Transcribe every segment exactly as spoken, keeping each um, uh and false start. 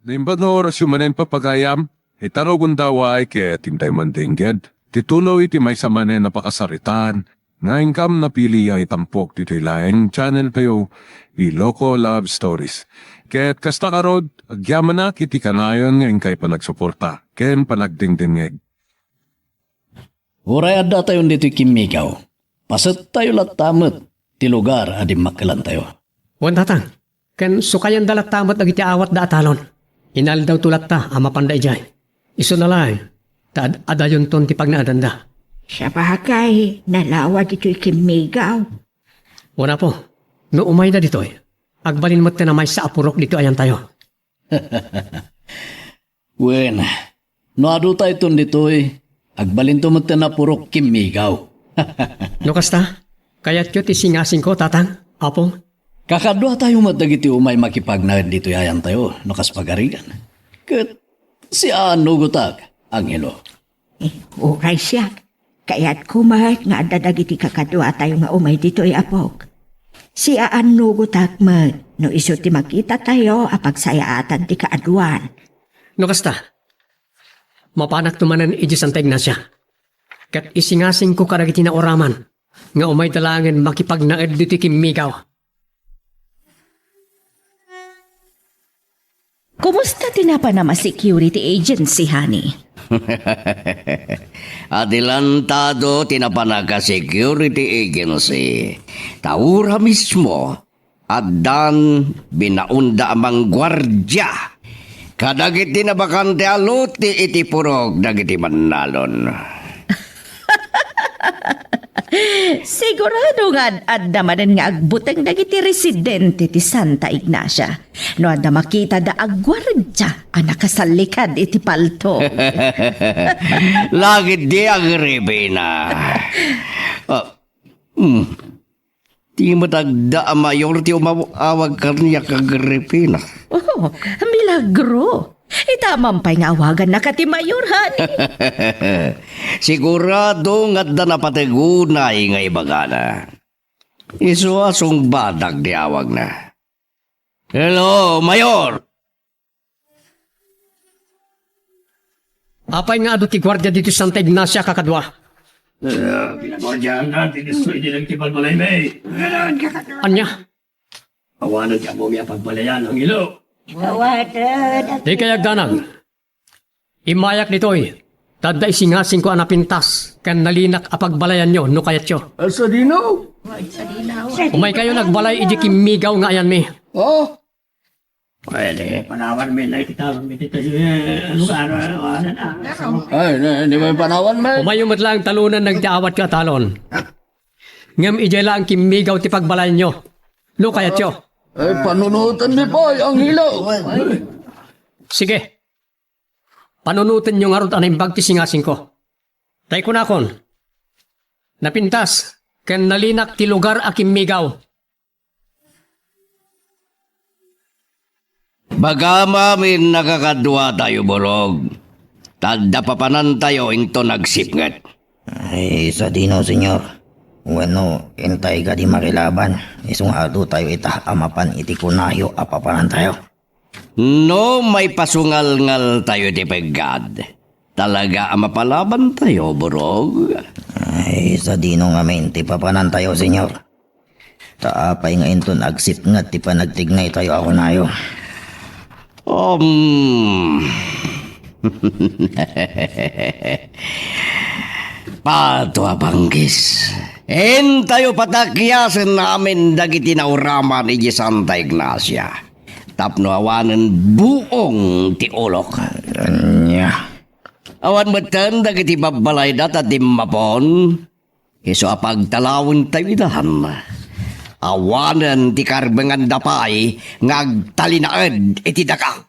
Naimbag nga orasyo manen, papagayam, itarugon daway ket intay mandengged ti tuloy ti maysa manen a pakasaritaan nga inkam napili a itampok ditoy laeng channel tayo, Ilocos Love Stories. Ket kasta ngarud, agyamanak iti kanayon nga inkay panagsuporta ken panagdengdengngeg. Uray addatayon ditoy Kimmigaw, pasettayo latta met ti lugar a dimmakkelantayo. Wen, Tatang, ken sukayenda latta met dagiti aawatda a talon. Inaldawto latta a mapanda idiay. Isuna laeng, ta ad-adayonton ti pagnaedanda. Sabagay, nalawa ditoy Kimmigaw. Wen, Apo, no umayda ditoy, agbalin metten a maysa a purok ditoy ayantayo. Wen, no adutayton ditoy, agbalinto metten a purok Kimmigaw. No kasta, kayatyo ti singasingko, Tatang, Apo? Kakaduatayo met dagiti umay makipagnaed ditoy ayantayo, no kas pagarigan. Ket siaannugotak, Angelo. Eh, uray siak. Kayatko met nga adda dagiti kakaduatayo nga umay ditoy, Apok. Siaannugotak met no isu ti makitatayo a pagsayaatan ti kaaduan. No kasta, mapanakto manen idiay Santa Ignacia. Ket isingasingko kadagiti nauraman nga umayda laengen makipagnaed ditoy Kimmigaw. Kumusta ti napanam a security agency, honey? Adelantado ti napanak a security agency. Ta ura mismo, addan binaonda a mangguardia kadagiti nabakante a lote iti purok dagiti mannalon. Sigurado nga ad-adda manen nga agbuteng dagiti residente ti Santa Ignacia no adda makitada a guardia a nakasallikad iti palto. Lagid di agribina. Ah, hmm. Ti met adda a mayor ti umaw-, awag kaniak, Agripina. Oh, milagro! Ita man pay nga awagannak a ti mayor, honey. Sigurado nga adda napateg unay nga ibagana. Isu a sungbadak ti awagna. Hello, Mayor! Apay nga adu ti guardia ditoy Santa Ignacia, kakadua? Eh, pinaguardiaanna ti district ti nagtibalbalaymi. Ania? Awanen ti ammom a pagbalayan, Angelo. Awanen. Dikay agdanag. Immayak ditoy, ta adda isingasingko a napintas ken nalinak a pagbalayanyo no kayatyo. Sadino? Umaykayon agbalay idiay Kimmigaw nga ayanmi. Oh? Pwede, panawanmi na iti talon, iti talon, eh, ano ka, ano, ano, ano, ano. Ay, di, di mo panawan, man. Umayyo met laeng talonen dagiti awatyo a talon. Ngem idiay laeng Kimmigaw ti pagbalayanyo. No kayatyo. Ay, panunotenmi pay, Angelo. Sige. Panunotenyo ngarud a naimbag ti singasingko. Ta ikunakon, napintas ken nalinak ti lugar a Kimmigaw. Bagam amin a kakaduatayo, Burog. Ta adda papanantayo inton agsipnget. Ay, sadino, Señor? Wenno, intay kadi makilaban, isu nga adutayo ita a mapan iti kunayo a papanantayo? No maipasungalngaltayo iti peggad, talaga a mapalabantayo, Burog. Ay, sadino ngamin ti papanantayo, Señor? Ta apay nga inton agsipnget ti panagtignaytayo a kunayo? Um. Pato a panggis. Intayo patakiasen amin dagiti nauraman idiay Santa Ignacia. Tapno awanen buong ti ulok. Ania? Awan metten dagiti babbalayda ta dimmapon. Isu a pagtalawentayo idan. Awanen ti karbenganda pay nga agtalinaed iti daga.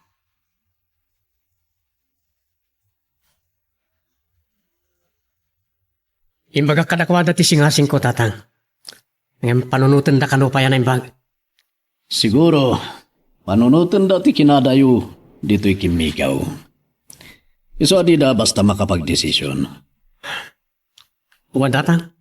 Imbagak kadakuada ti singasingko, Tatang. Ngem panunotenda kano pay a naimbag. Siguro, panunotenda ti kinadayo ditoy Kimmigaw. Isu a dida basta makapagdesisyon. Wen, Tatang.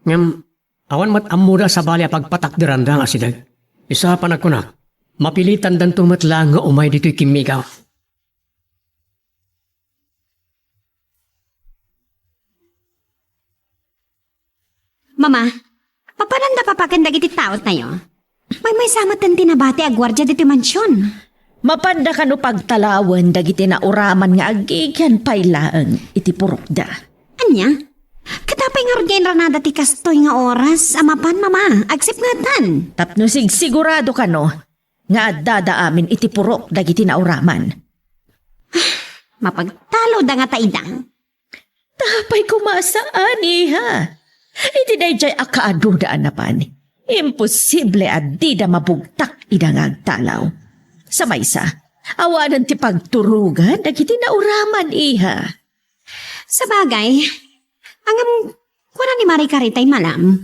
Ngem, awan met ammoda a sabali a pagpatakderanda nga asideg. Isu a panagkunak, Mapilitandanto met laeng nga umay ditoy kimmigaw. Mama, mapananda papaken dagiti taotayo. Maymaysa met ti nabati a guardia ditoy mansion. Mapanda kano pagtalawen dagiti nauraman nga agigian pay laeng iti purokda. Ania? Ket apay ngarud nga inranada ti kastoy nga oras a mapan, Mama? Agsipngetan. Tapno sigsigurado kano nga addada amin iti purok dagiti nauraman. Mapagtaloda ngata ida. Apay koma a saan, iha? Iti daydiay a kaaduda a napan, imposible a dida mabugtak ida nga agtalaw. Sa maysa, awanen ti pagturogan dagiti nauraman, iha. Sabagay, ngem kuna ni Mari Karitay malam,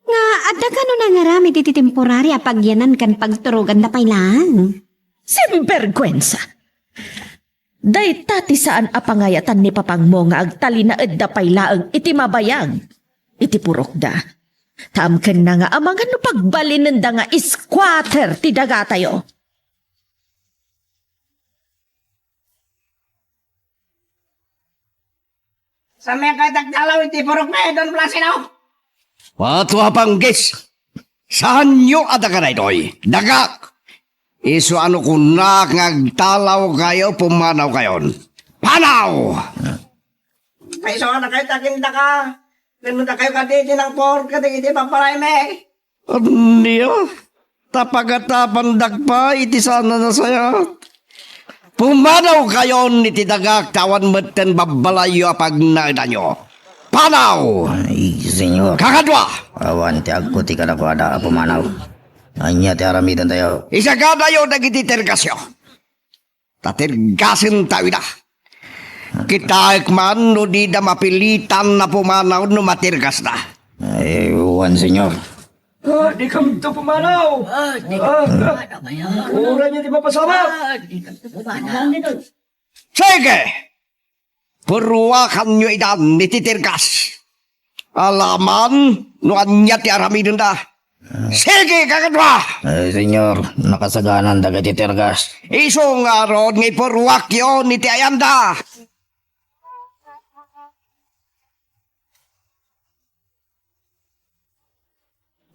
nga adda kano nangaramid iti temporary a pagyanan ken pagturoganda pay laeng. Sinberguensa! Dayta ti saan a pangayatan ni papangmo nga agtalinaedda pay laeng iti mabayag iti purokda. Ta amkenna nga amangan no pagbalinenda nga squatter ti dagatayo. Saan met kayat agtalaw iti purok ni Don Placido? Tua, Panggis. Saanyo a daga daytoy. Dagak. Isu a no kunak nga agtalawkayo, pumanawkayon. Panaw! Paiso a nakayat agindaka. Ken no dakayo kadi ti nangpurok kadagiti babbalay mi. Ania? Ta pagatapandak pay iti saan a nasayaat. Pumanawkayon iti dagak ta awan metten babbalayyo a pagnaedanyo. Panaw! Ay, Señor. Kakadua! Awan ti agkuti kadakuada a pumanaw. Ania ti aramidentayo? Isagadayo dagiti tergasyo. Ta tergasentayo ida. Kitaek man no dida mapilitan a pumanaw no matergasda. Ay, wen, Señor. Ah, di kami to pumanaw. Ah, di kami to pumanaw. Uray niya ti mapasamak. Ah, di kami to pumanaw. Sige! Purruakanyo idan iti tergas. Alaman no ania ti aramidenda. Sige, kakadua! Eh, Señor, nakasaganan dagiti tergas. Isu ngarud nga ipurruakyon iti ayanda.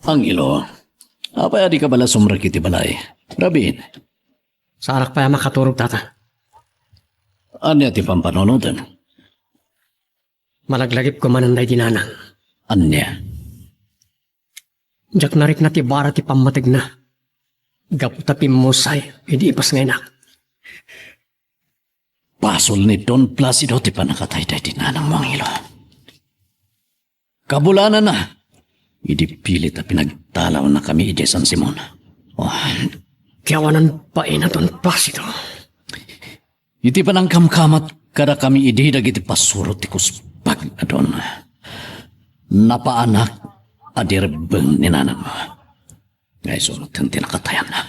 Angelo, apay a dika bala sumrek iti balay? Rabin. Saanak pay a makaturog, tata. Ania ti pampanunotem? Malaglagipko manen daydi nanang. Ania? Diak narikna ti bara ti pammategna. Gapu ta pimmusay idi ipasngaynak. Basol ni Don Placido ti pannakatay daydi nanangmo, Angelo. Kabulanana, idi pilit a pinagtalawnakami idiay San Simon. Oh. Ti awanan bain a Don Placido. Iti panangkamkamat kadakami idi dagiti pasuro ti kuspag a Don, napaanak a di rebbeng ni nanangmo. Nga isu met ti nakatayanna.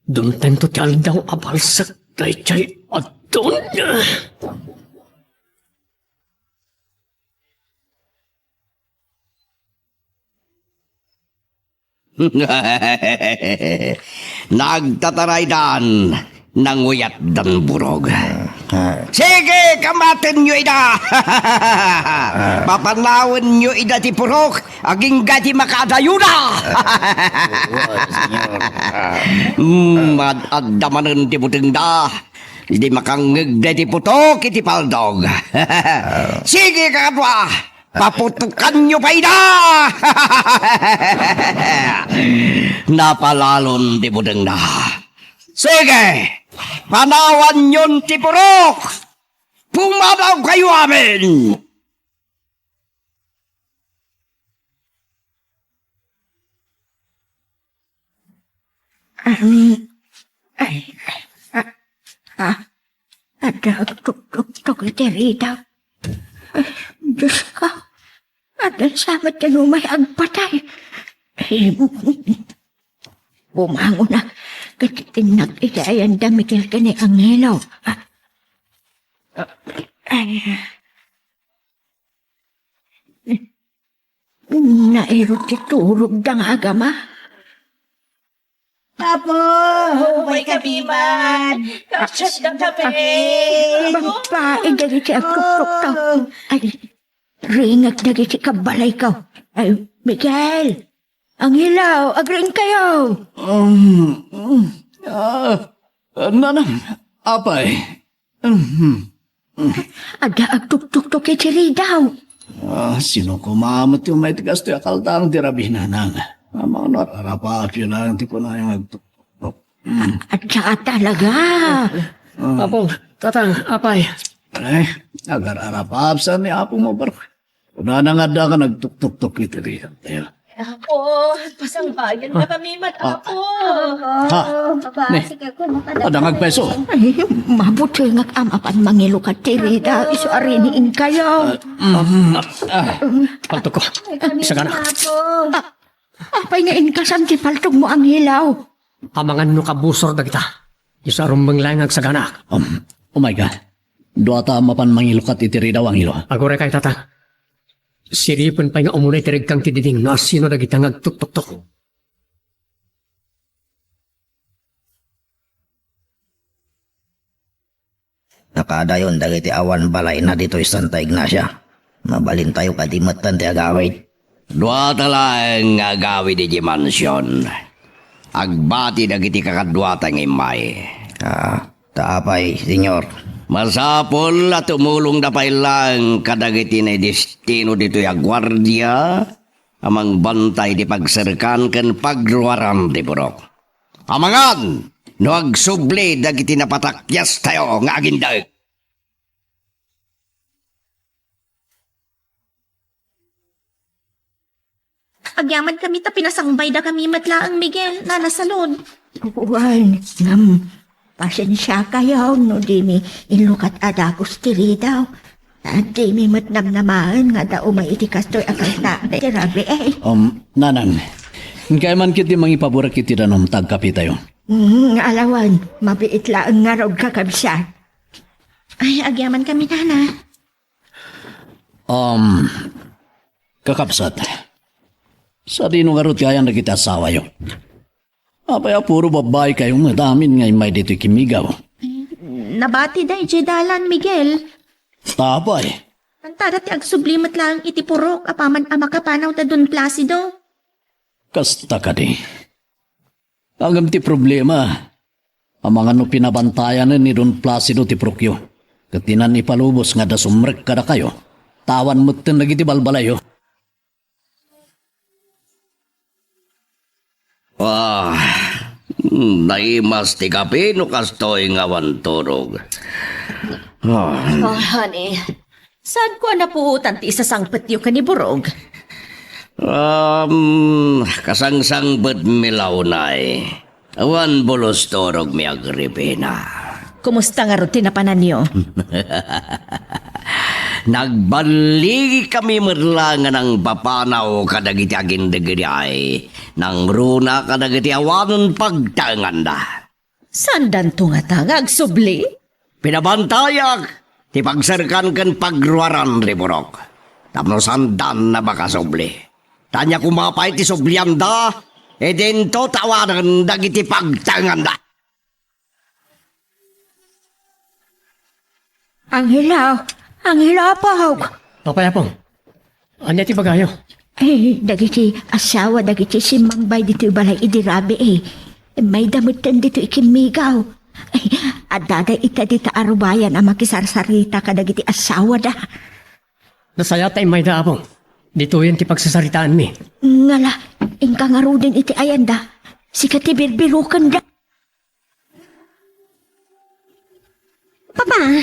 Dumtengto ti aldaw a balsek daydiay a Don. Nagtataraydan, nanguyatdan burog. Ah. Sige, kamatenyo ida! Ah. Papanawenyo ida ti purok, agingga ti makaadayoda! Ah, Señor. Ah. Mm, ad-, adda manen ti butengda. Idi makangngegda iti putok iti paldog. Ah. Sige, kakadua! Paputokanyo pay ida! Napalalon ti budengna. Sige, panawanyon ti purok! Pumadawkayo amin! Ay, ay, ah, ah, adda agtugtugtog iti ridaw. Ay, Diyos ko, adda sa met ti umay agpatay. Ay, bumangon na, ket tinnak iti ayanda Miguel ken ni Angelo. Ay, Nairut ti turogda nga agama. Apo, umay kami man. Kakasda kami. Babae dagiti agtuktuktok. Ay, ringek dagiti kabbalayko. Ay, Miguel, Angelo, agriingkayo. Um, um, ah, nanang, apay. Um, Adda agtuktuktok iti ridaw. Ah, sino koma met ti umay ti kastoy a kaldaang ti rabii, nanang? Amangan no ar-arapaapyo laeng ti kunayong agtuktuktok. Mm. Adda talaga. Ah. Apong, tatang, apay. Ay, agar-arapaap sa ni apong mabarok. Kunana nga adda ka nagtuktuktok iti ridaw. Apo, pasangbayan na kami met, Apo. Ha? Mabasig ako, makadagdag. Adda nga agpayso? Ay, mabutengak a mapan mangilukat ti ridaw, isu a riingkayo. Ah, mm, ah, ah, paltogko. Ay, kami Sagana. Apo. Ah, apay nga inkasan ti paltogmo, Angelo? Amangan no kabusor dagita. Isu a rumbeng laeng nga agsaganaak. Um, oh my God. Duata a mapan mangilukat iti ridaw, Angelo. Aguray kay, tatang. Siripen pay nga umuna iti rikkan ti diding no asino dagita nga agtuktuktok. Nakadayon dagiti awan balayna ditoy Santa Ignacia. Mabalintayo kadi metten ti agawid. Duata laeng nga agawid idiay mansion. Agbati dagiti kakaduata nga immay. Ah, ta apay, Señor? Masapul a tumulongda pay laeng kadagiti naidestino ditoy a guardia a mangbantay iti pagserkan ken pagruaran ti purok. Amangan no agsubli dagiti napatakyas tayo nga agindeg. Agyaman kami ta pinasangbay da kami met laeng, Miguel, Nana Salud. Wen, ngem, pasensiakayo no dimi inlukat a dagus ti ridaw. Dimi met namnamaen nga adda umay iti kastoy a kaldaang ti rabii. Um, nanang, inkay man ketdi mangipaburak iti danum ta agkapitayo. Mm, alawan, mabiit laeng ngarud, kakabsat. Ay, agyaman kami, nana. Um, kakabsat, sadino ngarud ti ayan dagiti asawayo? Apay a puro babbaikayo met amin nga immay ditoy kimmigaw? Nabati da idiay dalan, Miguel. Ta apay? Mantada ti agsubli met laeng iti purok apaman a makapanaw da Don Placido. Kasta kadi. Ngem ti problema, amangan no pinabantayanen ni Don Placido ti purokyo, ket dinan ipalubos nga adda sumrek kadakayo, ta awan metten dagiti balbalayyo. Ah, naimas ti kape no kastoy nga awan turog. Ah. Oh, honey, saanko a napuotan ti isasangpetyo ken ni Burog? Um, kasangsangpetmi la unay. Awan bulos turogmi, Agripina. Kumusta ngarud ti napananyo? Nagballigikami met la nga nangpapanaw kadagiti agindegediay, nangruna kadagiti awanen pagtaenganda. Saandanto ngata nga agsubli? Pinabantayak ti pagserkan ken pagruaran ti purok tapno saandan a makasubli. Ta ania koma pay ti sublianda, idinto ta awanen dagiti pagtaenganda. Angelo, Angelo, apok. Apay, apong? Ania ti ibagayo? Ay, dagiti asawa dagiti simmangbay ditoy balay idi rabii, eh. Mayda metten ditoy ikimmigaw. Ay, addada ita dita a rubayan a makisarsarita kadagiti asawada. Nasayaat ta immayda, apong. Ditoyen ti pagsasaritaanmi. Ngala, inka ngaruden iti ayanda. Sika ti birbirokenda. Papa,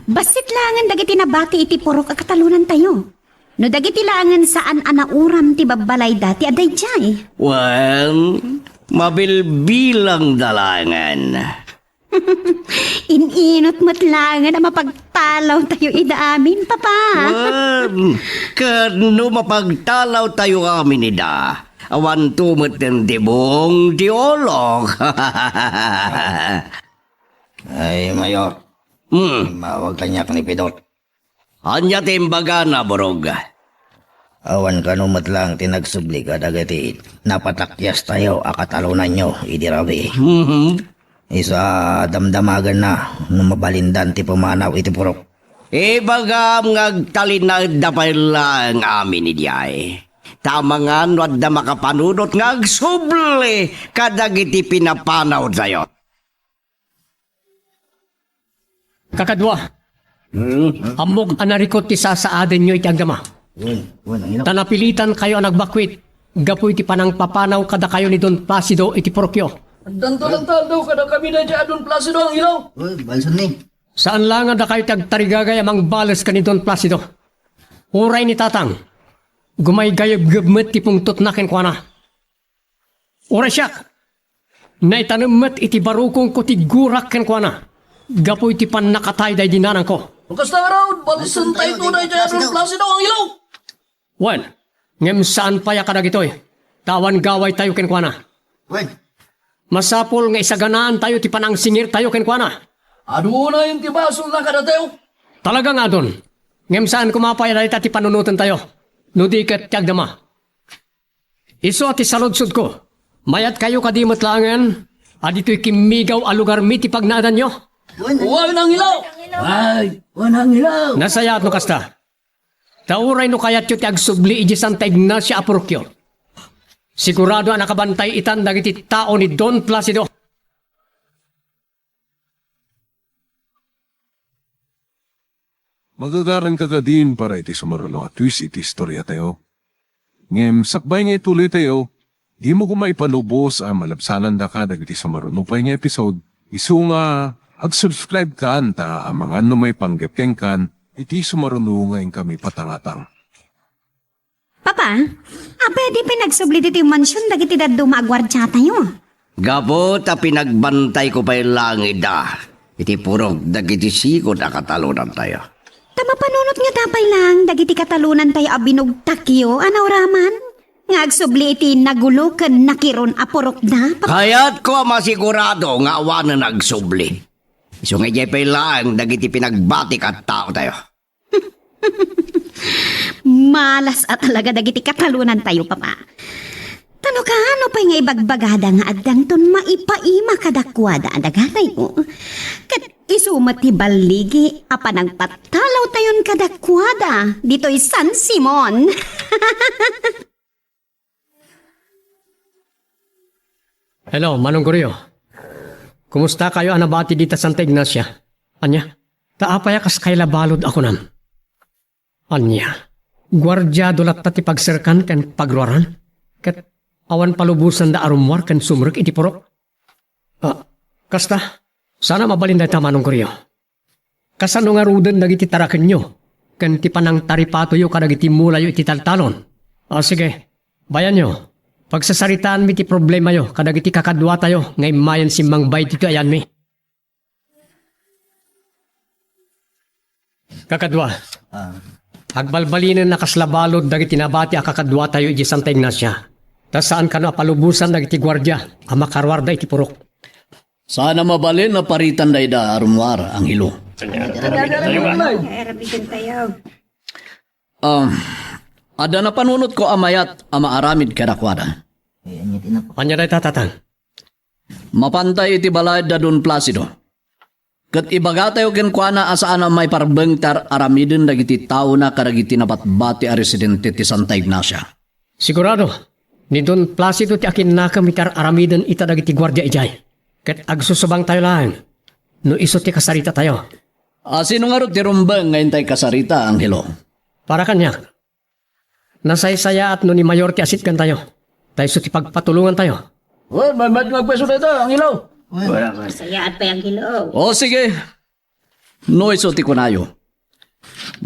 bassit laengen dagiti nabati iti purok a katalonantayo. No dagiti laengen saan a nauram ti babbalayda ti adda idiay. Wen, mabilbilangda laengen. In-inut met laengen a mapagtalawtayo ida amin, Papa. Wen, ket no mapagtalawtayo amin ida, awanto metten ti buong ti ulok. Ay, Mayor. Hmm. Immawag kaniak ni Pidot. Ania ti imbagana, Burog? Awan kano met laeng ti nagsubli kadagiti napatakyastayo a katalonanyo idi rabii. Mhm. Isu a damdamagenna no mabalindan ti pumanaw iti purok. Ibagam nga agtalinaedda pay laeng amin idiay. Ta amangan no adda makapanunot nga agsubli kadagiti pinapanawtayo. Kakadua, ammok a narikut ti sasaadenyo iti agdama. Wen, wen, ang ina. Ta napilitankayo a nagbakwit gapu iti panangpapanaw kadakayo ni Don Placido iti purokyo. Addanto lang taldaw kada kami na dyan, Don Placido, ang ilaw. Wen, balsan ni. Saan la nga dakayo ti agtarigagay a mangbales ken ni Don Placido. Uray ni Tatang, gumaygayebgeb met ti pungtotna kenkuana. Uray siak, naitanem met iti barukongko ti gurak kenkuana gapu iti pannakatayda idi nanangko. No kasta ngarud, balsentayto daydiay a Don Placido, ang ilaw! Wen, ngem saan pay a kadagitoy, ta awan gawaytayo kenkuana. Wen. Masapul nga isaganaantayo ti panangsingirtayo kenkuana. Adunayen ti basolna kadatayo. Talaga nga adun. Ngem saan koma pay a dayta ti panunotentayo, no di ket ti agdama. Isu a ti saludsodko, mayatkayo kadi met laengen a ditoy kimmigaw a lugarmi ti pagnaedanyo? Wen, ang ilaw! Ay, wen, ang ilaw! Nasayaat no kasta. Ta uray no kayatyo ti agsubli idiay Santa Ignacia a purokyo, sigurado a nakabantay itan dagiti tao ni Don Placido. Magagaranka kadin para iti sumaruno a twist iti istoriatayo. Ngem sakbay nga ituloytayo, dimo koma ipalubos a malabsanandaka dagiti sumaruno pay nga episode, isu nga ag-subscribe kan ta amangan no maipanggep kenkan iti sumaruno nga inkami patangatang. Papa, apay a di pay nagsubli ditoy mansion dagiti dadduma a guardiatayo? Gapu ta pinagbantayko pay laeng ida iti purok dagiti sigud a katalonantayo. Ta mapanunot ngata pay laeng dagiti katalonantayo a binugtakyo a nauraman nga agsubli iti nagulo ken nakiron a purokda, Papa? Kayatko a masigurado nga awanen agsubli. Isu nga idiay pay laeng dagiti pinagbatik a taotayo. Malas a talaga dagiti katalonantayo, Papa. Ta no kaano pay nga ibagbagada nga addanton maipaima kadakuada a dagatayo, ket isu met ti balligi a panangpatalawtayon kadakuada ditoy San Simon. Hello, Manong Gorio. Kumustakayo a nabati dita Santa Ignacia? Ania? Ta apay a kas kayla balud a kunam? Ania? Guardiado latta ti pagserkan ken pagruaran? Ket awan palubosanda a rummuar ken sumrek iti purok? Ah, kasta, saan a mabalin dayta, Manong Gorio. Kasano ngaruden dagiti tarakenyo ken ti panangtaripatoyo kadagiti mulayo iti taltalon? Ah, sige, bayanyo, pagsasaritaanmi ti problemayo kadagiti kakaduatayo nga immayen simmangbayd ditoy ayanmi. Kakadua, Ah. agbalbalinen a kasla balud dagiti nabati a kakaduatayo idiay Santa Ignacia. Ta saan kano a palubosan dagiti guardia a makaruarda iti purok. Saan a mabalin a paritan dayta a rummuar, Angelo. Aramiden tayo. Um, adda napanunotko a mayat a maaramid kadakuada. Ania dayta, Tatang? Mapantay iti balay da Don Placido. Ket ibagatayo kenkuana a saan a maiparbeng ti ar-aramiden dagiti taona kadagiti nabatbati a residente ti Santa Ignacia. Sigurado, ni Don Placido ti akinnakem iti ar-aramiden ita dagiti guardia idiay. Ket agsusubangtayo laeng no isu ti kasaritatayo. A, sino ngarud ti rumbeng nga intay kasarita, Angelo? Para kaniak, nasaysayaat no ni Mayor ti asitgantayo, ta isu ti pagpatulongantayo. Wen, maymayat nga agpayso dayta, Angelo. Wen. Sayaat pay, Angelo. O, sige. No isu ti kunayo,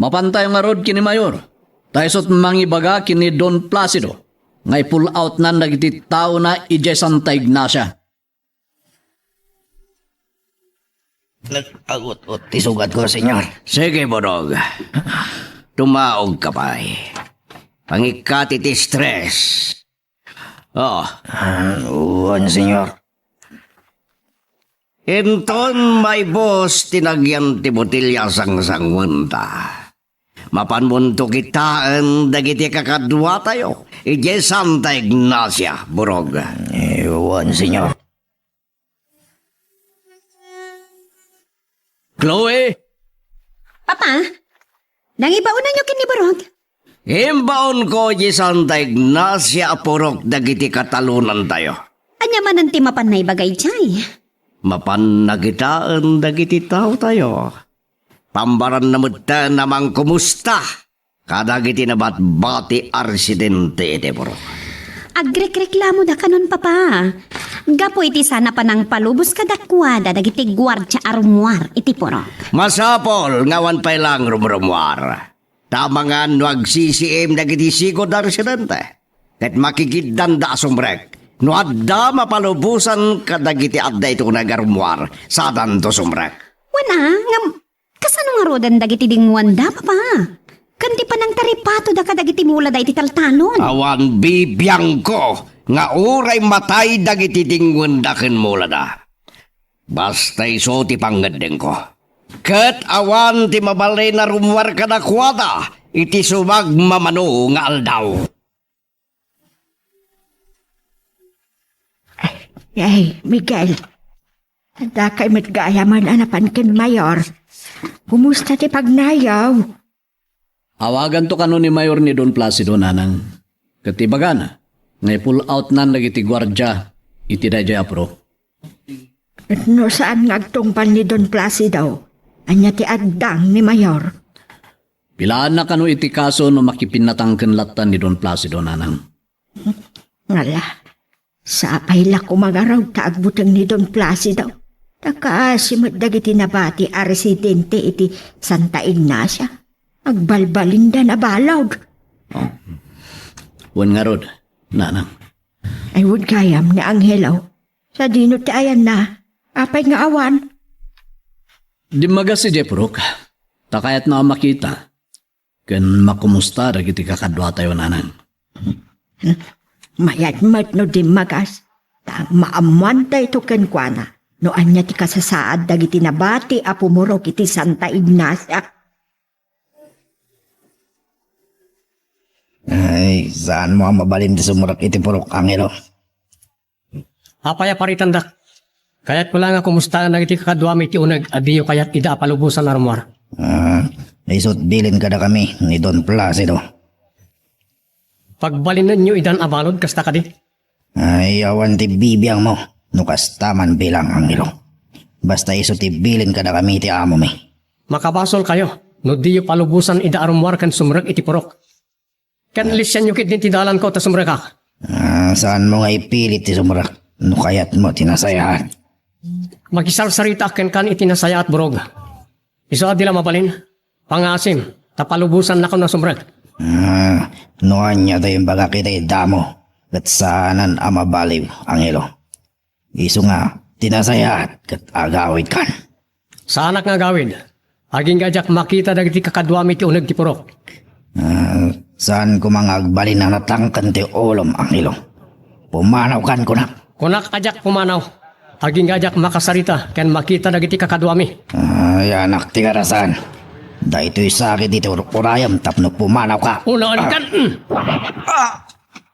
mapantayo ngarud ken ni Mayor, ta isu ti mangibaga ken ni Don Placido nga i-pull outnan dagiti taona idiay Santa Ignacia. Nag-agut-ut ti sugatko, Senyor. Sige, Bodog. Tumaogka pay. Pangikkat iti stress. Oh. Ah, wen, Senyor. Inton maibus ti nagyan ti botelya a sangsanguenta, Mapanmonto kitaen dagiti kakaduatayo idiay Santa Ignacia, Burog. Eh, wen, Señor. Chloe! Papa, nangibaonanyo ken ni Burog? Imbaonko idiay Santa Ignacia a purok dagiti katalonantayo. Ania manen ti mapan naibaga idiay? Mapanna kitaen dagiti taotayo. Pambaranna metten a mangkumusta kadagiti nabatbati a residente iti purok. Agrekreklamoda kanon, Papa. Gapu iti saan a panangpalubos kadakuada dagiti guardia a rummuar iti purok. Masapul nga awan pay laeng rumrummuar. Ta amangan no agsisiim dagiti sigud a residente, ket makikiddanda a sumrek. No adda mapalubosan kadagiti adda iti uneg a rummuar, sadanto sumrek. Wen a, ngem kasano ngaruden dagiti dinguanda, Papa? Ken ti panangtaripatoda kadagiti mulada iti taltalon? Awan bibiangko nga uray matay dagiti dinguenda ken mulada. Basta isu ti pangngeddengko. Ket awan ti mabalin a rummuar kadakuada iti sumagmamano nga aldaw. Ay, Miguel. Adda kay met gayam a napan ken Mayor. Kumusta ti pagnayaw? Awaganto kano ni Mayor ni Don Placido, nanang. Ket ibagana nga i-pull outnan dagiti guardia iti daydiay a purok. Ket no saan nga agtungpal ni Don Placido, ania ti addang ni Mayor? Pilaanna kano iti kaso no makipinnatangken latta ni Don Placido, nanang. Ngala, sapay la koma ngarud ta agbuteng ni Don Placido. Ta kaasi met dagiti nabati a residente iti Santa Ignacia. Agbalbalinda nabalud. Oh. Wen ngarud, nanang. Ay, wen gayam ni Angelo. Sadino ti ayanna? Apay nga awan? Dimmagas idiay purok. Ta kayatna a makita ken makumusta dagiti kakaduatayo, nanang. Mayat met no dimmagas, ta maammuan daytoy kenkuana no ania ti kasasaad dagiti nabati a pumurok iti Santa Ignacia. Ay, saanmo a mabalin ti sumrek iti purok, Angelo. Apay a paritandak? Kayatko la nga kumustaen dagiti kakaduami iti uneg a diyo kayat ida a palubosan a rummuar. Ah, isut' bilin kadakami ni Don Placido. Pagbalinenyo idan a balud, kasta kadi? Ay, awan ti bibiangmo no kasta man bilang, Angelo. Basta isu ti bilin kadakami ti amomi. Makabasolkayo no diyo palubosan ida a rummuar ken sumrek iti purok. Ken lisianyo ketdi ti dalanko ta sumrekak. Ah, saanmo nga ipilit ti sumrek no kayatmo ti nasayaat. Makisarsaritaak kenkan iti nasayaat, Burog. Isu a di la mabalin, pangasim, ta palubosannakon a sumrek. Ah, no ania ti imbagak iti damo, ket saanen a mabaliw, Angelo. Isu nga, ti nasayaat ket agawidkan. Saanak nga agawid. Agingga a diak makita dagiti kakaduami ti uneg ti purok. Ah, saan koma nga agbalin a natangken ti ulom, Angelo. Pumanawkan, kunak. Kunak a diak pumanaw. Agingga a diak makasarita ken makita dagiti kakaduami. Ay, anak ti karasan. Daytoy sakit iti ur-urayam tapno pumanawka. Unaenkan. Ah! Ah!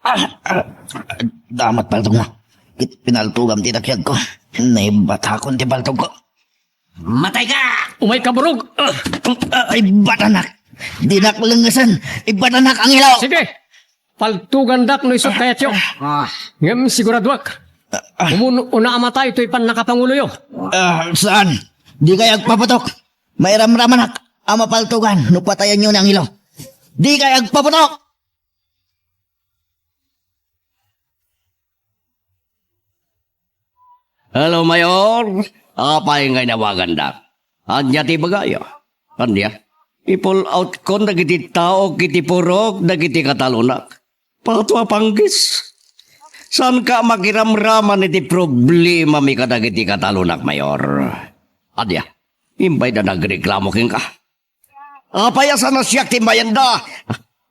Ah! Ah! Damat paltogmo. Ket pinaltogam ti dakiagko. Naibatakon ti paltogko. Matayka! Umayka, Burog! Ah! Ay, batanak! Dinak lengngesen! Ibatanak, Angelo! Sige! Paltugandak no isu kayatyo. Ah. Ngem siguraduak. Ah. Umuna a matay toy pannakapanguloyo. Ah, saan? Dikay agpaputok. Mairamramanak a mapaltugan no patayenyo ni Angelo. Dikay agpaputok! Hello, Mayor. Apay nga inawagandak? Ania ti ibagayo? Ania? I-pull outkon dagiti taok iti purok dagiti katalonak. Pato a panggis. Saanka makiramraman iti problemami kadagiti katalonak, Mayor. Ania? Imbayda nagreklamo kenka. Apay a saan a siak ti mayanda?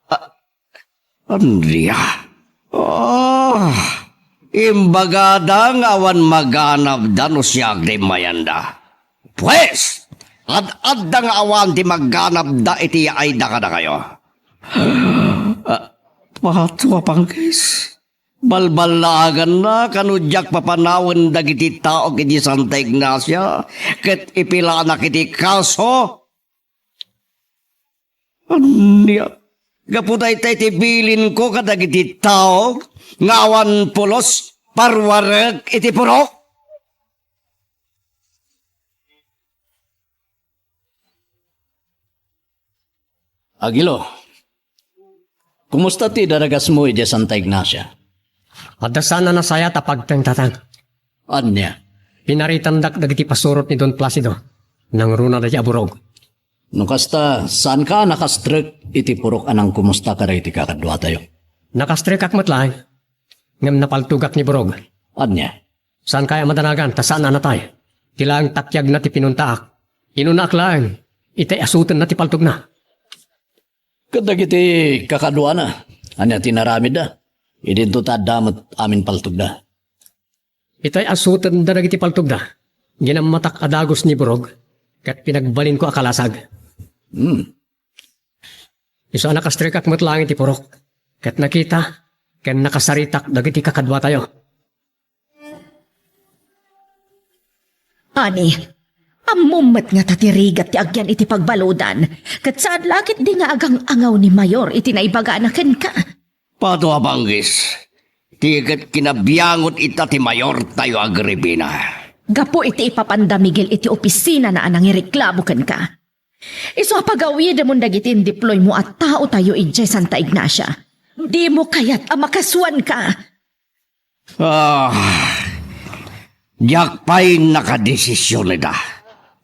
Ah, ania? Ah, imbagada nga awan maganabda no siak ti mayanda. Pues, Ad-adda nga awan ti magganabda iti yaayda kadakayo. Ah, Pato a Panggis, balballaagannak no diak papanawen dagiti taok iti Santa Ignacia ket ipilanak iti kaso. Ania? Gapu dayta iti bilinko kadagiti tao nga awan pulos parwarek iti purok? Angelo, kumusta ti daragasmo idiay Santa Ignacia? Adda saan a nasayaat a pagtengtateng. Ania? Pinaritandak dagiti pasurot ni Don Placido. Nangruna dayta a burog. No kasta, saanka a nakastrek iti purok a nangkumusta kadagiti kakaduatayo? Nakastrekak met laeng, ngem napaltogak ni burog. Ania? Saankayo a madanagan ta saan a natay. Ti laeng takiagna ti pinuntaak. Inunaak laeng, itay asutenna ti paltogna. Kadagiti kakaduana, ania ti inaramidda? Idinto ta adda met amin paltogda. Itay asutenda dagiti paltogda. Ginammatak a dagus ni burog, ket pinagbalinko a kalasag. Hmm. Isu a nakastrekak met laeng iti purok, ket nakita ken nakasaritak dagiti kakaduatayo. Ani, ammom met ngata ti rigat ti agyan iti pagbaludan, ket saan la ketdi nga agang-angaw ni Mayor iti naibagana kenka. Pato a Panggis, ti ket kinabiangot ita ti Mayortayo Agripina. Gapu iti ipapanda Miguel iti opisinana a nangireklamo kenka. Isu a pagawidemon dagiti indiploymo a taotayo idiay Santa Ignacia. Dimo kayat a makasuanka. Ah, diak pay nakadesision ita.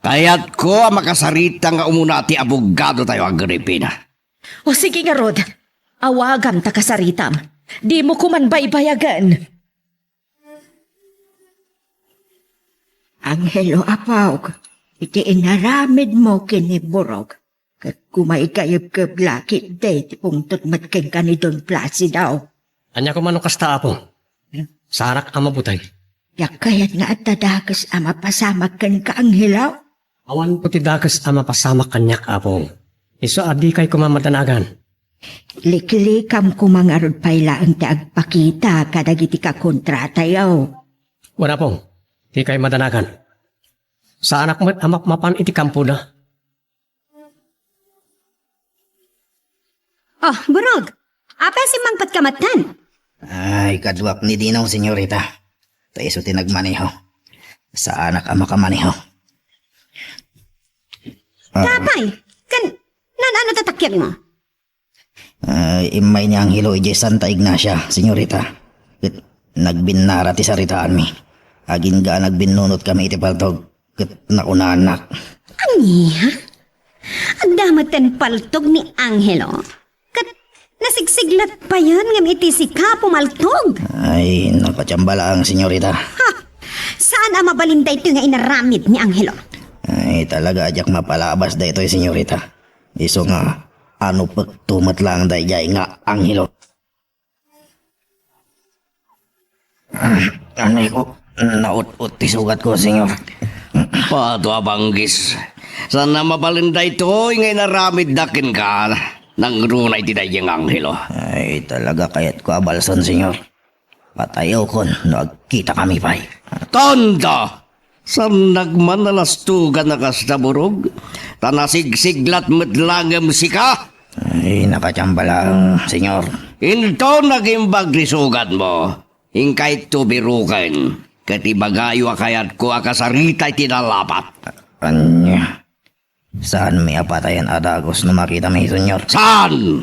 Kayatko a makasarita nga umuna ti abogadotayo Agripina. O sige ngarud, awagam ta kasaritam. Dimo koman baybayagen. Angelo, apok, iti inaramidmo ken ni Burog, ket kumaykayebkeb la ketdi ti pungtot met kenka ni Don Placido. Ania koma no kasta, Apo? Saanak a mabuteng. Diak kayat nga adda dakes a mapasamak kenka, Angelo? Awanko ti dakes a mapasamak kaniak, Apo. Isu a dikay koma madanagan. Liklikam koma ngarud pay laeng ti agpakita kadagiti kakontratayo. Wen, Apo, dikay madanagan. Saanak met a mapmapan iti kampoda. Oh, Burog! Apay a simmangpetka metten? Ay, kaduak ni Dino, senyorita. Ta isu ti nagmaneho. Saanak a makamaneho. Ah. Apay, ken, naan-ano ti takiagmo? Ah, immay ni Angelo idiay Santa Ignacia, senyorita. Ket nagbinnara ti saritaanmi. Agingga a nagbinnunotkami iti paltog. Ket nakunanak. Ania? Adda metten paltog ni Angelo? Ket nasigsiglat payen ngem iti sika pumaltog? Ay, nakatiamba laeng, senyorita. Ha! Saan a mabalin daytoy nga inaramid ni Angelo? Ay, talaga a diak mapalabas daytoy, senyorita. Isu nga, anupekto met laeng daydiay nga Angelo. Anay ko, naut-ot ti sugatko, senyor. Pato a Panggis. Saan a mabalin daytoy nga inaramidda kenka. Nangruna iti daydiay nga Angelo. Ay, talaga kayatko a balsen, senyor. Patayokon no agkitakami pay. Tonto! Saan nagman a lastugan a kasta, Burog, ta nasigsiglat met laeng sika? Ay, nakatiamba laeng, senyor. Inton nagimbag ti sugatmo, inkayto biroken, ket ibagayo a kayatko a kasarita iti nalapat. Ania? Saanmi a patayen a dagus no makitami, senyor? Saan?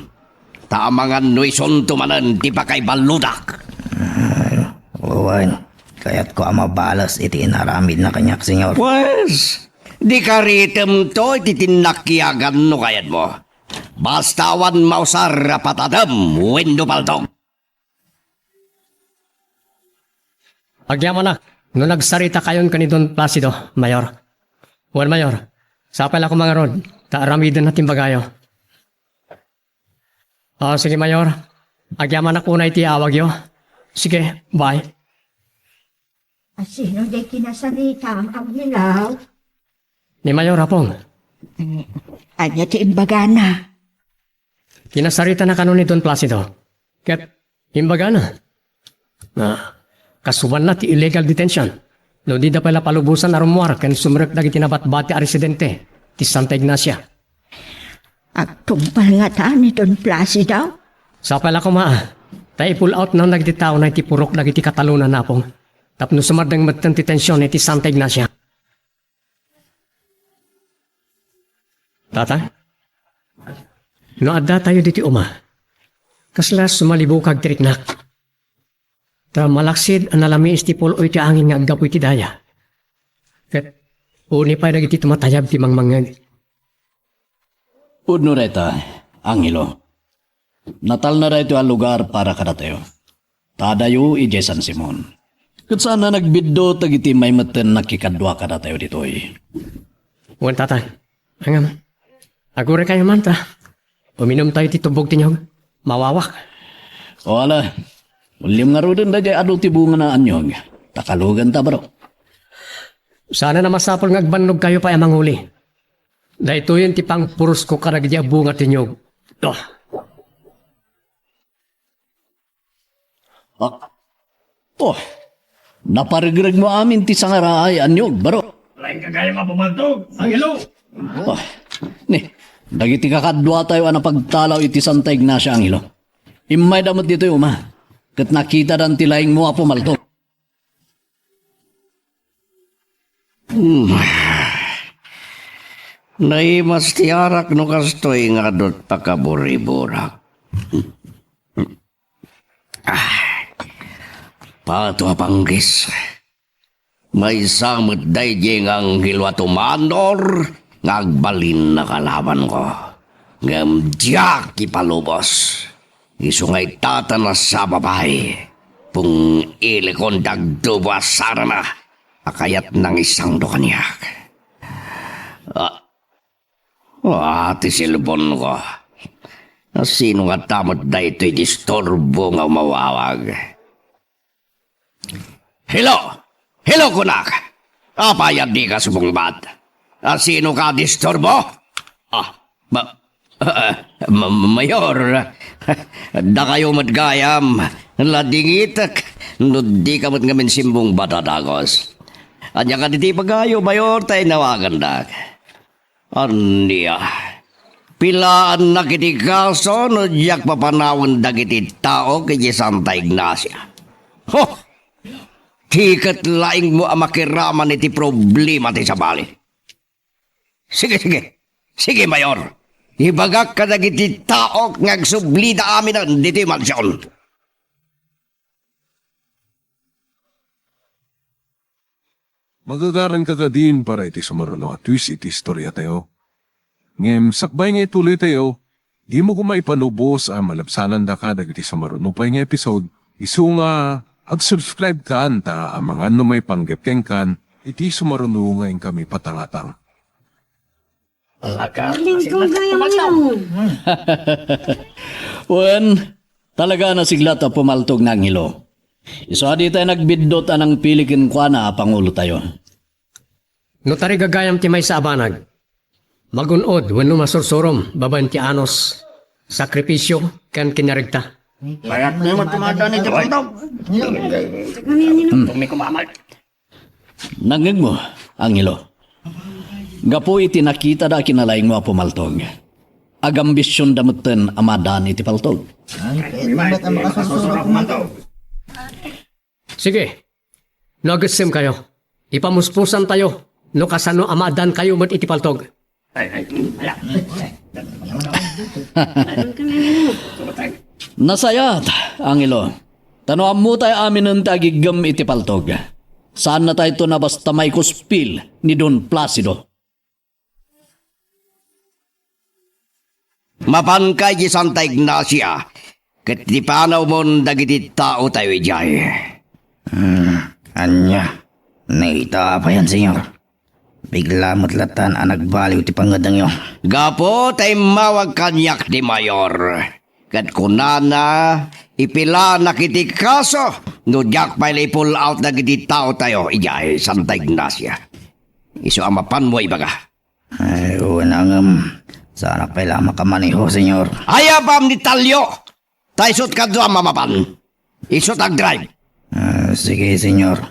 Ta amangan no isunto manen ti pakaiballudak. Ay, wen, kayatko a mabales iti inaramidna kaniak, senyor. Pues, di karitemto iti tinnakiagan no kayatmo. Basta awan mausar a patadem wenno paltog. Agyamanak no nagsaritakayon ken ni Don Placido, Mayor. Wen, Mayor, sapay la koma ngarud, ta aramidenna ti imbagayo. Ah, sige, Mayor. Agyamanak unay ti awagyo. Sige, bye. Asino diay kinasaritam, Angelo? Ni Mayor, Apong. Ania ti imbagana? Kinasaritana kano ni Don Placido. Ket imbagana, ah, kasubanna ti illegal detention. No dida pay la palubosan a rummuar ken sumrek dagiti nabatbati a residente ti Santa Ignacia. Agtungpal ngata ni Don Placido? Sapay la koma, ta i-pull out na dagiti taona iti purok dagiti Cataluna, Apo, tapno sumardeng metten ti tension iti Santa Ignacia. Tata, no adda tayo diti uma, kasla sumalibukag ti riknak. Ta malaksid a nalamiis ti pul-oy ti angin nga aggapu iti daya. Ket uni pay dagiti tumatayab ti mangmangngeg. Pudno dayta, Angelo. Natalna daytoy a lugar para kadatayo. Ta adayo idiay San Simon. Ket saan a nagbiddut dagiti maymetten nakikadua kadatayo ditoy. Wen, Tata. Ngem, agurekayo man ta uminumtayo ti tubbog ti niyog. Mawawak. O ala, ulim ngaruden daydiay adu ti bungana a niyog. Ta kaluganta, baro. Saan a masapul nga agbannogkayo pay a manguli. Daytoyen ti pangpurosko kadagiti a bunga ti niyog. Oh. Ah. Oh. Naparegreg mo amin ti sangaraay a niyog, baro. Laeng ka gayam a pumaltog, Angelo. Oh. Ni, dagiti kakaduatayo a napagtalaw iti Santa Ignacia, Angelo. Immayda met ditoy uma, ket nakitada ti laengmo a pumaltog. Hmm. Naimas ti arak no kastoy nga adut pakaburiburak. Ah, pato a panggis. Maysa met daydiay nga anghel a tumanor nga agbalin a kalabanko. Ngem diak ipalubos. Isu nga itatan a sa babai, pung-ilikon dagdubo a sarana a kayat nangisangdo kaniak. Ah, ah, ti silbonko. Sino nga ta met daytoy disturbo nga umawawag? Hello! Hello, kunak! Apay a dika sumungbat? A sino ka disturbo? Ah, ma-, ma-, Mayor, dakayo met gayam, ladingitek, no dika met ngamin simmungbat a dagus. Ania kadi ti ibagayo, Mayor, ta inawagandak? Ania? Pilaannak iti kaso no diak papanawen dagiti taok iti Santa Ignacia? Ho! Ti ket laingmo a makiraman iti problema ti sabali. Sige, sige. Sige, Mayor. Ibagak kadagiti taok nga agsublida aminen ditoy mansion. Magagaran ka kadin para iti sumaruno a twist iti istoriatayo. Ngem sakbay nga ituloytayo, dimo koma ipalubos a malabsanandaka dagiti sumaruno pay nga episode, isu nga ag-subscribe kan ta amangan no maipanggep kenkan iti sumaruno nga inkami patangatang. Lingkod nga yung Wen, talaga nasiglat a pumaltog ni Angelo. Isu a ditay nagbiddut a nangpili kenkuana a pangulotayo. No tarigagayam ti maysa a banag, magun-od wenno masursurom babaen ti anus, sakripisio, ken kinaregta. Kayat na yung matumada ni Jepang daw. Tumi kumamay. Nangngegmo, Angelo. Gapu iti nakitada a kinalaingmo a pumaltog, agambisionda metten a madan iti paltog. Ay, kaya naman ang makasusuro kumaltog. Sige. No agessemkayo, ipamuspusantayo no kasano a maadankayo met iti paltog. Ay, ay, ala. Nasayaat, Angelo. Ta no ammotay aminen ti agiggem iti paltog, saannatayto a basta maikuspil ni Don Placido. Mapanka iti Santa Ignacia, ket ti panawmon dagiti taotayo idiay. Hmm, ania? Naitaa payan, Senyor. Bigla met latan a nagbaliw ti pangngedengyo. Gapu ta immawag kaniak ti mayor, ket kunana, ipilaanak iti kaso no diak pay la i-pull out dagiti taotayo idiay Santa Ignacia. Isu a mapanmo ibaga. Ay, wen a ngem, saanak pay la a makamaneho, senyor. Ayabam ni Talio! Ta isut' kadua a mamapan. Isut' agdrive. Ah, sige, senyor.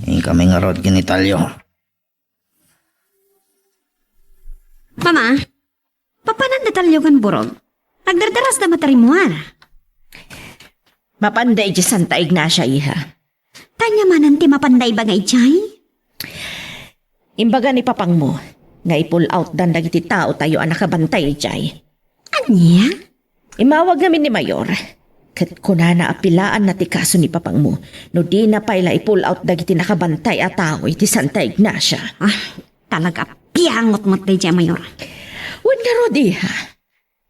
Inkami ngarud ken ni Talio. Mama, papanan da Talio ken Burog? Agdardarasda met a rimmuar. Mapanda idiay Santa Ignacia, iha. Ania manen ti mapanda ibaga idiay? Imbaga ni papangmo nga i-pull outdan dagiti taotayo a nakabantay idiay. Ania? Immawag ngamin ni Mayor. Ket kunana a pilaanna ti kaso ni papangmo no dina pay la i-pull out dagiti nakabantay a tao iti Santa Ignacia. Ah, talaga piangot met daydiay a Mayor. Wen ngarud, iha.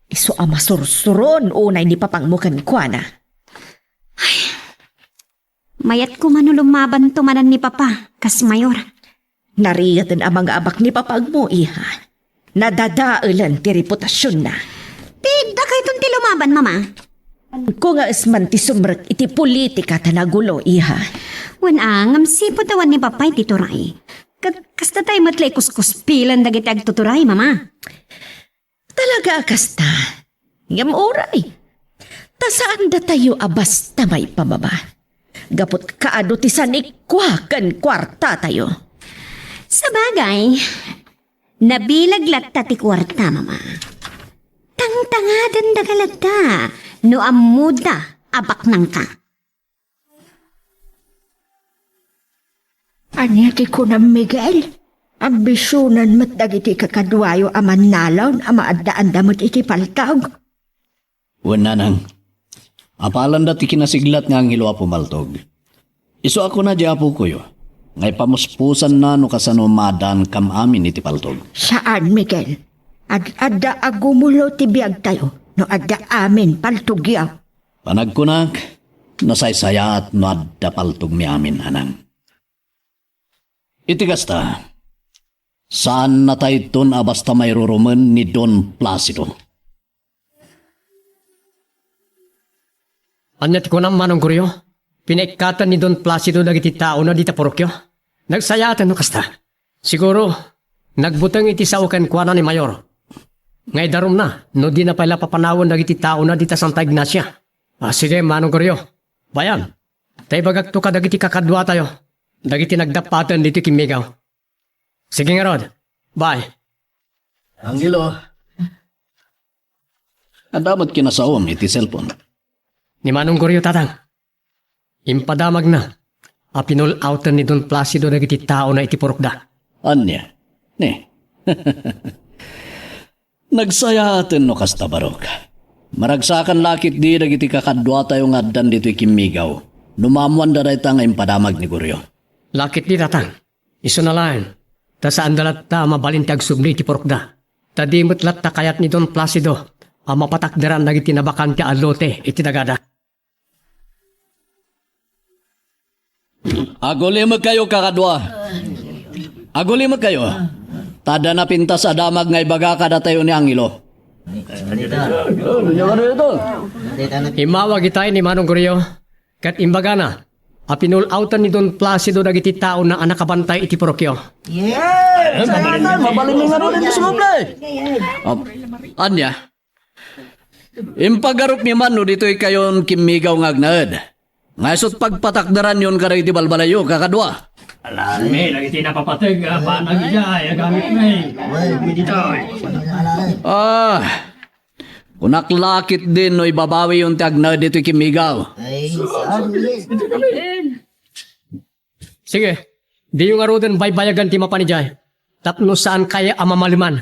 Isu a masursuron unay ni papangmo kenkuana. Mayat koma no lumabanto manen ni Papa, kas Mayor. Narigaten a mangaabak ni papagmo, iha. Nadadaelen ti reputasionna. Ti dakayton ti lumaban, Mama. Ko nga isman ti sumrek iti politika ta nagulo, iha. Wen a, ngem sipud awan ni Papa iti turay. Ket kasta tay met la ikuskuspilan dagiti agtuturay, Mama. Talaga a kasta. Ngem uray. Ta saan datayo a basta maipababa. Gapu ta kaadu ti sanikua ken kuartatayo. Sabagay, nabilag latta ti kuarta, Mama. Tangtangaden daga latta no ammoda a baknangka. Ania ti kunam, Miguel? Ambisionan met dagiti kakaduayo a mannalaw a maaddaanda met iti paltog. Wen, nanang, apalanda ti kinasiglat nga angelo a pumaltog. Isu a kuna di apokoyo nga ipamuspusanna no kasano maaddankam amin iti paltog. Saan, Miguel. Ad-adda a gumulo ti biagtayo no adda amin paltogyo. Panagkunak, nasaysayaat no adda paltogmi amin, nanang. Iti kasta, saannatayton a basta mairurumen ni Don Placido. Ania ti kunam, Manong Gorio? Pinaikkaten ni Don Placido dagiti taona dita purokyo? Nagsayaaten no kasta. Siguro, nagbuteng iti sao kenkuana ni Mayor nga idarumna no dina pay la papanawen dagiti taona dita Santa Ignacia. Ah, sige, Manong Gorio. Bayan, ta ibagakto kadagiti kakaduatayo dagiti nagdappaten ditoy kimmigaw. Sige ngarud. Bye. Angelo, adda met kinasaom iti cellphone. Ni Manong Gorio, tatang. Impadamagna a pinul-outen ni Don Placido dagiti taona iti purokda. Ania? Ne? Nagsayaaten no kasta, barok. Maragsakan la ketdi dagiti kakaduatayo nga addan ditoy kimmigaw no maammoanda dayta nga impadamag ni Gorio. La ketdi, tatang. Isuna laeng, ta saanda latta a mabalin ti agsubli iti purokda. Ta di met latta kayat ni Don Placido a mapatakderan dagiti nabakan ti allote iti dagada. Agulimekkayo, kakadua. Agulimekkayo. Ta adda napintas a damag nga ibaga kadatayo ni Angelo. Immawag itay ni Manong Gorio, ket imbagana a pinul-outen ni Don Placido dagiti taona a nakabantay iti purokyo. Yes! Mabalin nga ngarud iti sumubli. Ania? Impagarupmi man no ditoykayon kimmigaw nga agnaed. Nga isut' pagpatakderanyon kadagiti balbalayyo, kakadua. Alanmi dagiti napapateg a banag idiay a gamitmi. Ditoy. Ah, kunak la ketdin no ibabawiyon ti agnaed ditoy kimmigaw. Sige, diyo ngaruden baybayagan ti mapan idiay, tapno saan kayo a mamaliman.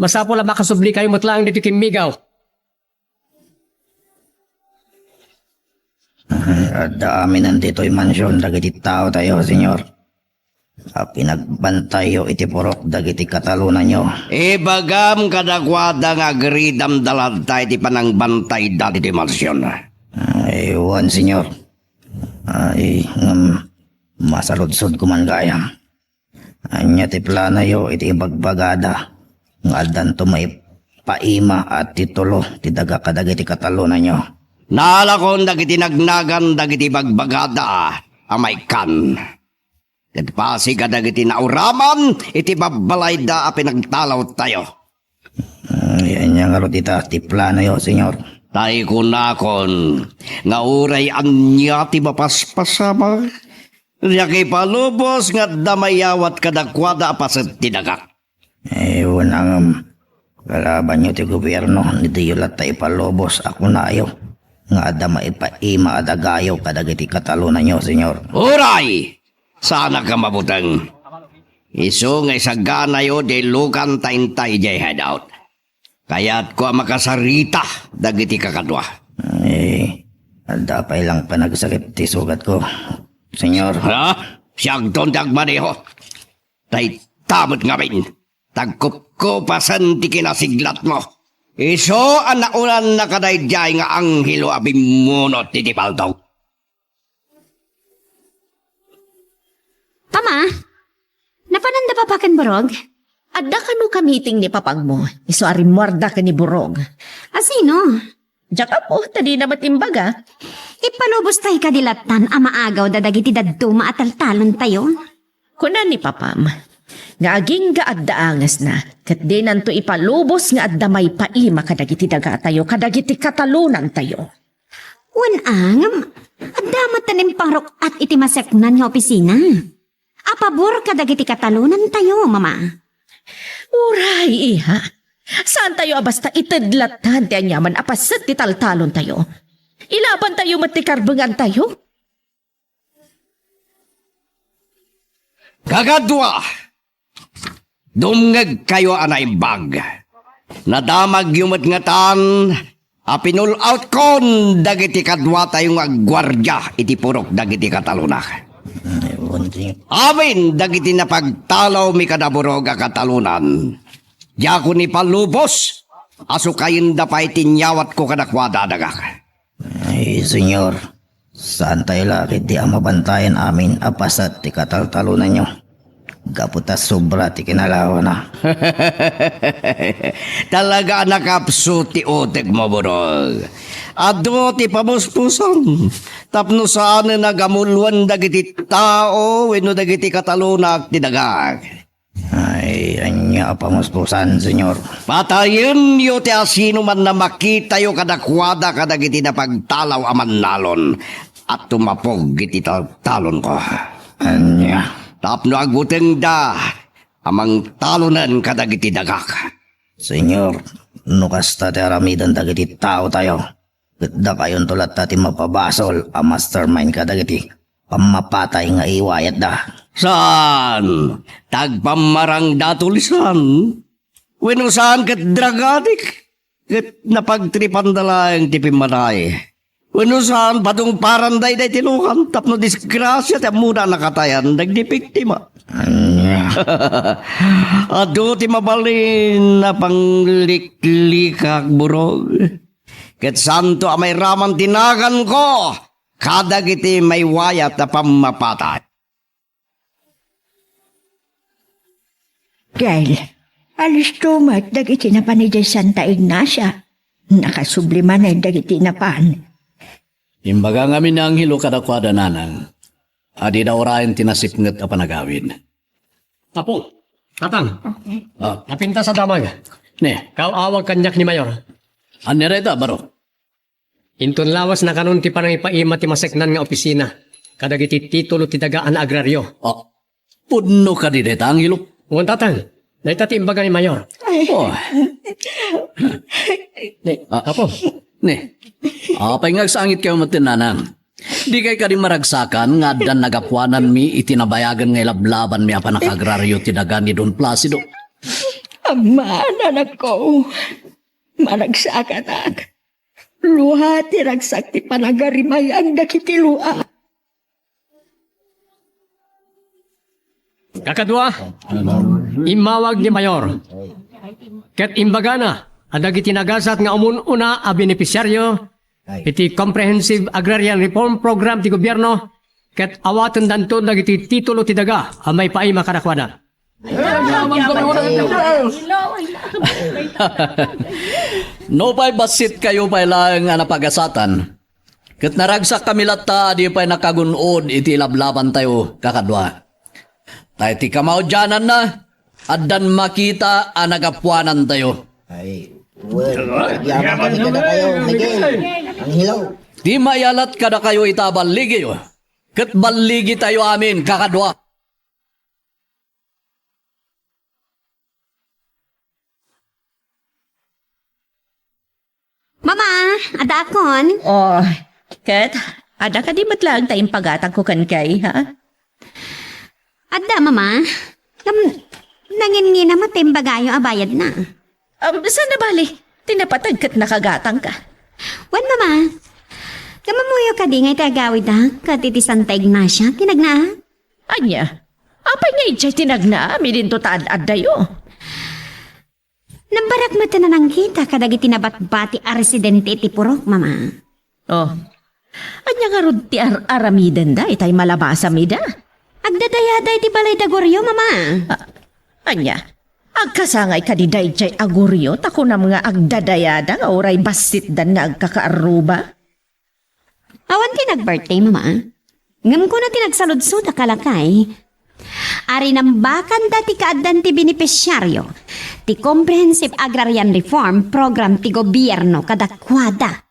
Masapul a makasublikayo met laeng ditoy kimmigaw. Adda aminen ditoy mansion dagiti taotayo, Señor, a pinagbantayyo iti purok dagiti katalonanyo. Ibagam kadakuada nga agridamda latta iti panangbantayda ditoy mansion. Ay, wen, Señor. Ay, ngem masaludsodko man gayam. Ania ti planoyo iti ibagbagada nga addanto maipaima a titulo ti daga kadagiti katalonanyo? Naalakon dagiti nagnagan dagiti ibagbagada a maikkan. ket pasig kadagiti nauraman iti babbalayda a pinagtalawtayo. Ay, ania ngarud ita ti planoyo, Señor? Tay kunakon nga uray ania ti mapaspasamak, diak ipalubos nga adda mayawat kadakuada a paset ti dagak. Eh, wen ngem, kalabanyo ti gobierno, diyo latta ipalubos a kunayo nga adda maipaima a dagayo kadagiti katalonanyo, Señor. Uray! Saanak a mabuteng. Isu nga isaganayo diay lukan ta intay idiay hideout. Kayatko a makasarita dagiti kakadua. Eh, adda pay lang panagsakit ti sugatko, Señor. Ha? Siakton ti agmaneho. Dayta met ngamin, tagkupkupasen ti kinasiglatmo. Isu a naunannaka daydiay nga anghelo a bimmunot iti paltog. Ama, napananda papa ken Burog? Adda kano ka-meeting ni papangmo, isu a rimmuarda ken ni Burog. A sino? Diak ammo, ta dina met imbaga. Ipalubos tay kadi lattan a maagawda dagiti dadduma a taltalontayo? Kuna ni papam, nga agingga adda angesna, ket dinanto ipalubos nga adda maipaima kadagiti dagatayo, kadagiti katalonantayo. Wen a ngem, adda met ti impangruk-at iti maseknan nga opisina. A pabor kadagiti katalonantayo, Mama. Uray, iha. Saantayo a basta ited lattan ti aniaman a paset ti taltalontayo. Ilabantayo met ti karbengantayo. Kakadua, dumngegkayo a naimbag. Nadamagyo met ngatan a pinul-outkon dagiti kaduatayo nga agguardia iti purok dagiti katalonak. Amin dagiti napagtalawmi kada Burog a katalonan, diakon ipalubos a sukayenda pay ti inyawatko kadakuada a dagak. Ay, Señor, saantayo la ketdi a mabantayan amin a paset ti kataltalonanyo, gapu ta sobra ti kinalawana. Talaga a nakapsut ti utekmo, Burog. Adu ti pamuspusan tapno saanen a gamuloen dagiti tao wenno dagiti katalonak ti dagak. Ay, ania a pamuspusan, Señor? Patayenyo ti asinoman a makitayo kadakuada kadagiti napagtalaw a mannalon a tumapog iti taltalonko. Ania? Tapno agbutengda a mangtalonen kadagiti dagak. Señor, no kasta ti aramiden dagiti taotayo, ket dakayonto latta ti mapabasol a mastermind kadagiti pammapatay nga iwayatda. Saan? Tagpammarangda a tulisan? Wenno saan ket drug addict? Ket napagtripanda laeng ti pimmatay? Wenno saan padungparanda idiay ti lukan tapno disgrasia ti ammona a nakatayan dagiti biktima? Ania? Adu ti mabalin a pangliklikak, Burog. Ket saanto a mairaman ti naganko kadagiti maiwayat a pammapatay. Kel, alisto met dagiti napan idiay Santa Ignacia. Nakasubli manen dagiti napan. Imbaga ngamin ni Angelo kadakuada, Nanang, a dida urayen ti nasipnget a panagawid. Apo, Tatang. Ah. Napintas a damag. Ne. Kaaw-awag kaniak ni Mayor. Ania dayta, Baro? Inton lawas nakanon ti panangipaima ti maseknan nga opisina kadagiti titulo ti daga a naagrario. Ah, pudno kadi dayta, Angelo? Wen, Tatang. Dayta ti imbaga ni Mayor. Oh. Ne, ah, Apo. Ne. Apay nga agsangitkayo met, Nanang? Dikay kadi maragsakan nga addan nagapuananmi iti nabayagen nga ilablabanmi a panakagrario ti daga ni Don Placido? Ama, anakko, maragsakanak. Lua ti ragsak ti panagarimayang dagiti lua. Kakadua, immawag ni Mayor ket imbagana a dagiti nagasat nga umun-una a benefisiario iti Comprehensive Agrarian Reform Program ti gobierno ket awatendanto dagiti titulo ti daga a maipaima kadakuada. Nupay bassitkayo pay laeng a napagasatan, ket naragsakkami latta a di pay nakagun-od iti ilablabantayo, kakadua. Ta iti kamaudiananna, addan makita a nagapuanantayo. Ay, well, agyamanmi kadakayo, Miguel, Angelo. Ti maiyaat kadakayo ita a balligiyo, ket balligitayo amin, kakadua. Mama, addaakon? Oh, ket, adda kadi met laeng ta impagatangko kenka, ha? Adda, Mama. Ngem, nanginnginam met ti imbagayo a bayadna. Um, saan a bali? Ti napateg ket nakagatangka. Wen, Mama. Ngem, ammoyo kadi nga iti agawida ket iti Santa Ignacia, tinagna? Ania? Apay nga idiay tinagna, amin dinto ta ad-addayo? Nambarak met a nanangkita kadagiti nabatbati a residente iti purok, Mama. Oh. Ania ngarud ti ar-aramidenda itay malabasam ida? Agdadayada iti balay da Gorio, Mama. Ah, ania? Agkasangay kadi daydiay a Gorio ta kunam nga agdadayada nga uray bassitdan nga agkakaarruba? Awan ti nag-birthday, Mama. Ngem kuna ti nagsaludsod a kalakay, arinambakanda ti kaaddan ti benepisiario ti Comprehensive Agrarian Reform Program ti gobierno kadakuada.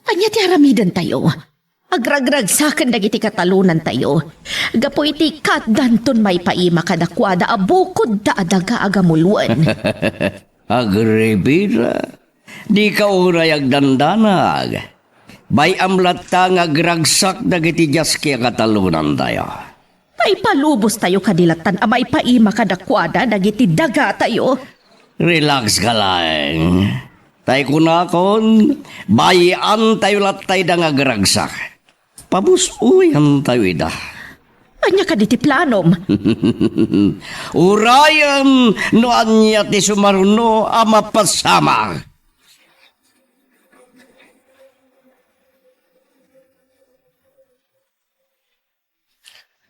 Ania ti aramidentayo? Agragragsaken dagiti katalonantayo. Gapu iti kaaddanton maipaima kadakuada a bukod ta adaga a gamuluen. Agripina, dika uray agdandanag. Bay-am latta nga agragsak dagiti diaski a katalonantayo. Maipalubostayo kadi lattan a maipaima kadakuada dagiti dagatayo. Relax ka laeng. Tay kunakon, bay-antayo lattayda nga agragsak. Pabus-oyantayo ida. Ania kadi ti planom? Urayen no ania ti sumaruno a mapasamak.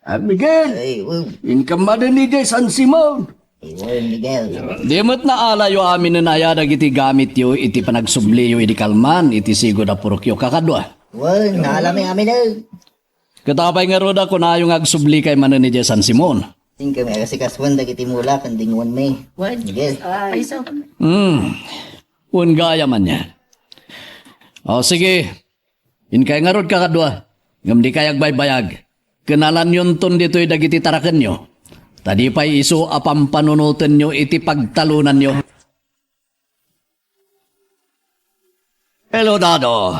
Ah, Miguel, ay, well, inka manen idiay San Simon. Ay, well, Miguel. Di met naalayo aminen aya dagiti gamityo iti panagsubliyo idi kalman iti sigud a purokyo, kakadua. Well, naalami amin, eh. Ket apay ngarud a kunayo nga agsublikayo manen idiay San Simon? Inkami agasikasoen dagiti mula ken dingoenmi. Well, Miguel. Ay, so. Hmm. Wen gayam ania. O, sige. Inkay ngarud, kakadua, ngem dikay agbaybayag. Kenalanyonton ditoy dagiti tarakenyo, ta di pay isu a pampanunotenyo iti pagtalonanyo. Hello, Dado.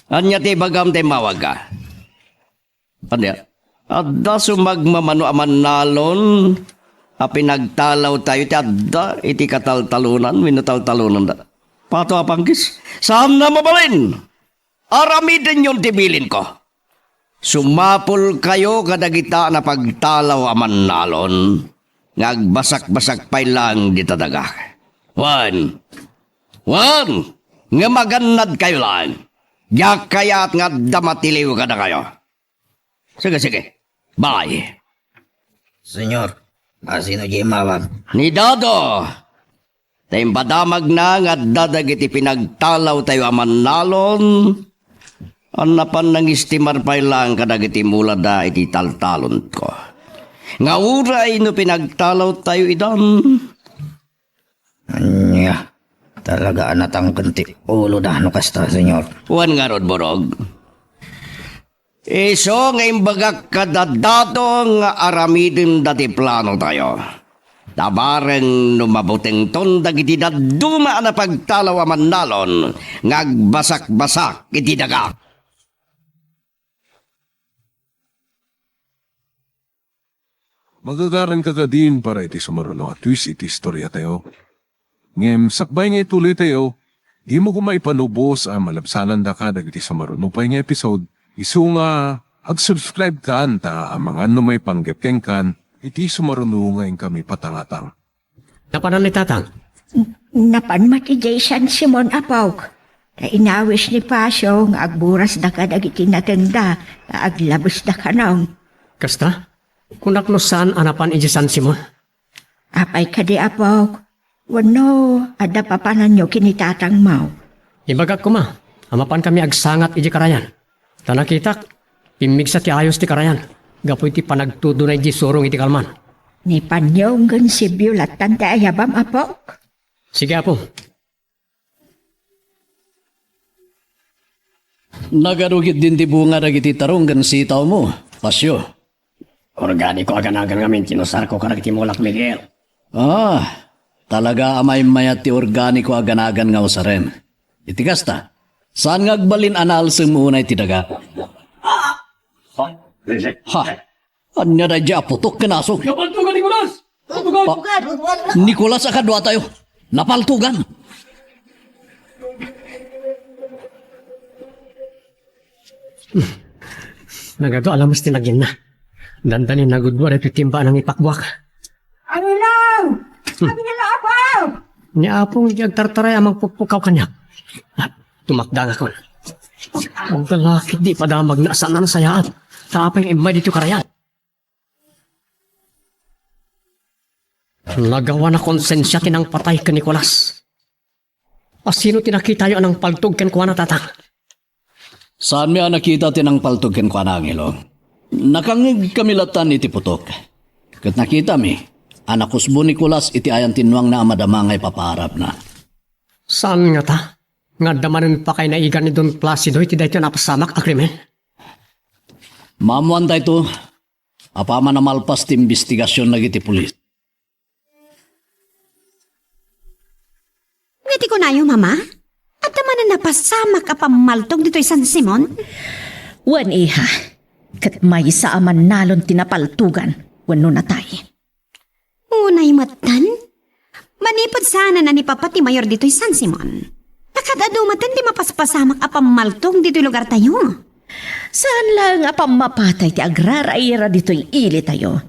Ania ti ibagam ta immawagka? Ania? Adda sumagmamano a mannalon a pinagtalawtayo ti adda iti kataltalonan wenno taltalonanda. Pato a pangkis, saanna mabalin? Aramidenyon ti bilinko. Sumapulkayo kadagita a napagtalaw a mannalon nga agbasakbasak pay laeng dita daga. Wen, wen, ngem agannadkayo laeng. Diak kayat nga adda matiliw kadakayo. Sige, sige. Bye. Senyor, asino diay immawag? Ni Dado. Ta impadamagna nga adda dagiti pinagtalawtayo a mannalon, a napan nangistimar pay laeng kadagiti mulada iti taltalonko. Nga uray no pinagtalawtayo idan. Ania, talaga a natangken ti uloda no kasta, senyor. Wen ngarud, Borog. Isu nga imbagak kada Dado nga aramidenda ti planotayo. Ta bareng no mabutengton dagiti dadduma a napagtalaw a mannalon nga agbasakbasak iti daga. Magagaranka kadin para iti sumaruno a twist iti istoriatayo. Ngem sakbay nga ituloytayo, dimo koma ipalubos a malabsanandaka dagiti sumaruno pay nga episode, isu nga ag-subscribe kan ta amangan no maipanggep kenkan iti sumaruno nga inkami patangatang. Napanan ni Tatang? N-, napan met idiay San Simon, apok. Ta inawis ni Pasio nga agburasda kadagiti natengda ta aglabesda kano. Kasta? Kunak no saan a napan idiay San Simon? Apay kadi, apok? Wenno, adda papananyo ken ni Tatangmo? Ibagak koma, a mapankami agsangat idiay karayan. Ta nakitak, pimmigsa ti ayos ti karayan gapu iti panagtudona idiay surong iti kalman. Ni Panyong ken si Violet ti ayabam, Apok? Sige, Apo. Nagadu ketdin ti bunga dagiti tarong ken sitawmo, Pasio. Organiko a ganagan ngamin ti inusarko kadagiti mulak, Miguel. Ah, talaga a maimmayat ti organiko a ganagan nga usarem. Iti kasta, saan nga agbalin a naalsem unay ti daga? Ha? Ania daydiay a putok ken asog? Napaltugan, Nicolas! Napaltugan! Pa-, Nicolas a kaduatayo, napaltugan! Nagadu a lames ti naginna. Dandani nagudua daytoy timba a nangipakbuak. Angelo! Hmm. Angelo, Apo! Ni Apo nga agtartaray a mangpukpukaw kaniak. Ah, tumakdangakon. Agdalakit di padamagna a saan a nasayaat. Ta apay nga immay ditoy karayan? Nagawana konsensia ti nangpatay ken Nicolas. A sino ti nakitayo a nangpaltog kenkuana, Tatang? Saanmi a nakita ti nangpaltog kenkuana, Angelo. Nakangngegkami lattan iti putok. Ket nakitami a nakusbo ni Nicolas iti ayan ti innuangna a madama nga ipapaarapna. Saan ngata nga adda manen pakainaigan ni Don Placido iti daytoy a napasamak a krimen? Maammoan daytoy, apaman a malpas ti imbestigasion dagiti pulis. Ngati kunayo, Mama? Adda manen napasamak a pammaltog ditoy San Simon? Wen, iha. Ket maysa a mannalon ti napaltogan wenno natay. Unay metten, manipud saanen a ni Papa ti mayor ditoy San Simon, ta kad-adu metten ti mapaspasamak a pammaltog ditoy lugartayo. Saan laeng a pammapatay ti agraraira ditoy ilitayo.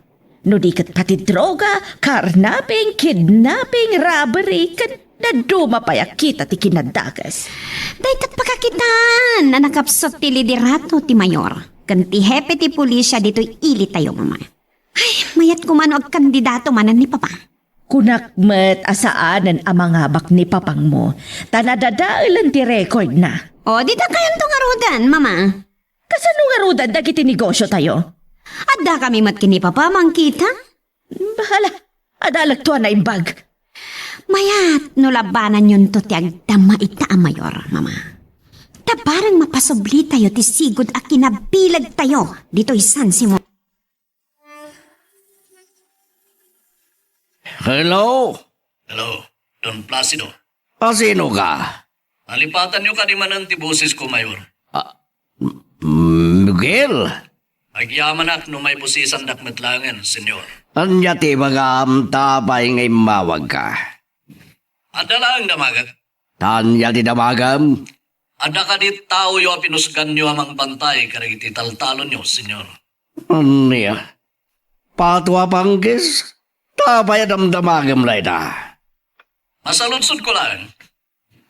No di ket pati droga, carnapping, kidnapping, robbery, ken dadduma pay a kita ti kinadakes. Dayta pakakitaan a nakapsut ti liderato ti mayor ken ti hepe ti pulisia ditoy ilitayo, Mama. Ay, mayat koma no agkandidato manen ni Papa. Kunak met a saanen a mangabak ni Papangmo, ta nadadaelen ti recordna. O, di dakayanto ngaruden, Mama. Kasano ngaruden dagiti negosiotayo? Addakami met ken ni Papa mangkita. Bahala, adalekto a naimbag. Mayat no labananyonto ti agdama ita a mayor, Mama. Ta bareng mapasublitayo ti sigud a kinabilegtayo ditoy San Simon. Hello? Hello, Don Placido. A, sino ka? Nalipatanyo kadi manen ti bosesko, Mayor? Ah, M-, Miguel? Agyamanak no maibusisandak met laengen, Senyor. Ania ti ibagam, ta apay nga immawagka? Adda laeng damagek. Ta ania ti damagem? Adda kadi taoyo a pinusganyo a mangbantay kadagiti taltalonyo, Senyor? Ania? Pato a pangkis? Ta apay a damdamagem dayta? Masaludsodko laeng.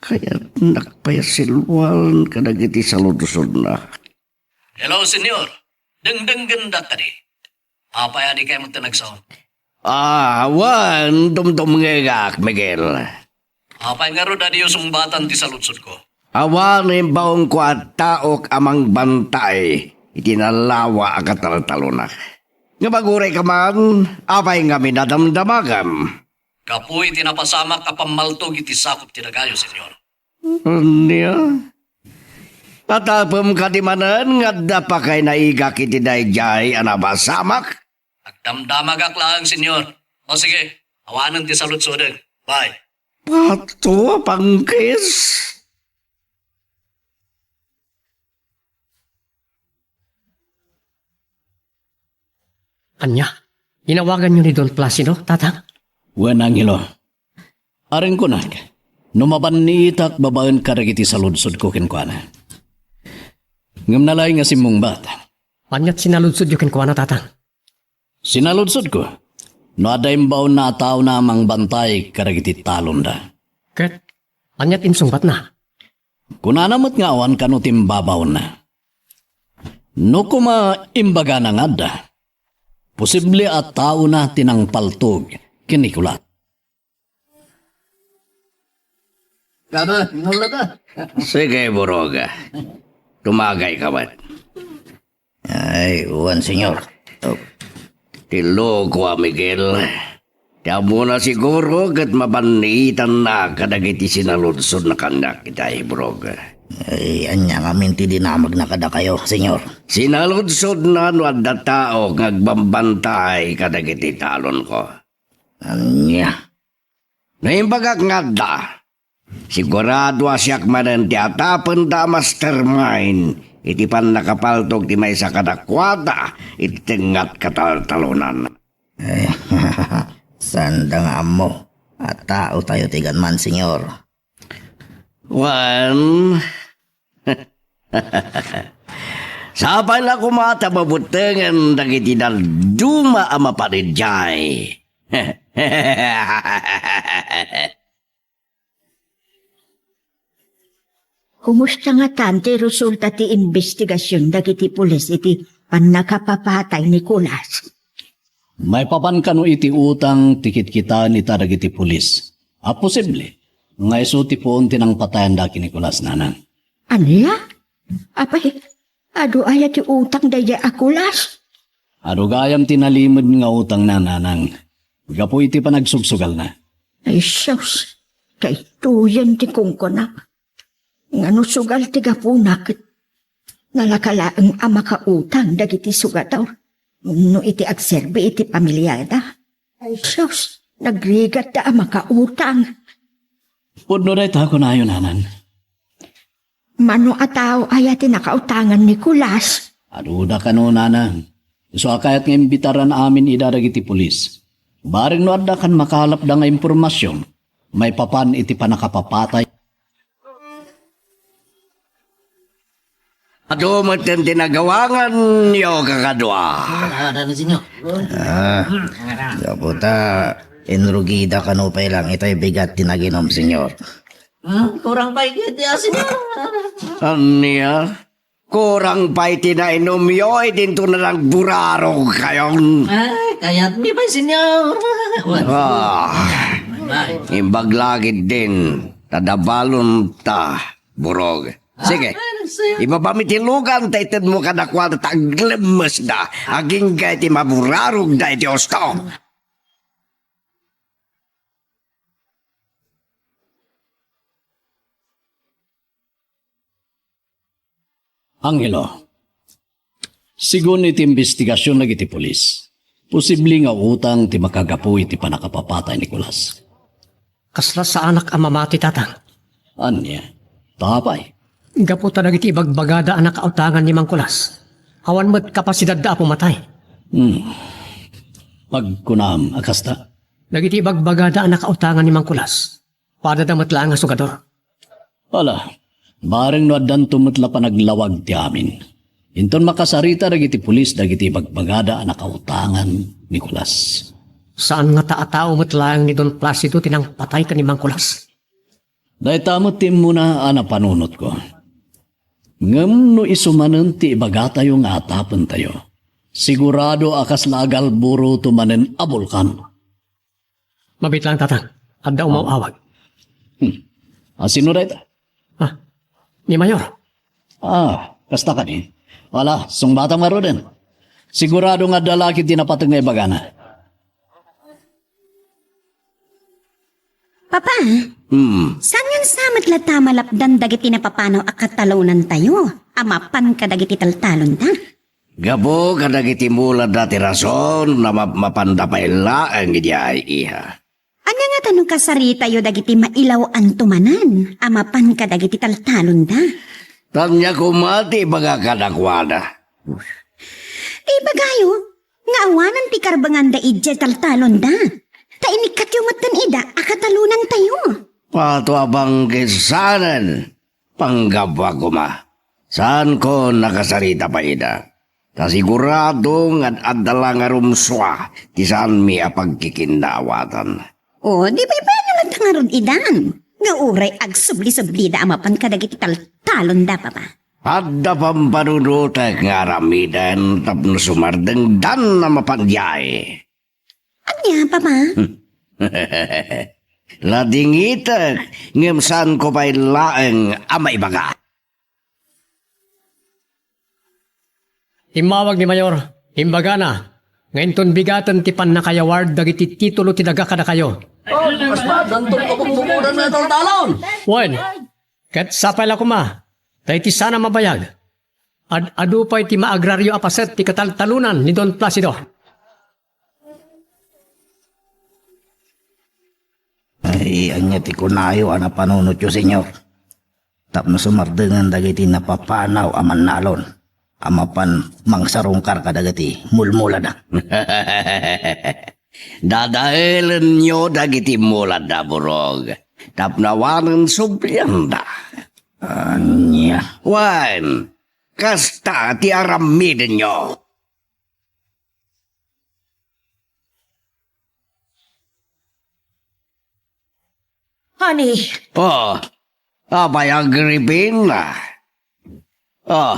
Kayatnak pay a silwalen kadagiti saludsodna. Hello, Senyor. Dengdenggendak kadi. Apay a dikay met nagsaom? Ah, wen, dumdumngegak, Miguel. Apay ngarud a diyo sungbatan ti saludsodko? Awan imbaonko a taok a mangbantay iti nalawa a kataltalona. Ngem agurayka man, apay ngamin a damdamagem? Gapu iti napasamak a pammaltog iti sakup ti dagayo, Senyor. Ania? Natapem kadi manen nga adda pakainaigak iti daydiay a napasamak? Agdamdamagak laeng, Senyor. O sige, awanen ti saludsodek. Bye. Pato a pangkis? Ania? Inawaganyo ni Don Placido, Tatang? Wen, Angelo. Areng kunak, no mabanniitak babaen kadagiti saludsodko kenkuana. Ngem nalaing a simmungbat. Ania ti sinaludsodyo kenkuana, Tatang? Sinaludsodko, no adda imbaonna a taona a mangbantay kadagiti talonda. Ket ania ti insungbatna? Kunana met nga awan kano ti imbabaonna. No koma imbagana nga adda, posible a taona ti nangpaltog ken Nicolas. Sige, Burog. Tumagayka met. Ay, wen, Senyor. Oh. Ti loko a Miguel. Ti ammona siguro ket mabanniitanna kadagiti sinaludsodna kaniak ita, Burog. Ay, ania ngamin ti dinamagna kadakayo, Senyor? Sinaludsodna no adda tao nga agbambantay kadagiti talonko. Ania? Naimbagak nga adda. Sigurado a siak manen ti atapenda a mastermind iti pannakapaltog ti maysa kadakuada iti tengnga a kataltalonan. Eh, saan da nga ammo a tao tayo ti ganman, Senyor? Wen, sapay la koma ta mabuttengen dagiti dadduma a mapan idiay. Kumusta ngatan ti resulta ti imbestigasion dagiti pulis iti pannakapapatay ni Kulas? Maipapan kano iti utang ti kitkitaen ita dagiti pulis a posible nga isu ti puon ti nangpatayan da ken ni Kulas, nanang. Ania? Apay, adu aya ti utang daydiay a Kulas? Adu gayam ti nalimed nga utangna, nanang, gapu iti panagsugsugalna. Ay, sus, daytoyen ti kunkunak. Ngano sugal ti gapuna ket nalaka laeng a makautang dagiti sugadur wenno iti agserbi iti pamiliada? Ay, sus, nagrigatda a makautang. Pudno dayta, kunayo, nanang. Mano a tao aya ti nakautangan ni Kulas? Aduda kano, nanang. Isu a kayat nga imbitaran amin ida dagiti pulis. Bareng no adda kan makalapda nga impormasion maipapan iti pannakapapatay. Adu met ti nagawanganyo, kakadua. Ah, gapu ta inrugida kano pay lang itay bigat ti naginom, Senyor. Hmm, kurang pay ket, ah, Senyor. Ania? Kurang pay ti nainomyo, idinto na nagburarog kayon. Ay, kayatmi pay, Senyor. Ah, imbag la ketdin, ta dabalon ta, Burog. Sige, ibabami ti lugan ta itedmo kadakuada ta aglemmesda agingga iti maburarogda iti husto. Angelo, sigun iti imbestigasion dagiti pulis, posible nga utang ti makagapu iti pannakapapatay ni Kulas. Kasla saanak a mamati, Tatang. Ania? Tapay? Gapu ta dagiti ibagbagada a nakautangan ni Mang Kulas, awan met kapasidadda a pumatay. Hmm. Pagkunam a kasta? Dagiti ibagbagada a nakautangan ni Mang Kulas, padada met laeng a sugadur. Ala, bareng no addanto met la panaglawag ti amin. Inton makasarita dagiti pulis dagiti ibagbagada a nakautangan ni Kulas. Saan ngata a tao met laeng ni Don Placido ti nangpatay ken ni Mang Kulas? Dayta met ti immuna a napanunotko. Ngem no isu manen ti ibagatayo nga atapentayo, sigurado a kasla agalburuto manen a bulkan. Mabiit laeng, Tatang. Adda umaw-awag. Hmm. A, sino dayta? Ah, ni Mayor. Ah, kasta kadi. Ala, sungbatam ngaruden. Sigurado nga adda la ketdi napateg nga ibagana. Papa, hmm, saan nga sa met latta malapdan dagiti napapanaw a katalonantayo a mapan kadagiti taltalonda? Gapu kadagiti mulada ti rason a map-, mapanda pay laeng idiay, iha. Ania ngata no kasaritayo dagiti mailaw-anto manen a mapan kadagiti taltalonda? Ania koma ti ibaga kadakuada? Ti ibagayo nga awanen ti karbenganda idiay taltalonda. Ta inikkatyo metten ida a katalonantayo. Pato a bangkit sanen. Panggapuak koma, saanko nakasarita pay ida. Ta sigurado nga ad-adda la nga rumsua ti saanmi a pagkikinnaawatan. O, di pay pwede latta ngarud idan nga uray agsubli-sublida a mapan kadagiti taltalonda, Papa. Adda pampanunotek nga aramiden tapno sumardengdan a mapan diay. Ania, Papa? Ladingitek, ngem saanko pay laeng a maibaga. Immawag ni Mayor, imbagana nga inton bigaten ti pannakayaward dagiti titulo ti daga kadakayo. Oh, basta, dantong kabukbukudan na itong talon. Wen, ket sapay la koma, ta iti saan a mabayag, ad-adu pay ti maagrario a paset ti kataltalonan ni Don Placido. Ay, ania ti kunayo a napanunotyo, Señor? Tapno sumardengen dagiti napapanaw a mannalon a mapan mangsarungkar kadagiti mulmulada. Dadaelenyo dagiti mulada, Burog, tapno awanen sublianda. Ania? Wen, kasta ti aramidenyo. Honey. Oh, apay, Agripina? Oh,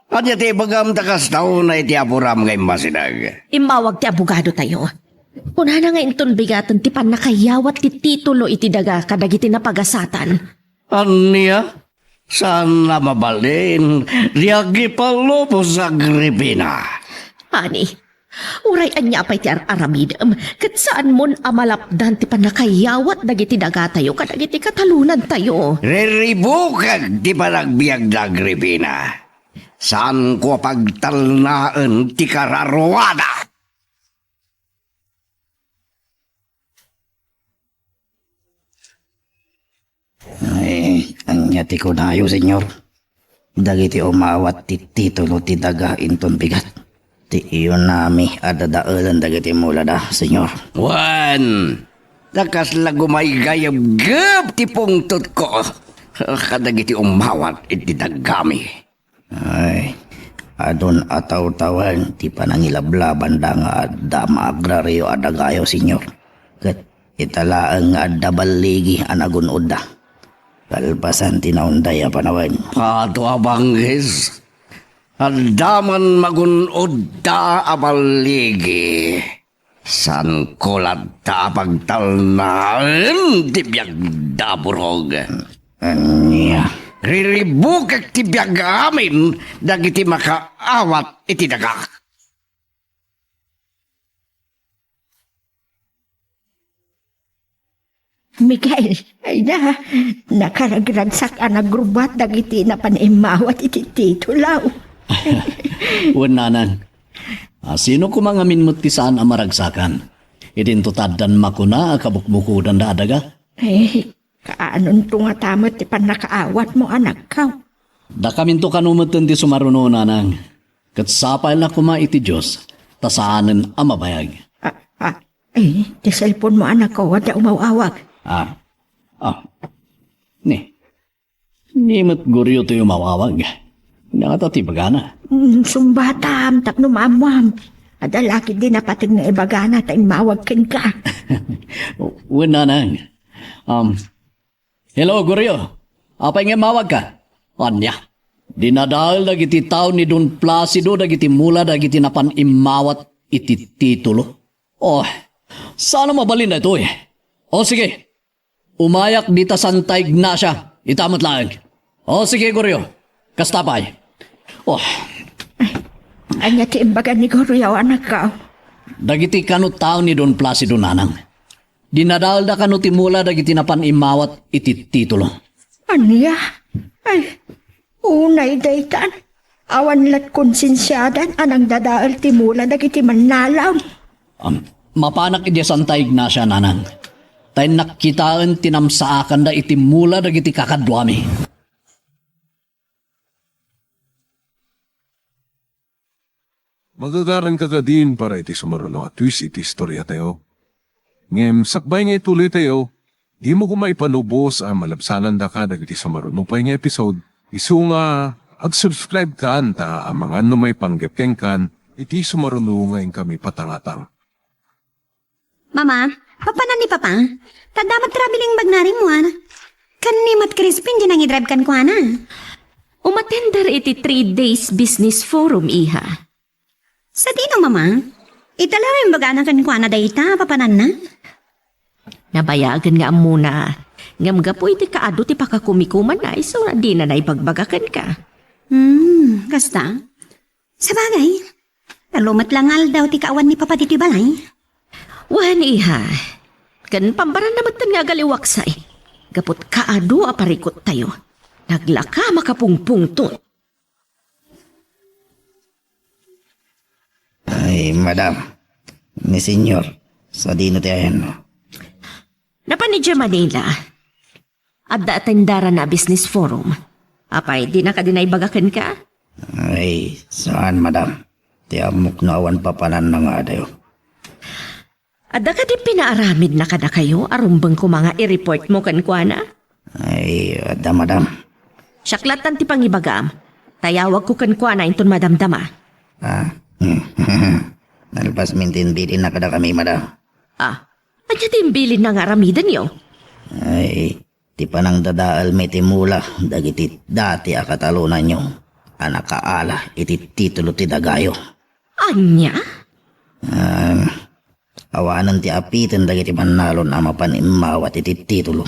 ania ti ibagam ta kasta unay ti apuram nga immasideg? Immawag ti abogado tayo. Kunana nga inton bigaten ti pannakayawat ti titulo iti daga kadagiti napagasatan. Ania? Saan a mabalin, diak ipalubos, Agripina. Honey, uray ania pay ti ar-aramidem, ket saanmon a malapdan ti pannakayawat dagiti dagatayo kadagiti katalonantayo. Riribukek ti panagbiagda, Agripina. Saanko a pagtalnaen ti kararuada. Ay, ania ti kunayo, Señor? Dagiti umawat ti titulo ti daga inton bigat ti iyunami a dadaelen dagiti mulada, Señor. Wen, ta kasla gumaygayebgep ti pungtotko kadagiti umawat iti dagami. Ay, adun a tawtawen ti panangilablabanda nga adda maagrario a dagayo, Señor. Ket ita laeng nga adda balligi a nagun-odda. Kalpasan ti naunday a panawen. Ato a bangis, adda man magun-odda a balligi. Saanko latta a pagtalnaen ti biagda, Burog. Ania? Riribukek ti biag amin dagiti makaawat iti daga. Miguel, ay na, nakaragragsak a nagrubbuat dagiti napan immawat iti titulo. Wen, nanang. A, sino koma ngamin met ti saan a maragsakan? Idinto ta addan makuna a kabukbukudanda a daga? Eh, kaanonto ngata met ti pannakaawatmo, anakko? Dakaminto kano metten ti sumaruno, nanang. Ket sapay la koma iti Dios, ta saanen a mabayag. Ah, ah, eh, ti cellphone mo, anakko, adda umaw-awag. Ah, ah, ni, ni met Gorio ti umaw-awag. Nangata ti ibagana? Mm, sumbatam, tapno maammoam. Adda la ketdi napateg nga ibagana ta immawag kenka. Wen, nanang. Um, Hello, Gorio. Apay nga immawagka? Ania? Dinadael dagiti tao ni Don Placido dagiti mula dagiti napan immawat iti titulo. Oh, saan a mabalin daytoy? O sige, umayak dita Santa Ignacia, ita met laeng. O sige, Gorio, kasta pay. Oh. Ania ti imbaga ni Gorio, anakko? Dagiti kano tao ni Don Placido, nanang. Dinadaelda kano ti mula dagiti napan immawat iti titulo. Ania? Ay, unay daytan. Awan lat konsensiadan a nangdadael ti mula dagiti mannalon. Am, mapanak idiay Santa Ignacia, nanang. Ta innak kitaen ti namsaakanda iti mula dagiti kakaduami. Magagaranka kadin para iti sumaruno a twist iti istoriatayo. Ngem sakbay nga itulitayo, dimo koma ipalubos a malabsanandaka dagiti sumaruno pay nga episode. Isu nga, ag-subscribe kan ta amangan no maipanggep kenkan iti sumaruno nga inkami patangatang. Mama, papanan ni Papa? Tadda met traveling bag narimmuar. Ken ni met Crispin diay nangidrive kenkuana. Umatender iti three days business forum, iha. Sadino, Mama? Ita la imbagana kenkuana dayta, papananna? Nabayagen nga ammona. Ngem gapu iti kaadu ti pakakumikumanna, isu a dina naibagbaga kenka. Hmm, kasta? Sabagay, tallo met la nga aldaw ti kaawan ni Papa ditoy balay. Wen, iha. Ken pambaranna metten nga agaliwaksay. Gaput kaadu a parikut tayo. Naglaka makapungpungtot. Ay, madam. Ni senyor, sadino ti ayanna? Napan idiay Manila. Adda a tendarana a business forum. Apay, dina kadi naibaga kenka? Ay, saan, madam. Ti ammok no awan papananna nga adayo. Adda kadi pinaaramidna kadakayo a rumbeng koma nga i-report mo kenkuana? Ay, adda, madam. Siak lattan ti pangibagam. Tayawagko kenkuana inton madamdama. Ah? Nalpas min ti imbilinna kadakami, madam. Ah, ania ti imbilinna nga aramidenyo? Ay, ti panangdadaelmi ti mula dagiti dati a katalonanyo a nakaala iti titulo ti dagayo. Ania? Ah, awanen ti apiten dagiti bannalon a mapan immawat iti titulo.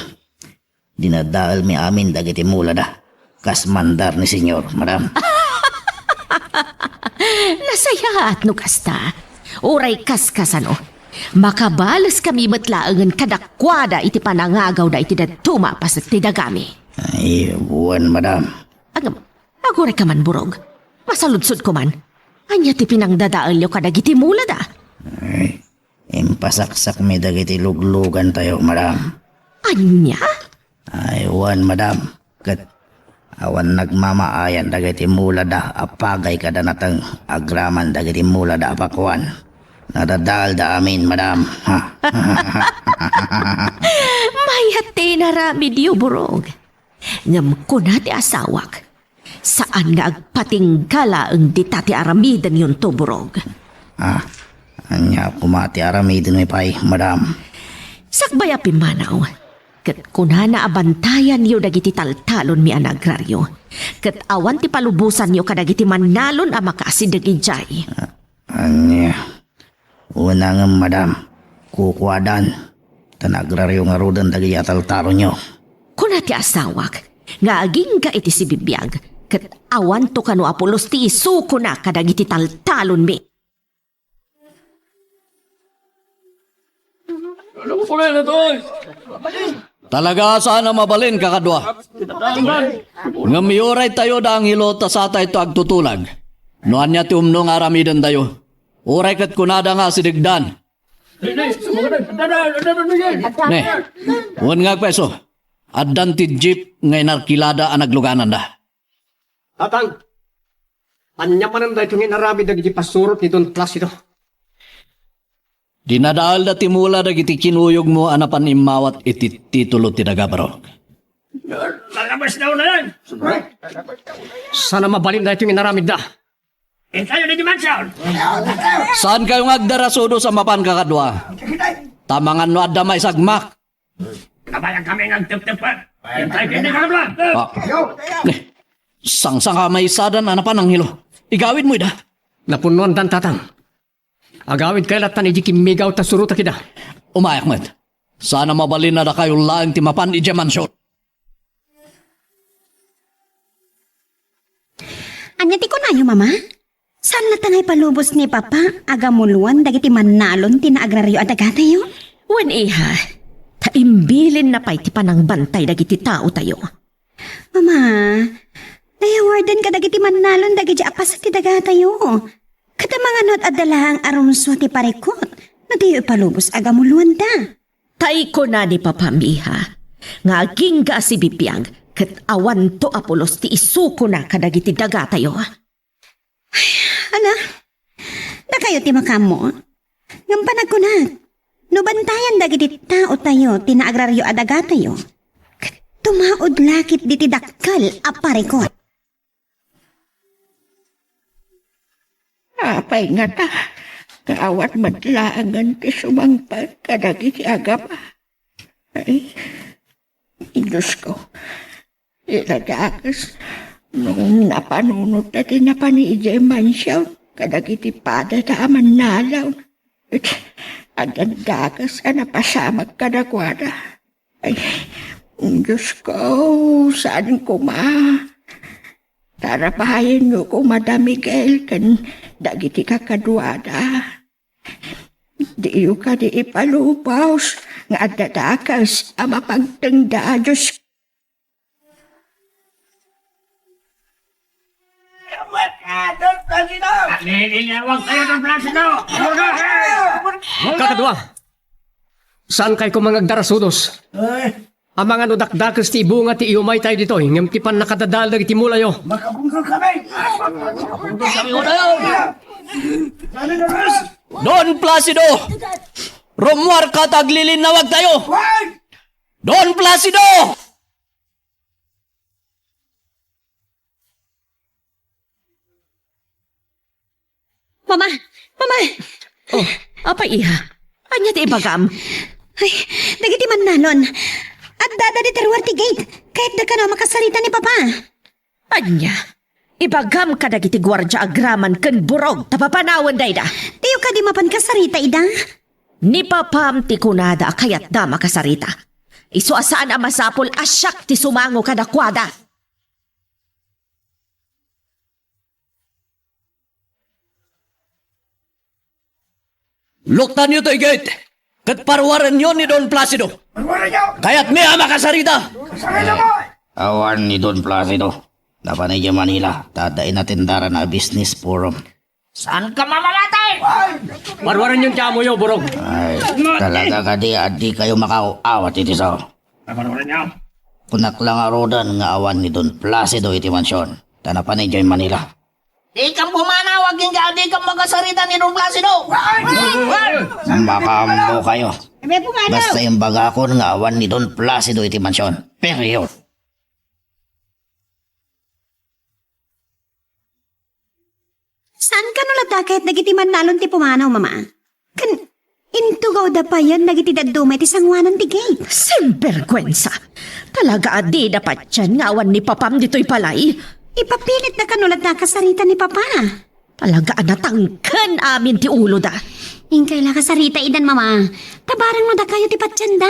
Dinadaelmi amin dagiti mulada. Kas mandar ni senyor, madam. Nasayaat no kasta. Uray kaskasano. Makabaleskami met laengen kadakuada iti panangagawda iti dadduma a paset ti dagami. Ay, wen, madam. Agam, agurayka man, Burog. Masaludsodko man. Ania ti pinangdadaelyo kadagiti mulada? Ay, impasaksakmi dagiti luglugantayo, madam. Ania? Ay, wen, madam. Ket awan nagmamaayan dagiti mulada a pagay kada nateng agraman dagiti mulada a pakuan. Nadadaelda amin, madam. Ha? Mayat ti inaramidyo, Burog. Ngem kuna ti asawak, saan nga agpatingga laeng dita ti aramidenyonto, Burog. Ah, ania koma ti aramidenmi pay, madam? Sakbay a pimmanaw, ket kunana a bantayanyo dagiti taltalonmi a naagrario, ket awan ti palubosanyo kadagiti mannalon a makaasideg idiay. Ania? Una ngem, madam, kukuadan, ta naagrario ngaruden dagiti ataltalonyo. Kuna ti asawak, nga agingga iti sibibiag, ket awanto kano a pulos ti isukona kadagiti taltalonmi. Talaga saan a mabalin, kakadua. Ngem iuray tayo da Angelo ta satayto agtutulag. No ania ti umno nga aramidentayo. Uray ket kunada nga asidegdan. Ne, wen nga agpayso, addan ti jeep nga inarkilada a naglugananda. Tatang, ania manen daytoy nga inaramid dagiti pasurot ni Don Placido? Dinadaelda ti mula dagiti kinuyogmo a napan immawat iti titulo ti daga, Barok. Lalabas daw na yan! Saan a mabalin daytoy nga inaramidda? Intayo ni Dimension! Saan kayo nga agdarasudos a mapan, kakadua? Ta mangan no adda maisagmak. Nabayag kami nga agteptepan. Intay kini, kakabla. Ah. Eh, sangsanga maysadan a napan, Angelo. Igawidmo ida. Napunnoandan, Tatang. Agawidkay lattan iti kimmigaw ta surotak ida. Umayak met. Saan a mabalin a dakayo laeng ti mapan idiay mansion. Ania ti kunayo, Mama? Saan latta nga ipalubos ni Papa a gamuloan dagiti mannalon ti naagrario a dagatayo? Wen, iha, ta imbilinna pay ti panangbantay dagiti taotayo. Mama, nayawarden kadagiti mannalon dagiti a paset ti dagatayo. Ket amangan no adda laeng a rumsua ti parikut no diyo ipalubos a gamuloanda. Ta ikuna ni Papam, iha, nga agingga a sibibiag ket awanto a pulos ti isukona kadagiti dagatayo. Ala, dakayo ti makaammo. Ngem panagkunak, no bantayan dagiti taotayo ti naagrario a dagatayo, ket tumaud la ketdi ti dakkel a parikut. Apay ngata, nga awan met laengen ti sumangpet kadagiti agama? Ay, Diosko, ila dakes, no napanunot ti napan idiay mansion kadagiti padada a mannalon. Adda dakes a napasamak kadakuada. Ay, Diosko, saan koma. Tarapayenyo koma da Miguel ken dagiti kakaduada. Diyo kadi ipalubos nga adda dakes a mapagtengda, Dios. Linawag tayo ng Placido! Kakadua, saan kayo kung mangagdarasudos? Amangan no dakdakes ti ibunga ti iyumay tayo ditoy, ngem ti pannakadadael dagiti mulayo. Makabungkal kami! Don Placido! Rumuarka ta aglilinnawag tayo! Don Placido! Mama! Mama! Oh, apay, iha? Ania ti ibagam? Ay, dagiti mannalon. Addada ditoy ruar ti gate. Kayatda kano a makasarita ni Papa. Ania? Ibagam kadagiti guardia agraman ken burog ta papanawen dayda. Diyo kadi mapan kasarita ida? Ni Papam ti kunada a kayatda makasarita. Isu a saan a masapul a siak ti sumango kadakuada. Luktanyo toy gate, ket paruarenyo ni Don Placido. Paruarenyo! Kayatmi a makasarita. Kasarita mo! Awan ni Don Placido. Napan idiay Manila, ta adda inatendaran a business forum. Saan ka mamamatay? Paruarenyon ti amoyo, burog. Ay, talaga kadi a di kayo makaaw-awat iti sao. Paruarenyo. Kunak lang aruden nga awan ni Don Placido iti mansyon. Ta napan idiay Manila. Di kan pumanaw, agingga, di kan makasarita ni Don Placido. Makaammo kayo. Basta imbagakon nga awan ni Don Placido iti mansyon. Period. Saan kano latta ket dagiti mannalon ti pumanaw, Mama? Ken intugawda payen dagiti dadduma iti sangoanan ti gate. Sinbergwensa! Talaga a dida patien nga awan ni Papam ditoy balay. Ipapilitda kano latta a kasarita ni Papa. Talaga a natangken amin ti uloda. Inkay la kasarita idan, Mama. Ta bareng no dakayo ti patienda.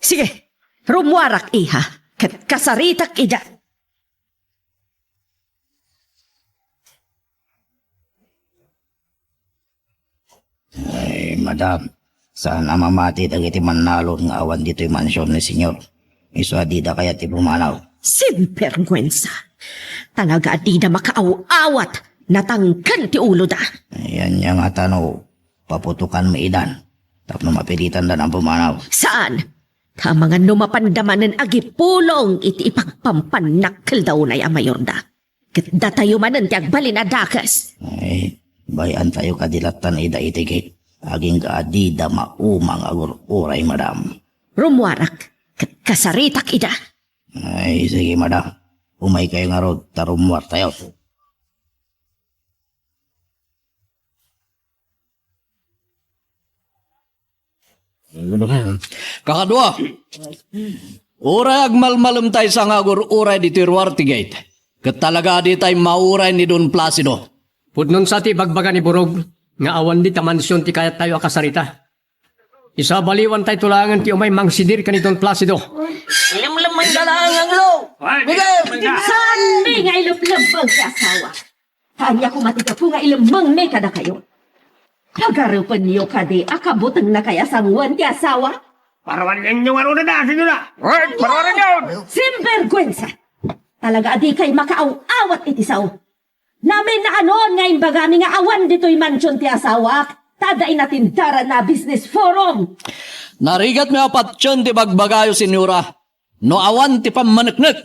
Sige, rumuarak, iha, ket kasaritak ida. Ay, madam, saan a mamati dagiti mannalon nga awan ditoy mansyon ni Senyor. Isu a dida kayat ti pumanaw. Sinbergwensa! Talaga a dida makaaw-awat, natangken ti uloda. Ay, ania ngata no paputokanmi idan tapno mapilitandan a pumanaw. Saan? Ta amangan no mapanda manen agipulong iti ipagpampannak kel da unay a mayorda. Ket datayo manen ti agbalin a dakes. Ay, bay-antayo kadi lattan ida iti gate. Agingga a dida mauma nga agur-uray, madam. Rumuarak, ket kasaritak ida. Ay, sige, madam. Umaykayo ngarud, ta rumuartayo. Kakadua, uray agmalmalemtay sa nga agur-uray ditoy ruar ti gate, ket talaga a ditay mauray ni Don Placido. Pudno sa ti ibagbaga ni Burog nga awan dita mansion ti kayattayo a kasarita. Isabaliwantay to laengen ti umay mangsidir ken ni Don Placido. Ilemlemmeng ka laeng, Angelo! Miguel! Saan mi nga ileplemmeng ti asawa? Ania koma ti gapu nga ilemmengmi kadakayo? Pagarepenyo kadi a kabutengnakay a sangoen ti asawa? Paruarenyo ngarud a, senyora! Ay, paruarenyo! Sinbergwensa! Talaga a dikay makaaw-awat iti sao. Naminaanon nga imbagami nga awan ditoy mansion ti asawak, ta adda inatindaran a business forum. Narigatmi a patien ti bagbagayo, senyora, no awan ti pammaneknek.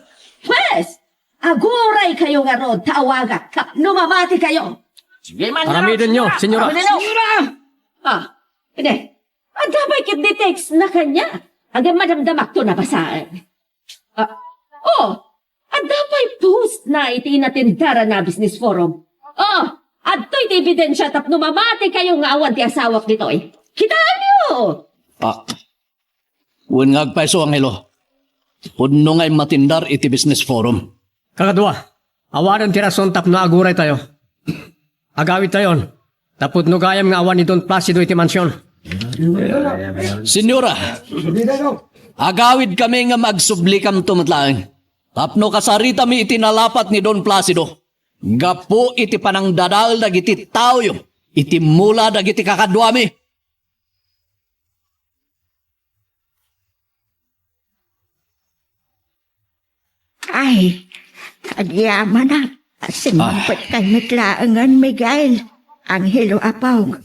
Pwes, aguray kayo ngarud ta awagak tapno mamati kayo. Sige man, paramidenyo, senyora. Paramidenyo. Senyora! Ah, ine, adda pay ket ditext na kanya. Agem madamdamakto na basaen. Ah, oh, adda pay post na iti inatindaran a business forum. Oh, adtoy ti ebidensia tapno mamati kayo nga awan ti asawak ditoy. Kitaenyo! Ah, wen nga agpayso, Angelo. Pudno nga immatindar iti business forum. Kakadua, awanen ti rason tapno aguray tayo. Agawid tayon, ta pudno gayam nga awan ni Don Placido iti mansion. Senyora, agawidkami ngem agsublikamto met laeng. Tapno kasaritami iti nalapat ni Don Placido, gapu iti panangdadael dagiti taoyo iti mula dagiti kakaduami. Ay, agyamanak. Simmangpetkay met laengen, Miguel. Angelo a Pog.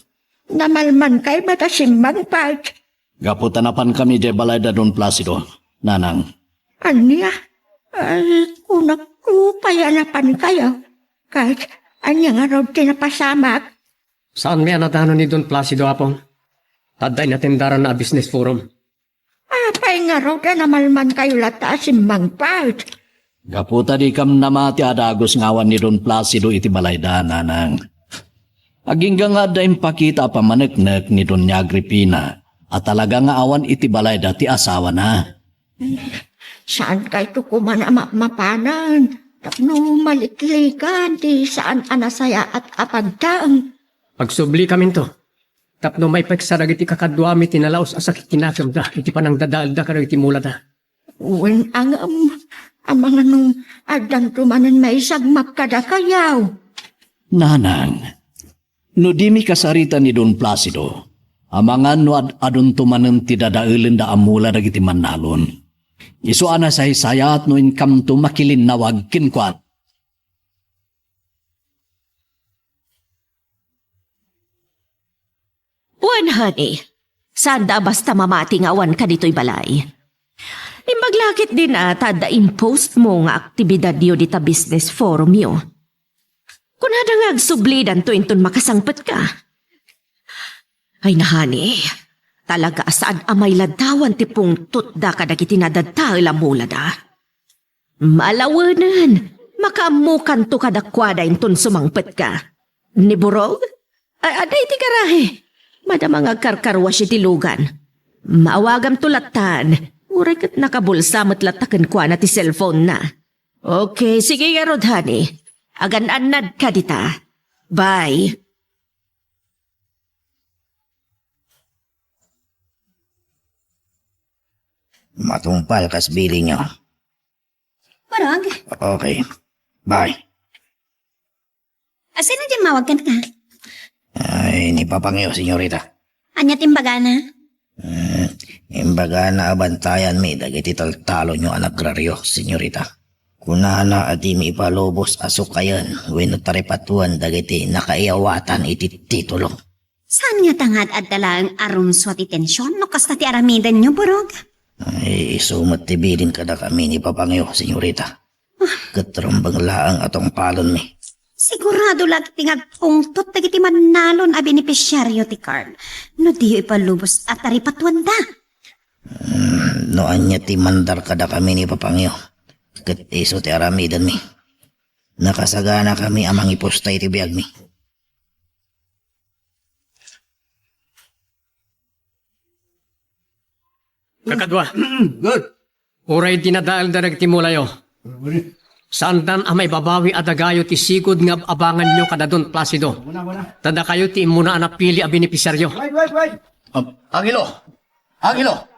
Namalmankay met a simmangpet. Gapu ta napankami idiay balay da Don Placido, nanang. Ania? Ay, kunak pay a napankayo. Ket ania ngarud ti napasamak? Saanmi a nadanon ni Don Placido, Apong. Ta adda inatendaranna a business forum. Apay ngarud a namalmankayo latta a simmangpet? Gapu ta dikam namati a dagus nga awan ni Don Placido iti balayda, nanang. Agingga nga adda impakita a pammaneknek ni Doña Agripina a talaga nga awan iti balayda ti asawana. Saankayto koma a mapmapanen tapno maliklikan ti saan a nasayaat a pagtaeng. Agsubli kaminto tapno maipeksa dagiti kakaduami ti nalaus a sakit ti nakemda iti panangdadaelda kadagiti mulada. Wen, angem, amangan no addanto manen maisagmak kadakayo. Nanang, no dimi kasarita ni Don Placido, amangan no ad-adunto manen ti dadaelenda a mula dagiti mannalon. Isu a nasaysayaat no inkamto makilinnawag kenkuana. Wen, honey, saanda a basta mamati nga awanka ditoy balay. Imbag la ketdin a ta adda impostmo nga aktibidadyo dita business forumyo. Kunada nga agsublidanto inton makasangpetka. Ay na, honey, talaga a saan a mailaddawan ti pungtotda kadagiti nadadael a mulada. Malawenen, makaammokanto kadakuada inton sumangpetka. Ni Burog? A-, adda iti garahe. Madama nga agkarkarwas iti lugan. Maawagamto lattan. Uray ket nakabulsa met latta kenkuana ti cellphone-na. Okay, sige ngarud, honey. Agan-annadka dita. Bye. Matungpal kas bilinyo. Burog? Okay. Bye. Asino ti immawag kenka? Ay, ni Papangyo, senyorita. Ania ti imbagana? Hmm, imbagana a bantayanmi dagiti taltalonyo a nagrario, senyorita. Kunana a dimi ipalubos a sukayen wenno taripatuen dagiti nakaiyawatan iti titulo. Saan ngata nga ad-adda laeng a rumsua ti tension no kasta ti aramidenyo, Burog? Ay, isu met ti bilin kadakami ni Papangyo, senyorita. Ket rumbeng laeng a tungpalonmi. Sigurado la ti nga agpungtot dagiti mannalon a benepisiario ti card no diyo ipalubos a taripatuenda. Hmm, no ania ti mandar kadakami ni Papangyo, ket isu ti aramidenmi. Nakasaganakami a mangipusta iti biagmi. Kakadua. Good. Uray dinadaelda dagiti mulayo, saandan a maibabawi a dagayo ti sigud nga ab-abanganyo kada Don Placido. Ta dakayo ti immuna a napili a benepisiario. Wait, wait, wait. Ab-, Angelo! Angelo!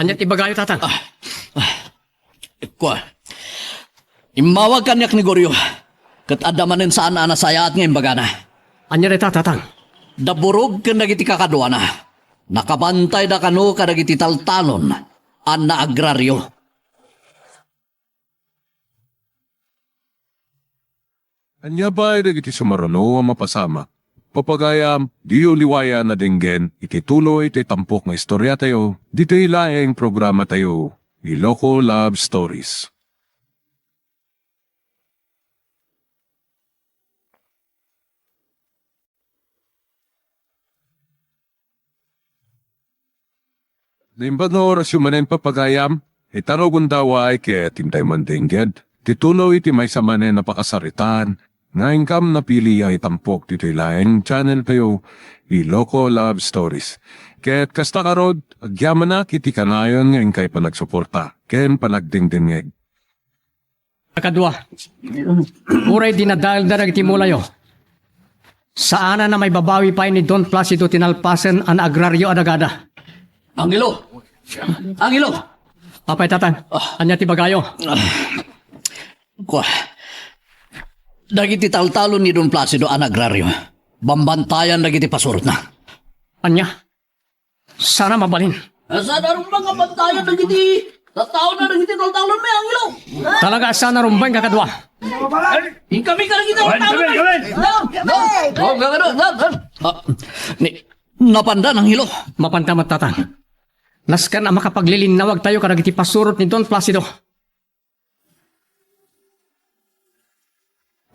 Ania ti ibagayo, Tatang? Ah, ah. Kua, immawag kaniak ni Goryo, ket adda manen saan a nasayaat nga imbagana. Ania dayta, Tatang? Da Burog ken dagiti kakaduana, nakabantayda kano kadagiti taltalon a naagrario. Ania pay dagiti sumaruno a mapasamak? Papagayam, diyo liwayan a denggen iti tuloy ti tampok nga istoriatayo ditoy laeng programatayo, Iloko Love Stories. Naimbag nga orasyo manen, papagayam, ita no gundaway ket intay mandengged ti tuloy iti maysa manen a pakasaritaan nga inkam napili a itampok ditoy laeng channel tayo, Iloko Love Stories. Ket kasta ngarud, agyamanak iti kanayon nga inkay panagsuporta ken panagdengdengngeg. Kadua, uray dinadaelda dagiti mulayo, Saanen a maibabawi pay ni Don Placido ti nalpasen a naagrario a dagada. Angelo! Angelo! Apay, Tatang? Ah. Ania ti ibagayo? Kua, dagiti taltalon ni Don Placido a naagrario, bambantayan dagiti pasurotna. Ania? Saan a mabalin. Saan a rumbeng a bantayan dagiti tattaona dagiti taltalon, Angelo? Talaga a saan a rumbeng, kakadua. Inkami ka dagiti taltalon. No, no, no, no, no, no. Ah, ni, napanda, Angelo. Mapanda met, Tatang. Nasken a makapaglilinnawagtayo kadagiti pasurot ni Don Placido.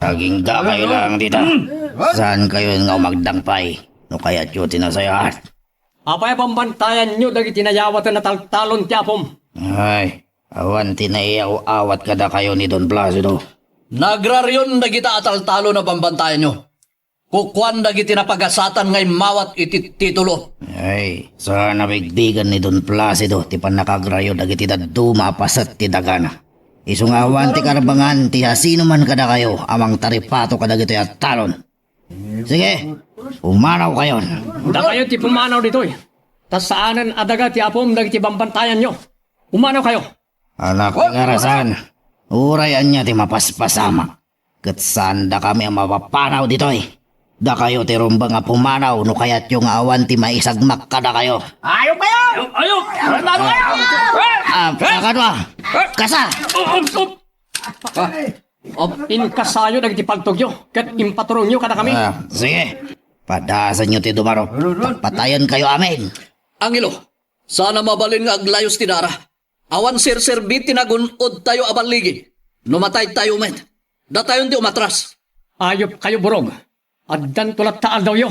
Agingga kayo lang dita. Saan kayo nga umagdang pay? No kayatyo ti nasayaat. Apay a bambantayanyo dagiti nayawaten a taltalon ti apom? Ay, awan ti naiyaw-awat kadakayo ni Don Placido. Nagrarion dagita a taltalon a bambantayanyo. Kukuan dagiti napagasatan nga immawat iti titulo. Ay, saan a bigbigen ni Don Placido ti pannakagrayo dagiti dadduma a paset ti dagana. Isu nga awan ti karbangan ti asinoman kadakayo a mangtaripato kadagitoy a talon. Sige, pumanaw kayon. Dakayo ti pumanaw ditoy. Ta saanen a daga ti apom dagiti bambantayanyo. Pumanaw kayo. Anak ti karasan, uray ania ti mapaspasamak. Ket saan dakami a mapapanaw ditoy. Dakayo ti rumbeng a pumanaw no kayatyo nga awan ti maisagmak kadakayo. Ayop kayo! Ayop! Ayop! Ah, kakadua! Kasa! Up, up, up! Ah, inkasayo dagiti paltogyo, ket impaturongyo kadakami. Ah, sige. Padasanyo ti dumaro. Patayen kayo amin. Angelo, saan a mabalin nga aglayos ti dara. Awan serserbi ti nagun-odtayo a balligi. No mataytayo met, datayon ti umatras. Ayop kayo, Burog. Addanto latta aldawyo.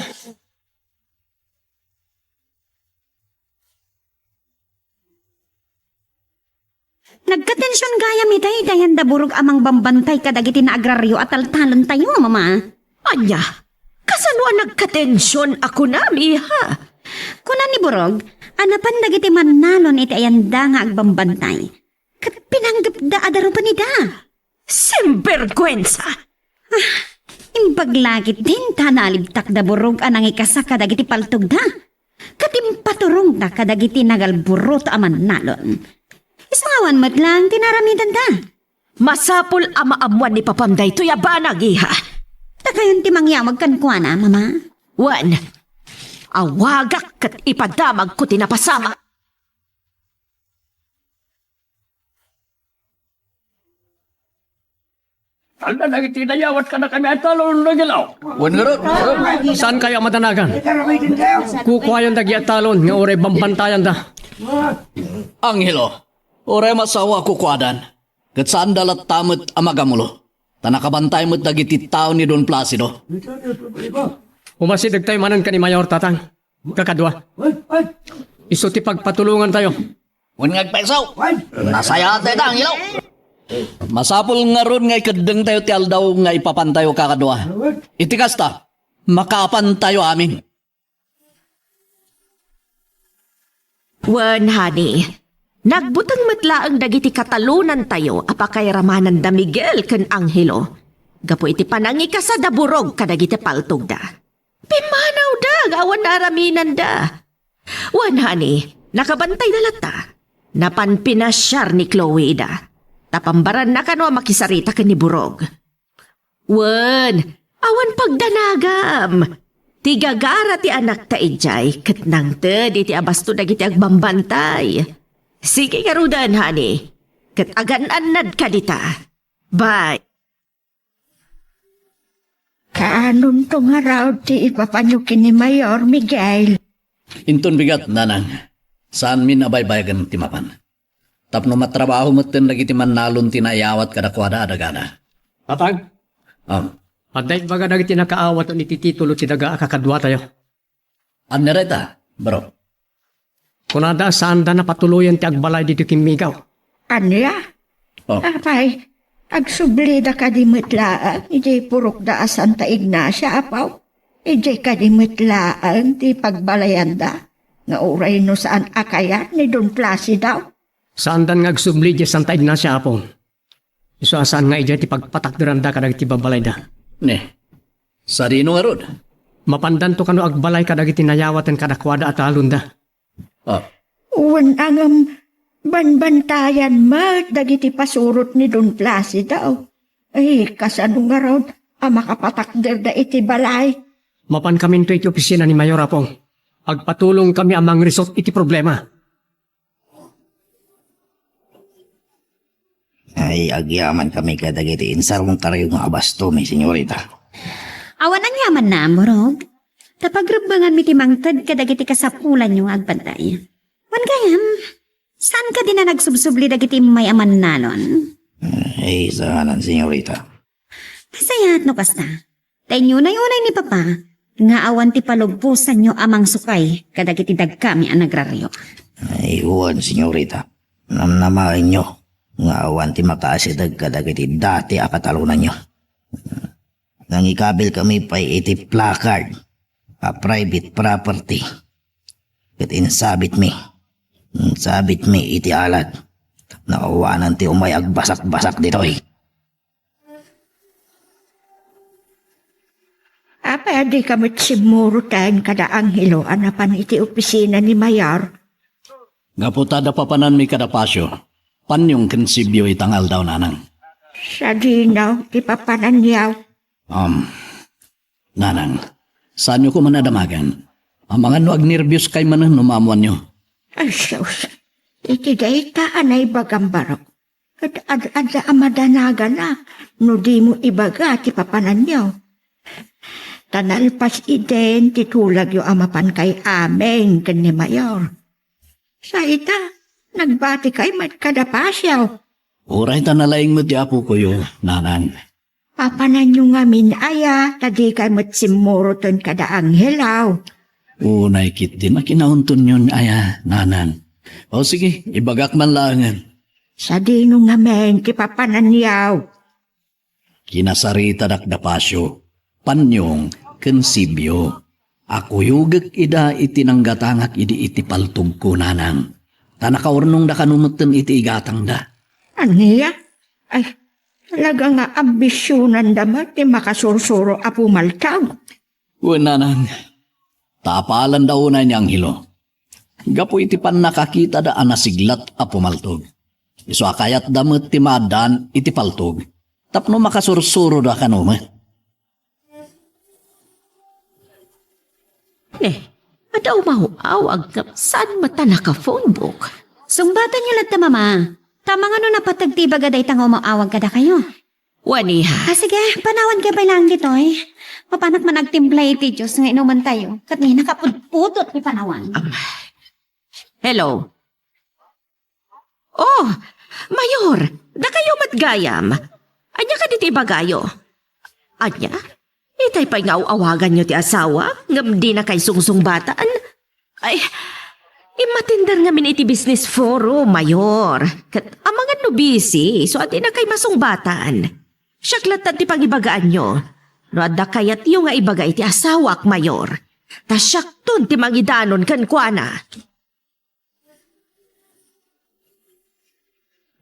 Nagkatension gayam ita, iti ayan da Burog a mangbambantay kadagiti naagrario a taltalontayo, Mama. Ania? Kasano a nagkatension a kunam, iha? Kuna ni Burog a napan dagiti mannalon iti ayanda nga agbambantay, ket pinanggepda a darupan ida. Simberguensa! Ah, imbag la ketdin ta nalibtak da Burog a nangikasa kadagiti paltogda, ket impaturongda kadagiti nagalburuto a mannalon. Isu nga awan met laeng ti naaramidenda. Masapul a maammuan ni papam daytoy a banag, iha. Dakayon ti mangyawag kenkuana, Mama. Wen, awagak ket ipadamagko ti napasamak. Adda dagiti nayawat kadakami a talon, Angelo. Wen ngarud. Saan kayo a madanagan? Kukuayon dagiti a talon nga uray bambantayanda. Angelo, uray masawa kukuadan. Ket saanda latta met a magamulo. Ta nakabantay met dagiti tao ni Don Placido. Umasidegtayo manen ken ni Mayor, Tatang. Kakadua, isu ti pagpatulongantayo. Wen nga agpayso, nasayaat dayta, Angelo. Masapul ngarud nga ikeddengtayo ti aldaw nga ipapantayo, kakadua. Iti kasta, makaapantayo amin. Wen, honey, nagbuteng met laeng dagiti katalonantayo a pakairamanda Miguel ken Angelo gapu iti panangikasa da Burog kadagiti paltogda. Pimmanawda nga awan naaraminanda. Wen, honey, nakabantayda latta. Napan pinasiar ni Chloe ida. Ta pambaranna kano a makisarita ken ni Burog. Wen, awan pagdanagam. Ti gagara ti anakta idiay ket nangted iti abasto dagiti agbambantay. Sige ngaruden, honey, ket agan-annadka dita. Bye. Kaanonto ngarud ti ipapanyo ken ni Mayor Miguel? Inton bigat, nanang, saanmin a baybayagen ti mapan. Tapno matrabaho metten dagiti mannalon ti naiyawat kadakuada a dagana. Tatang, ah, adda ibaga dagiti nakaawat iti titulo ti daga a kakaduatayo. Ania dayta, bro? Kunada a saanda napatuloyen ti agbalay ditoy kimmigaw. Ania? Oh. Apay, agsublida kadi met laeng idiay purokda a Santa Ignacia, apo? Idiay kadi met laeng ti pagbalayanda nga uray no saan a kayat ni Don Placido? Saandan nga agsubli idiay Santa Ignacia, apo. Isu a saan nga idiay ti pagpatakderanda kadagiti babbalayda. Ne, sadino ngarud? Mapandanto kano agbalay kadagiti nayawaten kadakuada a talonda. Ah. Wen a ngem, banbantayan met dagiti pasurot ni Don Placido. Ay, kasano ngarud a makapatakderda iti balay? Mapankaminto iti opisina ni Mayor, Apong. Agpatulongkami a mangresolve iti problema. Ay, agyamankami kadagiti insarongtayo nga abastomi, senyorita. Awan aniamanna, Amburog. Ta pagrebbenganmi ti mangted kadagiti kasapulanyo nga agbantay. Wen gayam, saan kadin a nagsubsubli dagiti immay a mannalon? Ay, saanan, senyorita. Nasayaat no kasta. Ta inyunay-unay ni Papa nga awan ti palubbosanyo a mangsukay kadagiti dagkami a nagrario. Ay, wen, senyorita. Namnamaenyo nga awan ti makaasideg kadagiti dati a katalonanyo. Nangikabilkami pay iti placard a private property. Ket insabitmi. Insabitmi iti alad. Naawanan ti umay agbasak-basak ditoy. Apay a dika met simmuroten kada Angelo a napan iti opisina ni Mayor? Gapu ta adda papananmi kada Pasio, Panyong ken Sibio ita nga aldaw, nanang. Sadino ti papananyo? Um, nanang, saanyo koma a damagen. Amangan no agnerbios kay manen no maammoanyo. Ay, sus. Iti dayta a naibagam, Barok. Ket ad-adda a madanagana no dimo ibaga ti papananyo. Ta nalpas idin ti tulagyo a mapan kay amin ken ni Mayor. Sa ita, nagbatikay met kada Pasio. Uray ta nalaing met ti apokoyo, nanang. Papananyo ngamin aya, ta dikay met simmuroten kada Angelo. Unay ketdin a kinauntonyon aya, nanang. O sige, ibagak man laengen. Sadino ngamin ti papananyo? Kinasaritadak da Pasio, Panyong, ken Sibio. Akuyogek ida iti nanggatangak idi iti paltogko, nanang. Ta nakaurnongda kano metten iti igatangda. Ania? Ay, talaga nga ambisionanda met ti makasursuro a pumaltog. Wen, nanang, ta apalanda unay ni Angelo. Gapu iti pannakakitada a nasiglat a pumaltog. Isu a kayatda met ti maaddaan iti paltog tapno makasursuroda kano met. Ne, adda umaw-awag ngem saan met a naka-phonebook. Sungbatanyo latta, Mama. Ta amangan no napateg ti ibaga dayta nga umaw-awag kadakayo. Wen, iha. Ah, sige, panawankayo pay laeng ditoy. Mapanak man agtimpla iti juice nga inumentayo. Ket ni, nakapudpudot ti panawan. Am. Hello. Oh, Mayor, dakayo met gayam. Ania kadi ti ibagayo? Ania? Itay pay nga aw-awaganyo ti asawa, ngem dinakay sungsungbatan? Ay, immatender ngamin iti business forum, Mayor. Ket amangan no busy, isu a dinakay masungbatan. Siak lattan ti pangibagaanyo. No adda kayatyo nga ibaga iti asawak, Mayor, ta siakton ti mangidanon kenkuana.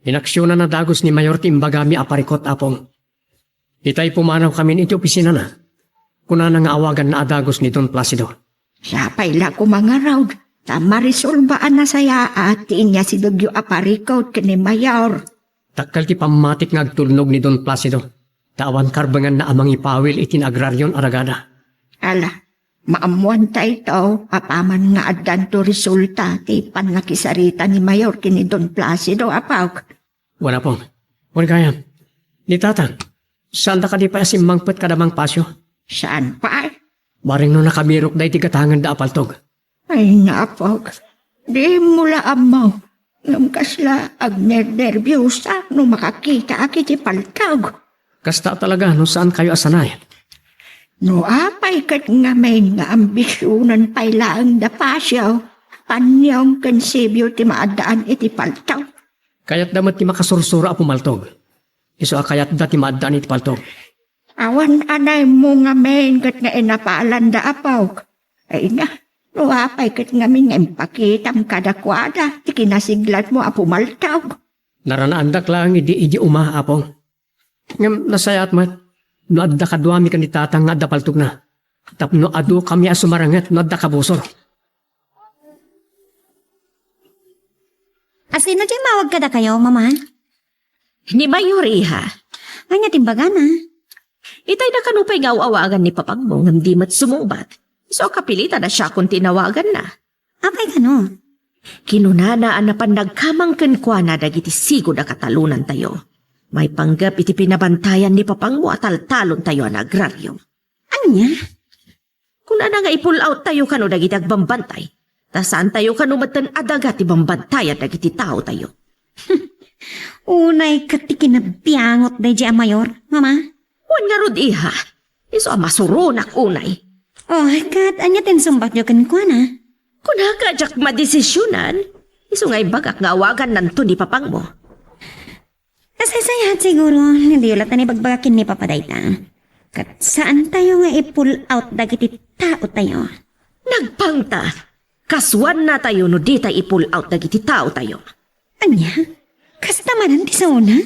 Inaksionan a dagus ni Mayor ti imbagami a parikut, Apong. Itay pumanawkamin iti opisinana. Kunana nga awaganna a dagus ni Don Placido. Sapay la koma ngarud, ta marisolba a nasayaat ti inyasidegyo a parikut ken ni Mayor. Dakkel ti pammatik nga agtulnog ni Don Placido, ta awan karbenganna a mangipawil iti naagrarion a ragada. Ala, maammoanta ito, apaman nga addanto resulta ti pannakisarita ni Mayor ken ni Don Placido, apok. Wen, Apong. Wen gayam. Ni Tatang, saanda kadi pay a simmangpet kada Mang Pasio? Saan pay? Bareng no nakabirokda iti gatangenda a paltog. Ay, apok. Dimo la ammo. Ngem kasla agnernerbiosa no makakitaak iti paltog. Kasta talaga no saankayo a sanay. No apay ket ngamin nga ambisionen pay laeng da Pasio, Panyong ken Sibio ti maaddaan iti paltog. Kayatda met ti makasursuro a pumaltog. Isu a kayatda ti maaddaan iti paltog. Awan anaymo ngamin ket nga inapalanda, apok. Ay na, no apay ket ngamin nga impakitam kadakuada ti kinasiglatmo a pumaltog. Naranaandak laeng idi idiay uma, Apong. Ngem nasayaat met no adda kaduami ken ni Tatang nga adda paltogna. Tapno adukami a sumaranget no adda kabusor. Asino ti immawag kadakayo, Mama? Ni Mayor, iha. Ania ti imbagana? Itayna kano pay nga aw-awagan ni papagmo ngem di met sumungbat. Isu a kapilitan a siakon ti inawaganna. Apay kano? Kinunana a napan nagkamang kenkuana dagiti sigud a katalonantayo. Maipanggep iti pinabantayan ni papagmo a taltalontayo a naagraryo. Ania? Kunana nga i-pull out tayo kano dagiti agbambantay. Ta saantayo kano metten a daga ti bambantayan dagiti taotayo. Unay ket ti kinabiangot daydi a mayor, Mama. Wen ngarud, iha. Isu a masuronak unay. Oh, ket ania ti insungbatyo kenkuana? Kunaka a diak madesisionan. Isu nga ibagak nga awagannanto ni papagmo. Kasaysayaat siguro, diyo latta ibagbaga ken ni Papa dayta. Ket saantayo nga i-pull out dagiti taotayo. Nagpangta, kasuannatayo no ditay i-pull out dagiti taotayo. Ania? Kasta manen ti sauna?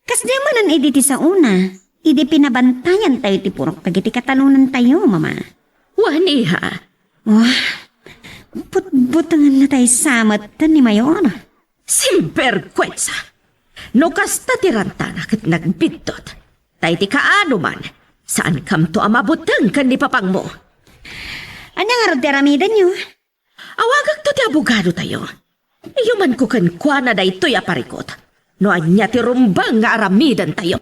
Kasdiay manen idi ti sauna, idi pinabantayantayo ti purok dagiti katalonantayo, Mama. Wen, iha. Wah, butbutengennatay sa metten ni Mayor. Simbergwensa! No kasta ti rantana ket nagbiddut, tay ti kaano man, saankamto a mabuteng ken ni papagmo. Ania ngarud ti aramidenyo? Awagakto ti abogadotayo. Iyumanko kenkuana daytoy a parikut. No ania ti rumbeng nga aramidentayo.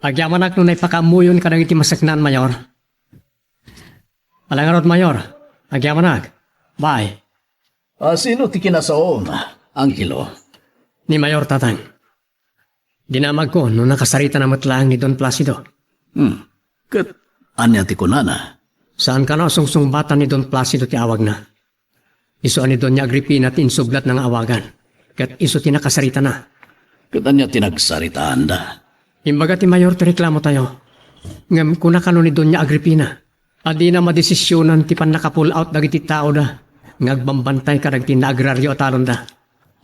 Agyamanak no naipakaammoyon kadagiti maseknan, Mayor. Ala ngarud, Mayor. Agyamanak. Bye. A, sino ti kinasaom, Angelo? Ni Mayor, Tatang. Dinamagko no nakasaritana met laeng ni Don Placido. Hmm. Ket ania ti kunana? Saan kano a sungsungbatan ni Don Placido ti awagna. Isu a ni Doña Agripina ti insublatna nga awagan, ket isu ti nakasaritana. Ket ania ti nagsaritaanda? Imbaga ti Mayor ti reklamotayo. Ngem kuna kano ni Doña Agripina a dina madesisionan ti pannaka-pull out dagiti taoda nga agbambantay kadagiti naagraryo a talonda.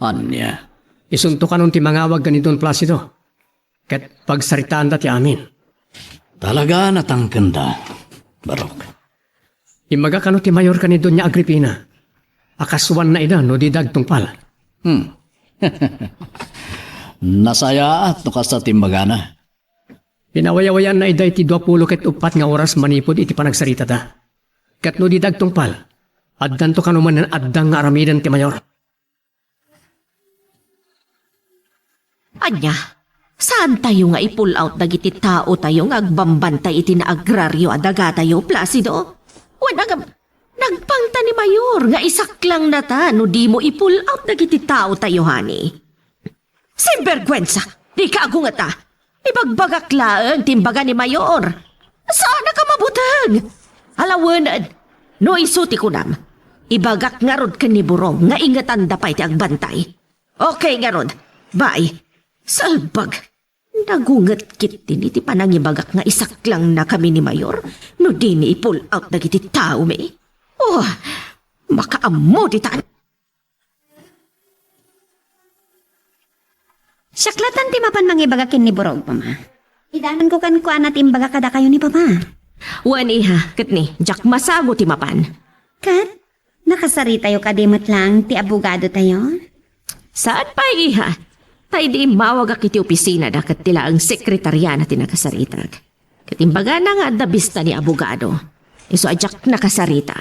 Ania? Isunto kanon ti mangawag ken ni Don Placido, ket pagsaritaanda ti amin. Talaga natangkenda, Barok. Imbaga kano ti Mayor ken ni Doña Agripina a kasuanna ida no dida agtungpal. Hmm. Nasayaat no kasta ti imbagana. Pinawayawayaanna ida iti duapulo ket uppat nga oras manipud iti panagsaritada. Ket no dida agtungpal, addanto kano manen addang nga aramiden ti Mayor. Ania, saantayo nga i-pull out dagiti taotayo nga agbambantay iti naagraryo a dagatayo, Placido? Wen, agam-, nagpangta ni Mayor nga isaklangnata no dimo i-pull out dagiti taotayo, honey. Simbergwensa! Dika agungeta! Ibagbagak laeng ti imbaga ni Mayor. Saanka mabuteng! Alawened, no isu ti kunam, ibagak ngarud ken ni Burong nga ingetanda pay ti agbantay. Okay ngarud, bye. Salbag! Nagunget ketdin iti panangibagak nga isaklangnakami ni Mayor no dimi i-pull out dagiti taomi. Oh, makaammo ditan! Siak latta ti mapan mangibaga ken ni Burog, Mama. Idanonko kenkuana ti imbaga kadakayo ni Papa. Wen, iha, ket ni, diak masango ti mapan. Ket, nakasaritayo kadi met laeng ti abogadotayo? Saan pay, iha. Ta idi immawagak iti opisinada ket ti laeng sekretariana ti nakasaritak. Ket imbagana nga adda bista ni abogado. Isu a diak nakasarita.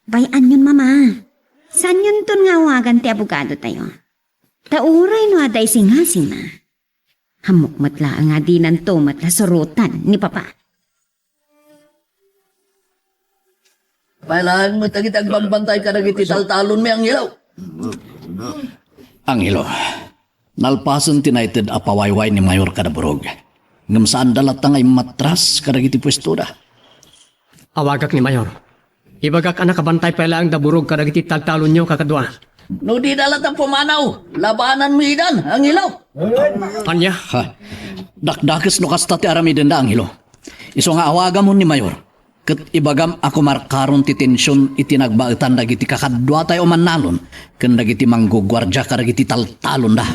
Bay-anyon, Mama. Saanyonton nga awagan ti abogadotayo. Ta uray no adda isingasina, ammok met laeng a dinanto met la surotan ni Papa. Pailaeng met dagiti agbambantay kadagiti taltalonmi, Angelo. Angelo, nalpasen ti naited a pawayway ni Mayor kada Burog. Ngem saanda latta nga immatras kadagiti puestoda. Awagak ni Mayor. Ibagak a nakabantay pay laeng da Burog kadagiti taltalonyo, kakadua. No dida latta pumanaw, labananmi idan, Angelo. Ania? Ha, dakdakes no kasta ti aramidenda, Angelo. Isu nga awagamon ni Mayor, ket ibagam a kumarkaron ti tension iti nagbaetan dagiti kakaduatayo a mannalon ken dagiti mangguguardia kadagiti taltalonda.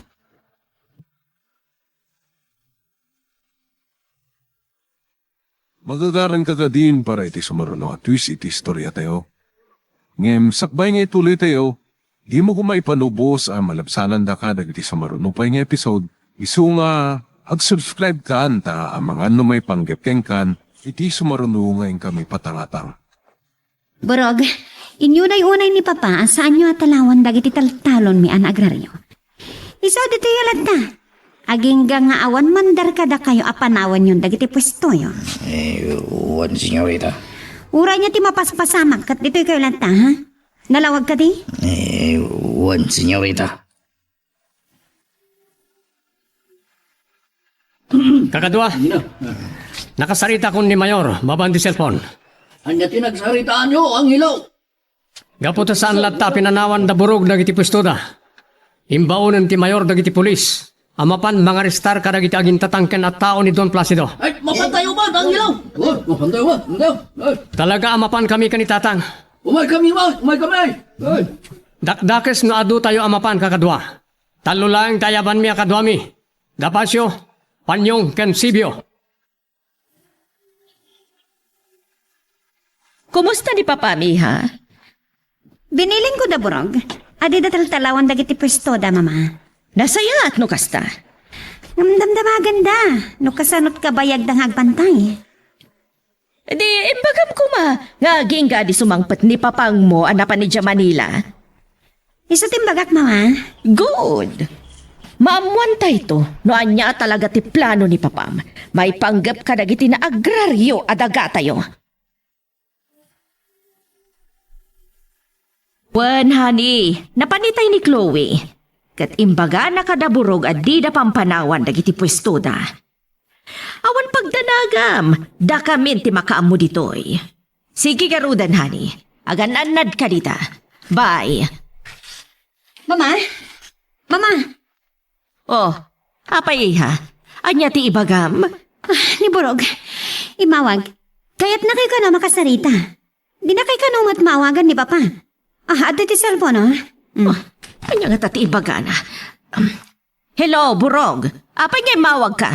Magagaranka kadin para iti sumaruno a twist iti istoriatayo. Ngem sakbay nga ituloytayo, dimo koma ipanubos a malabsanandaka dagiti sumaruno pay nga episode, isu nga ag-subscribe kan ta amangan no maipanggep kenkan iti sumaruno nga inkami patangatang. Burog, inyunay unay ni Papa a saanyo a talawan dagiti taltalonmi a naagraryo. Isu ditoy latta. Agingga nga awan mandar kadakayo a panawanyon dagiti puestoyo. Eh, wen, senyorita. Uray nia ti mapaspasamak ket ditoy kayo latta, ha? Nalawag kadi? Eh, wen, senyorita. Kakadua, nakasaritakon ni Mayor mapan ti cellphone. Ania ti nagsaritaanyo, Angelo? Gapu ta saan latta a pinanawan da Burog dagiti puestoda, imbaonen ti Mayor dagiti pulis a mapan mangarestar kadagiti agintatangken a tao ni Don Placido. Ay, mapantayo man, Angelo! Oh, mapantayo man, Angelo! Ay, talaga a mapan kami ken ni Tatang. Umay kami man, umay kami! Ay. Dakdakes no adu tayo a mapan, kakadua. Tallo laeng ti ayabanmi a kaduami, da Pasio, Panyong, ken Sibio. Kumusta ni Papam, iha? Binilinko da Burog. Adida taltalawan dagiti puestoda, Mama. Nasayaat no kasta. Ngem damdamaganda no kasanot kabayagda nga agbantay. Di, imbagam koma nga agingga di sumangpet ni Papangmo a napan idiay Manila. Isu ti imbagak, Mama. Good. Maammuantayto no ania a talaga ti plano ni Papam maipanggep kadagiti naagraryo a dagatayo. Wen, honey, napan itay ni Chloe. Ket imbagana kada Burog a dida pampanawan dagiti puestoda. Awan pagdanagam, dakamin ti makaammo ditoy. Sige garuden, honey. Agan-annadka dita. Bye. Mama? Mama? Oh, apay, iha? Ania ti ibagam? Ah, ni Burog. Imawag. Kayatna kayo kano makasarita. Dina kayo kano met maawagan ni Papa. Ah, adda ti cellphone, oh. Mm. Oh, ania ngata ti ibagana? Um, hello, Burog. Apay nga immawagka?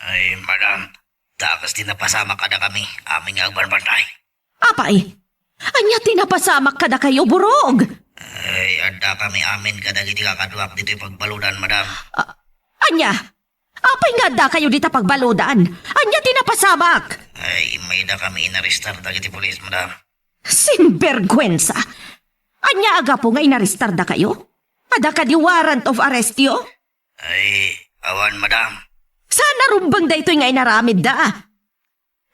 Ay, madam, dakes ti napasamak kadakami, amin nga agbarbantay. Apay, ania ti napasamak kadakayo, Burog? Ay, addakami amin kadagiti kakaduak ditoy pagbaludan, madam. A-, ania? Apay nga addakayo dita pagbaludan? Ania ti napasamak? Ay, immaydakami inarestar dagiti pulis, madam. Sinbergwensa! Ania a gapu nga inarestardakayo? Adda kadi warrant of arrestyo? Ay, awan, madam. Saan a rumbeng daytoy nga inaramidda?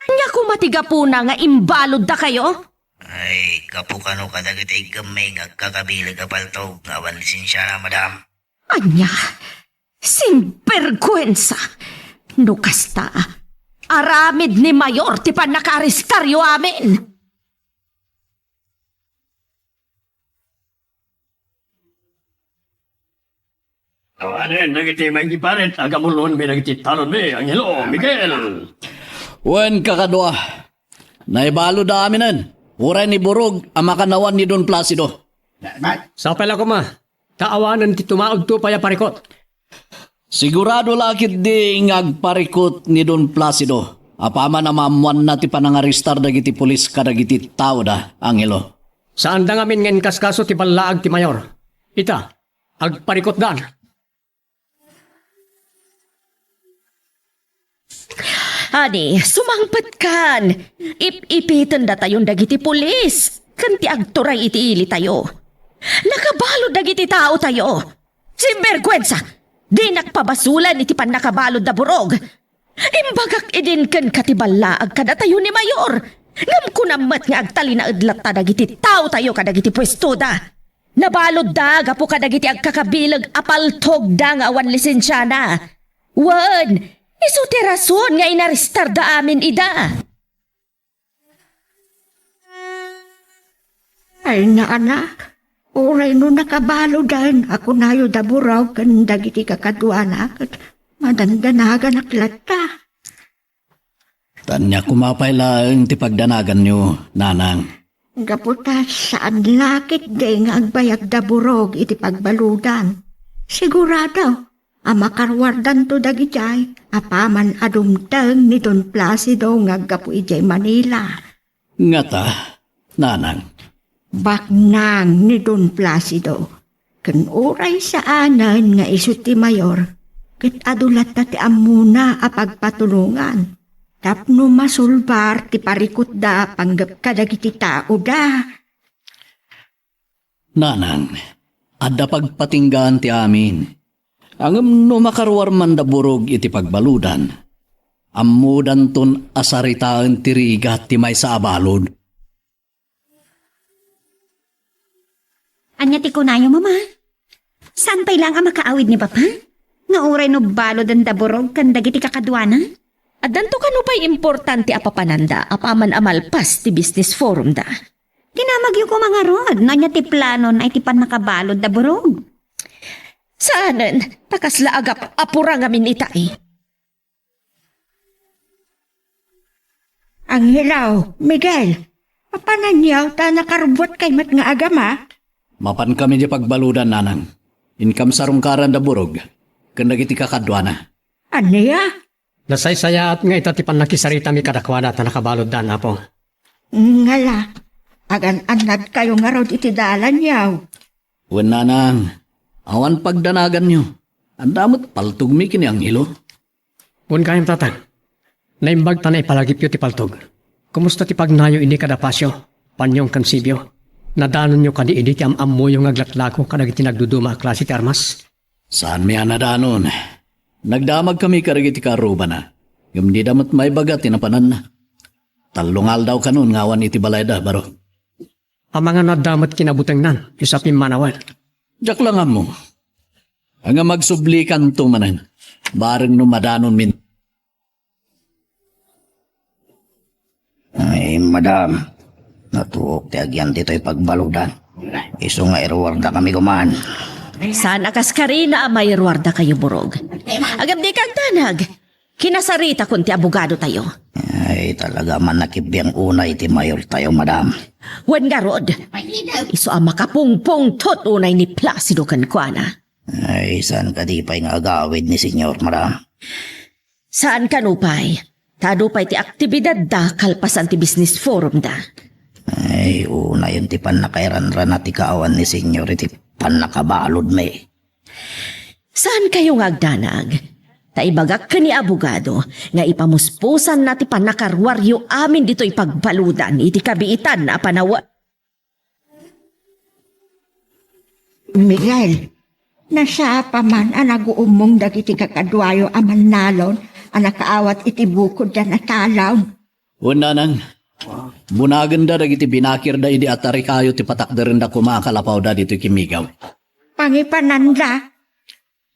Ania koma ti gapuna nga imbaluddakayo? Ay, gapu kano kadagiti iggemmi nga agkakabileg a paltog nga awan lisensiana, madam. Ania? Sinbergwensa! No kasta, aramid ni Mayor ti pannakaarestaryo amin! Awanen dagiti maigiparit a gamulonmi dagiti talonmi, Angelo, Miguel. Wen, kakadua, naibalud aminen, uray ni Burog a makanawan ni Don Placido. Sapay la koma, ta awanen ti tumaudto pay a parikut. Sigurado la ketdi nga agparikut ni Don Placido. Apaman a maammoanna ti panangarestar dagiti pulis kadagiti taoda, Angelo. Saanda ngamin nga inkaskaso ti ballaag ti mayor. Ita, agparikutdan. Ani, sumangpetkan! Ip-ipiten datayon dagiti pulis ken ti agturay iti ilitayo. Nakabalud dagiti taotayo. Sinbergwensa! Dinak pabasulan iti pannakabalud da Burog. Imbagak idin kenka ti ballaag kadatayo ni Mayor. Ngem kunam met nga agtalinaed latta dagiti taotayo kadagiti puestoda. Nabaludda gapu kadagiti agkakabileg a paltogda nga awan lisensiana. Wen, isu ti rason nga inarestarda amin ida. Ay, naanak, uray no nakabaluden a kunayo da Burog ken dagiti kakaduana ket madandanaganak latta. Ania koma pay laeng ti pagdanaganyo, nanang? Gapu ta saan la ketdi nga agbayag da Burog iti pagbaludan. Sigurado, a makaruardanto dagidiay apaman a dumteng ni Don Placido nga aggapu idiay Manila. Ngata, nanang. Baknang ni Don Placido, ken uray saanen nga isu ti mayor, ket adu latta ti ammona a pagpatulongan tapno masulbar ti parikutda panggep kadagiti taoda. Nanang, adda pagpatinggaan ti amin. Ngem no makaruar man da Burog iti pagbaludan, ammodanton a saritaen ti rigat ti maysa a balud. Ania ti kunayo, Mama? Saan pay laeng a makaawid ni Papa? Nga uray no baluden da Burog ken dagiti kakaduana? Addanto kano pay importante a papananda apaman a malpas ti business forum da. Dinamagyo koma ngarud no ania ti planon a iti pannakabalud da Burog. Saanen, ta kasla agap-apura ngamin itay. Angelo, Miguel, mapananyo ta nakarubuatkay met nga agamak? Mapankami di pagbaludan, nanang. Inkam sarungkaran da Burog, ken dagiti kakaduana. Ania? Nasaysayaat nga ita ti pannakisaritami kadakuada ta nakabaluddan, Apo. Ngala, agan-annadkayo ngarud iti dalanyo. Wen, nanang, awan pagdanaganyo. Adda met paltogmi ken ni Angelo. Wen gayam, Tatang. Naimbag ta naipalagipyo ti paltog. Kumusta ti pagnayo ini kada Pasio, Panyong ken Sibio? Nadanonyo kadi idi ti am-ammoyo nga aglatlako kadagiti nagduduma a klase ti armas? Saanmi a nadanon. Nagdamagkami kadagiti kaarrubana, ngem dida met maibaga ti napananna. Tallo nga aldaw kanon nga awan iti balayda, baro. Amangan no adda met kinabutengnan, isu a pimmanawen. Diak la nga ammo. Ngem agsublikanto manen, bareng no madanonmin. Ay, madam, natuok ti agyan ditoy pagbaludan. Isu nga iruardakami koman. Saan a kaskarina a mairuardakayo, Burog. Agabdi kagdanag. Kinasaritakon ti abogadotayo. Ay, talaga man nakibbiang unay ti mayortayo, madam. Wen ngarud, isu a makapungpungtot unay ni Placido kenkuana. Ay, saan kadi pay nga agawid ni Senyor, madam? Saan kano pay, ta adu pay ti aktibidadda kalpasan ti business forumda. Ay, unayen ti pannakairanrana ti kaawan ni Senyor iti pannakabaludmi. Saankayo nga agdanag, ta ibagak ken ni abogado nga ipamuspusanna ti pannakaruaryo amin ditoy pagbaludan iti kabiitan a panaw-, Miguel, nasapa man a naguummong dagiti kakaduayo a mannalon a nakaawat iti bukodda a talaw. Wen, nanang, bunagenda dagiti binakirda idi atarikayo ti patakderenda koma a kalapawda ditoy kimmigaw. Pangipananda?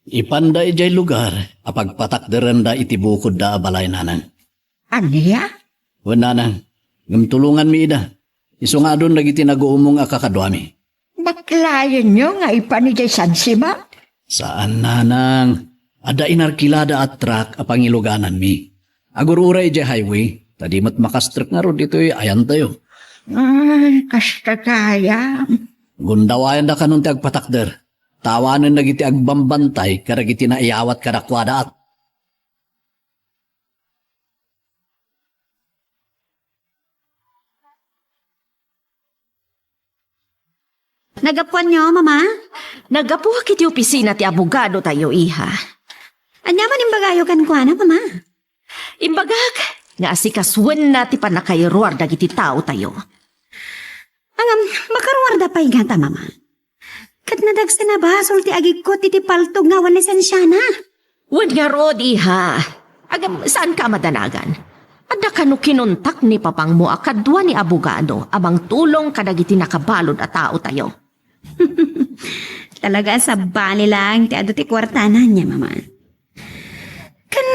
Ipanda idiay lugar a pagpatakderenda iti bukodda a balay, nanang. Ania? Wen, nanang, ngem tulonganmi ida. Isu nga adun dagiti naguummong a kakaduami. Baklayenyo nga ipan idiay San Simon? Saan, nanang. Adda inarkilada a truck a pangilugananmi. Agur-uray idiay highway, ta di met makastrek ngarud ditoy ayantayo. Ay, kasta gayam. Gundawayanda kanon ti agpatakder. Tawanen dagiti agbambantay kadagiti naiyawat kadakuada. Naggapuanyo, Mama? Naggapuak iti opisina ti abogadotayo, iha. Ania man imbagayo kenkuana, Mama? Imbagak nga asikasuenna ti pannakairuar dagiti taotayo. Ngem, makaruarda pay ngata, Mama. Ket nadagsen a basol ti agikko iti paltog nga awan lisensiana. Wen ngarud, iha. Agam, saanka a madanagan? Adda kano kinontak ni papangmo a kadua ni abogado a mangtulong kadagiti nakabalud a taotayo? Talaga a sabali laeng ti adu ti kuartana ania, Mama. Ken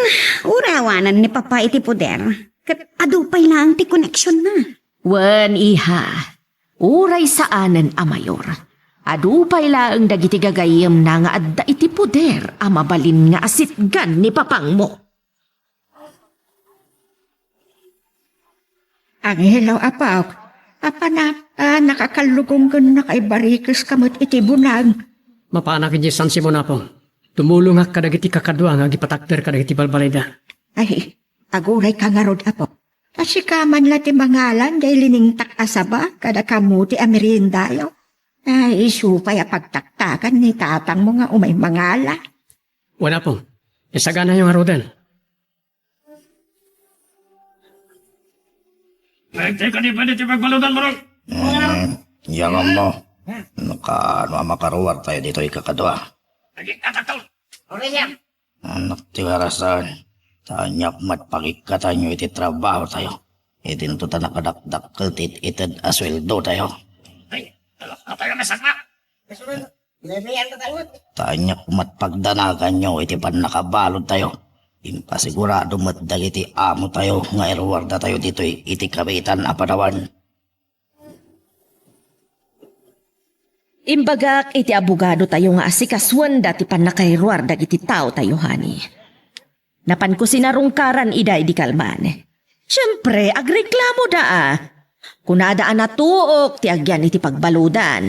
uray awanen ni Papa iti poder, ket adu pay laeng ti koneksionna. Wen, iha, uray saanen a mayor, adu pay laeng dagiti gagayyemna nga adda iti poder a mabalin nga asitgan ni papangmo. Angelo, apok, apanak a nakakallugonggennak a ibarikeska met iti bunag. Mapanak idiay San Simon, apo. Tumulongak kadagiti kakadua nga agipatakder kadagiti balbalayda. Ay, agurayka ngarud, Apo. Ta sika man la ti mangalan jay liningtak a saba kada kamu ti ameriendayo. Ay, isu pay a pagtaktakan ni tatangmo nga umay mangala. Wen, Apo. Isaganayo ngaruden. Nagtay ka ni pwede ti pagbaludan, Barong? Hmm, yaman mo. No, kaano a makaruar tayo ditoy kakadua? Lagi ka, Tatang. Aurelio. Anak ti karasan, ta aniak met pagikkatanyo iti trabaho tayo. Idinto ta nakadakdakkel ti it-ited a sueldo tayo. Ay, talak na tayo nasakma. Ta aniak met pagdanaganyo iti pannakabalud tayo. Impasigurado met dagiti amo tayo nga iruarda tayo ditoy iti kabiitan a panawen. Imbagak iti abogado tayo nga asikasuenda ti pannakairuar dagiti tao tayo, honey. Napanko sinarungkaran ida idi kalman. Siempre, agreklamo da a. Kunada a natuok ti agyan iti pagbaludan.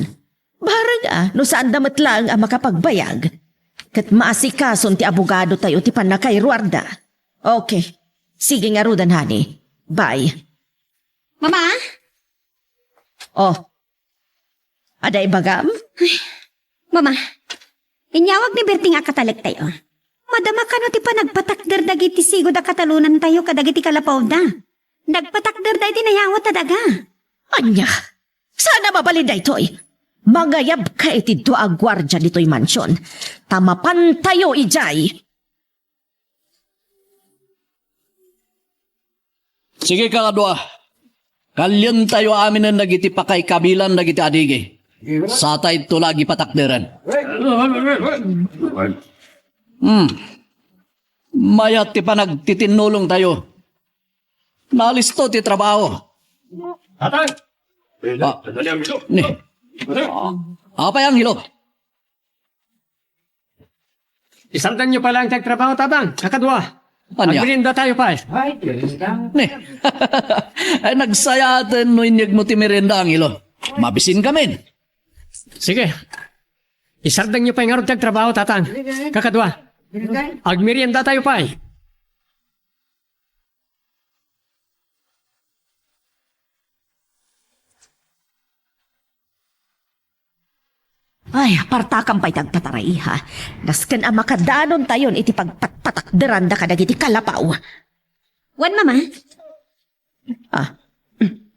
Barang a, no saanda met laeng a makapagbayag. Ket maasikason ti abogado tayo ti pannakairuarda. Okay. Sige ngaruden, honey. Bye. Mama? Oh. Adda ibagam? Mama, inyawag ni Berting a katalek tayo. Madama kano ti panagpatakder dagiti sigud a katalonan tayo kadagiti kalapawda. Nagpatakder da iti nayawat a daga. Ania? Saan a mabalin daytoy? Mangayabka iti dua a guardia ditoy mansion. Ta mapantayo idiay. Sige, kakadua. Kalientayo aminen dagiti pakaikabilan dagiti adigi. Satayto la agipatakderen. Hmm. Mayat ti panagtitinulong tayo. Nalisto ti trabaho. Tatang! Ah. Ni. Ah. Apay, Angelo? Isardengyo pay laeng ti agtrabaho, Tatang. Kakadua. Ania? Agmerienda tayo pay. Ni. Ay, nagsayaten no inyegmo ti merienda, Angelo. Mabisin kamin. Sige. Isardengyo pay ngarud ti agtrabaho, Tatang. Kakadua. Agmerienda tayo pay. Ay, apartakam pay ti agpataray, ha. Nasken a makadanontayon iti pagpatpatakderanda kadagiti kalapaw. Wen, Mama? Ah.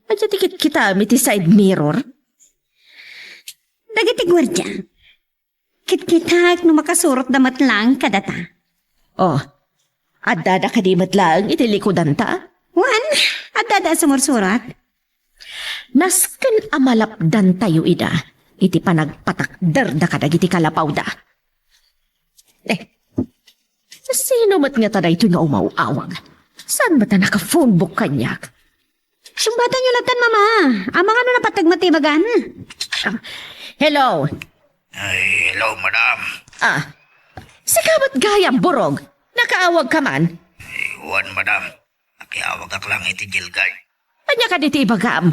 Adda ti kitkitam iti side mirror? Dagiti guardia. Kitkitaek no makasurotda met laeng kadata. Oh, addada kadi met laeng iti likudanta? Wen, addada a sumursurat. Nasken a malapdantayo ida iti panagpatakderda kadagiti kalapawda. Eh, sino met ngata daytoy nga umaw-awag? Saan met a naka-phone book kaniak? Sungbatanyo lattan, Mama. Amangan no napateg met ti ibagan. Ah, hello. Ay, hello, madam. Ah, sika met gayam, Burog. Nakaawag ka man? Ay, wen, madam. Nakiawagak lang iti jail guard. Ania kadi ti ibagam?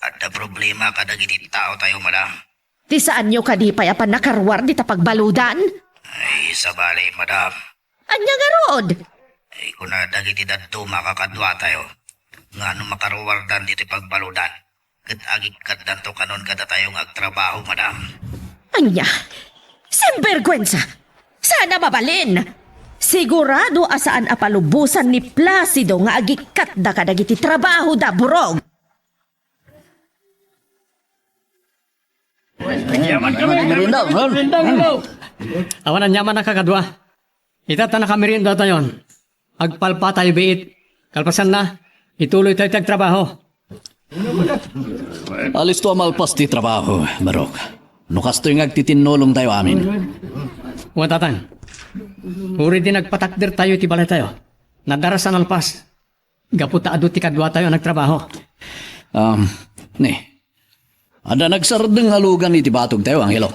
Adda problema kadagiti tao tayo, madam. Ti saanyo kadi pay a pannakaruar dita pagbaludan? Ay, sabali, madam. Ania ngarud? Ay, kuna dagiti dadduma a kakadua tayo, nga no makaruardan ditoy pagbaludan, ket agikkatdanto kanon kadatayo nga agtrabaho, madam. Ania? Sinbergwensa! Saan a mabalin! Sigurado a saan a palubosan ni Placido nga agikkatda kadagiti trabahoda, Burog! Merienda, ha? Awan aniaman a kakadua. Ita ta nakamerienda tayon. Agpalpa tayo biit. Kalpasanna, ituloy tayo ti agtrabaho. Alisto a malpas ti trabaho, Barok. No kastoy nga agtitinulong tayo amin. Wen, Tatang. Uray di nagpatakder tayo iti balay tayo. Nadaras a nalpas. Gapu ta adu ti kaduatayo a nagtrabaho. Um, ni, adda nagsardeng a lugan iti batogtayo, Angelo?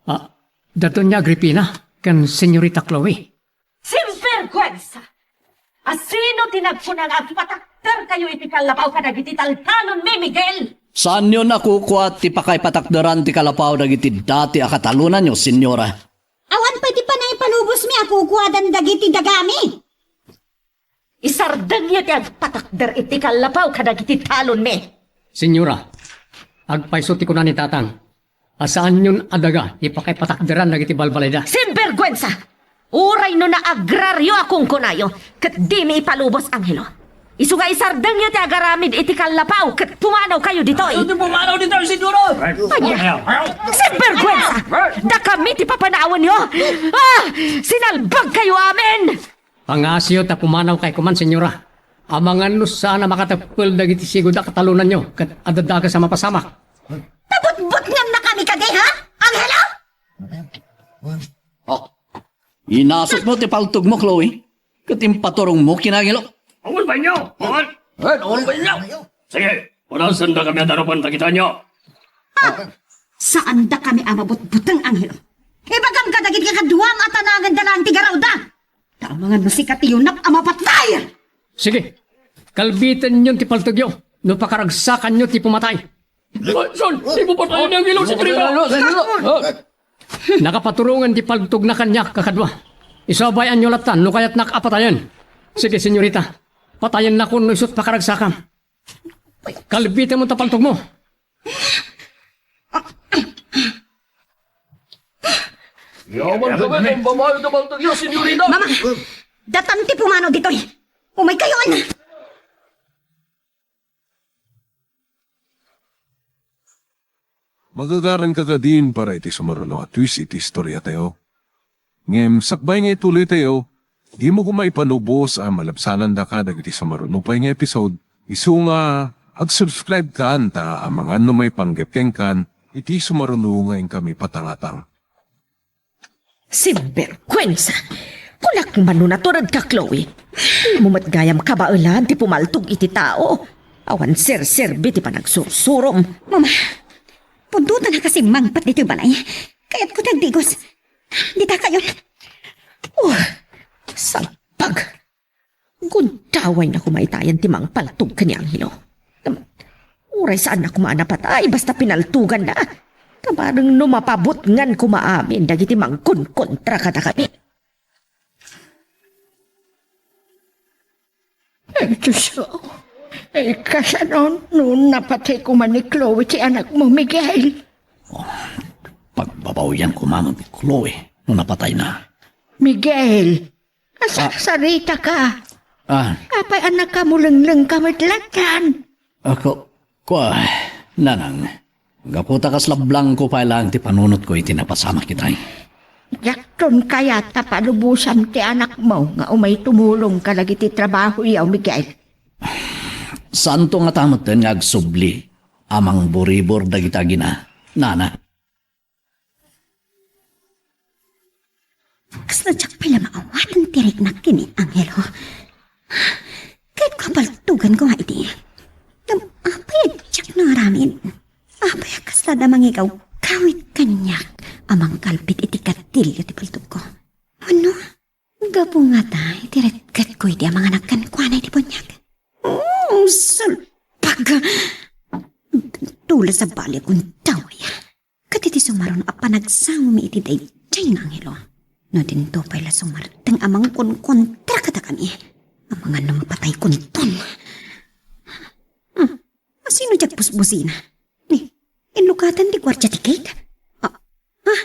Ah, da Doña Agripina ken Señorita Chloe. Sinvergwensa! A sino ti nagkuna nga agpatakderkayo iti kallapaw kadagiti taltalonmi, Miguel? Saanyon a kukua ti pakaipatakderan ti kallapaw dagiti dati a katalonanyo, Señora. Awan pay ti panaipalubosmi a kukuadan dagiti dagami. Isardengyo ti agpatakder iti kallapaw kadagiti talonmi. Senyora, agpayso ti kuna ni Tatang a saanyon a daga ti pakaipatakderan dagiti balbalayda. Sinberguensa! Uray no naagrario a kunkunayo, ket dimi ipalubos, Angelo. Isu nga isardengyo ti agaramid iti kallapaw ket pumanawkayo ditoy. Ano ti pumanaw ditoy, Senyora? Ania? Sinberguensa! Dakami ti papanawanyo! Ah! Sinalbagkayo amin! Pangasiyo ta pumanawkay koman, Senyora. Amangan no saan a makateppel dagiti sigud a katalonanyo ket adda dakes a mapasamak. Pabutbutngannakami kadi, ha? Angelo? Oh, inasukmo ti paltogmo, Chloe, ket impaturongmo ken Angelo. Awan bainyo! Awan! Eh, awan bainyo! Sige, punasen dakami a darupan ta kitaenyo. Ah, saandakami a mabutbuteng, Angelo. Ibagam kadagiti kaduam a tanangenda laeng ti garawda. Ta amangan no sika ti yunak a mapatay! Sige, kalbitenyon ti paltogyo no pakaragsakanyo ti pumatay. Son, ipapatay ni Angelo si Trina. Nakapaturongen ti paltogna kaniak, kakadua. Isu a bay-anyo latta no kayatnak a patayen. Sige, senyorita, patayennakon no isut' pakaragsakam. Kalbitenmo ta paltogmo. Yaman kami, ang babae na paltogyo, senyorita. Mama, datan ti pumanaw ditoy. Umaykayon. Magagaranka kadin para iti sumaruno a twist iti istoriatayo. Ngem sakbay nga ituloytayo, dimo koma ipalubos a malabsanandaka dagiti sumaruno pay nga episode. Isu nga ag-subscribe kan ta amangan no maipanggep kenkan iti sumaruno nga inkami patangatang. Sinberguensa! Kulak man no naturedka, Chloe. Dimo met gayam kabaelan ti pumaltog iti tao. Awan serserbi ti panagsursurom. Mama, pudno ta nakasimmangpet ditoy balay. Kayatko ti agdigos. Dita kayon. Oh, salbag. Gundawayna koma itayan ti mangpaltog ken ni Angelo. Uray saanna koma a napatay, basta pinaltoganna. Kabareng no mapabutngan koma amin dagiti mangkonkontra kadakami. Ay, Diyos ko. Ay, kasano no napatay koma ni Chloe ti anakmo, Miguel? Oh, pagbabawian koma ni Chloe no napatayna. Miguel, asarsarita ka. Ah. Apay a nakamulengleng ka met lattan? Ako, kua, nanang, gapu ta kasla blangko pay laeng ti panunotko iti napasamak itay. Diakton kayat a palubosam ti anakmo nga umay tumulong kadagiti trabahoyo, Miguel. Saanto ngata metten nga agsubli a mangburibor dagiti agina, nana. Kasla diak pay la maawaten ti riknak ken ni Angelo. Kayatko a paltogan koma idi. Ngem apay a diak naaramid? Apay a kasla da mangigawgawid kaniak a mangkalbit iti katilio ti paltogko? Wenno, gapu ngata iti retketko idi a manganak kenkuana iti buniag? Mm, salbag! Tules a bali a gundaway. Ket iti sumaruno a panagsaomi iti daydiay nga anghelo, no dinto pay la sumarteng a mangkonkontra kadakami, amangan no mapataykonton. Hmm, asino diay busbusina? Ni, inlukatan ti guardia ti gate? Ah, ah,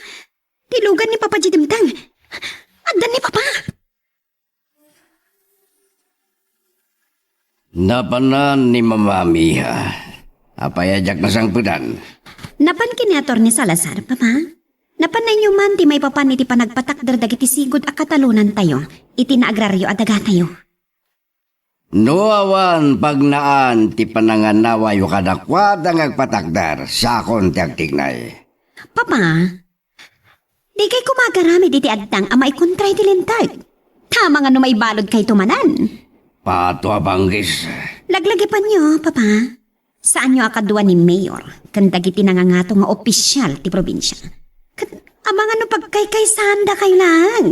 ti lugan ni Papa Jidimtang. Adda ni Papa. Napanan ni Mama Mia. Apay a diak nasangpetan? Napan ken ni Attorney Salazar, Papa. Napananyo man ti maipapan iti panagpatakder dagiti sigud a katalonantayo iti naagrario a dagatayo. No awan pagnaan ti pananganawayo kadakuada nga agpatakder, saakon ti agtignay. Papa, dikay koma agaramid iti agtang a maikontra iti linteg. Ta amangan no maibaludkayto manen. Pato a banggis. Laglagipanyo, Papa. Saanyo a kadua ni Mayor ken dagiti nangangato nga opisial ti probinsia. Ket amangan no pagkaykaysaandakayo laeng.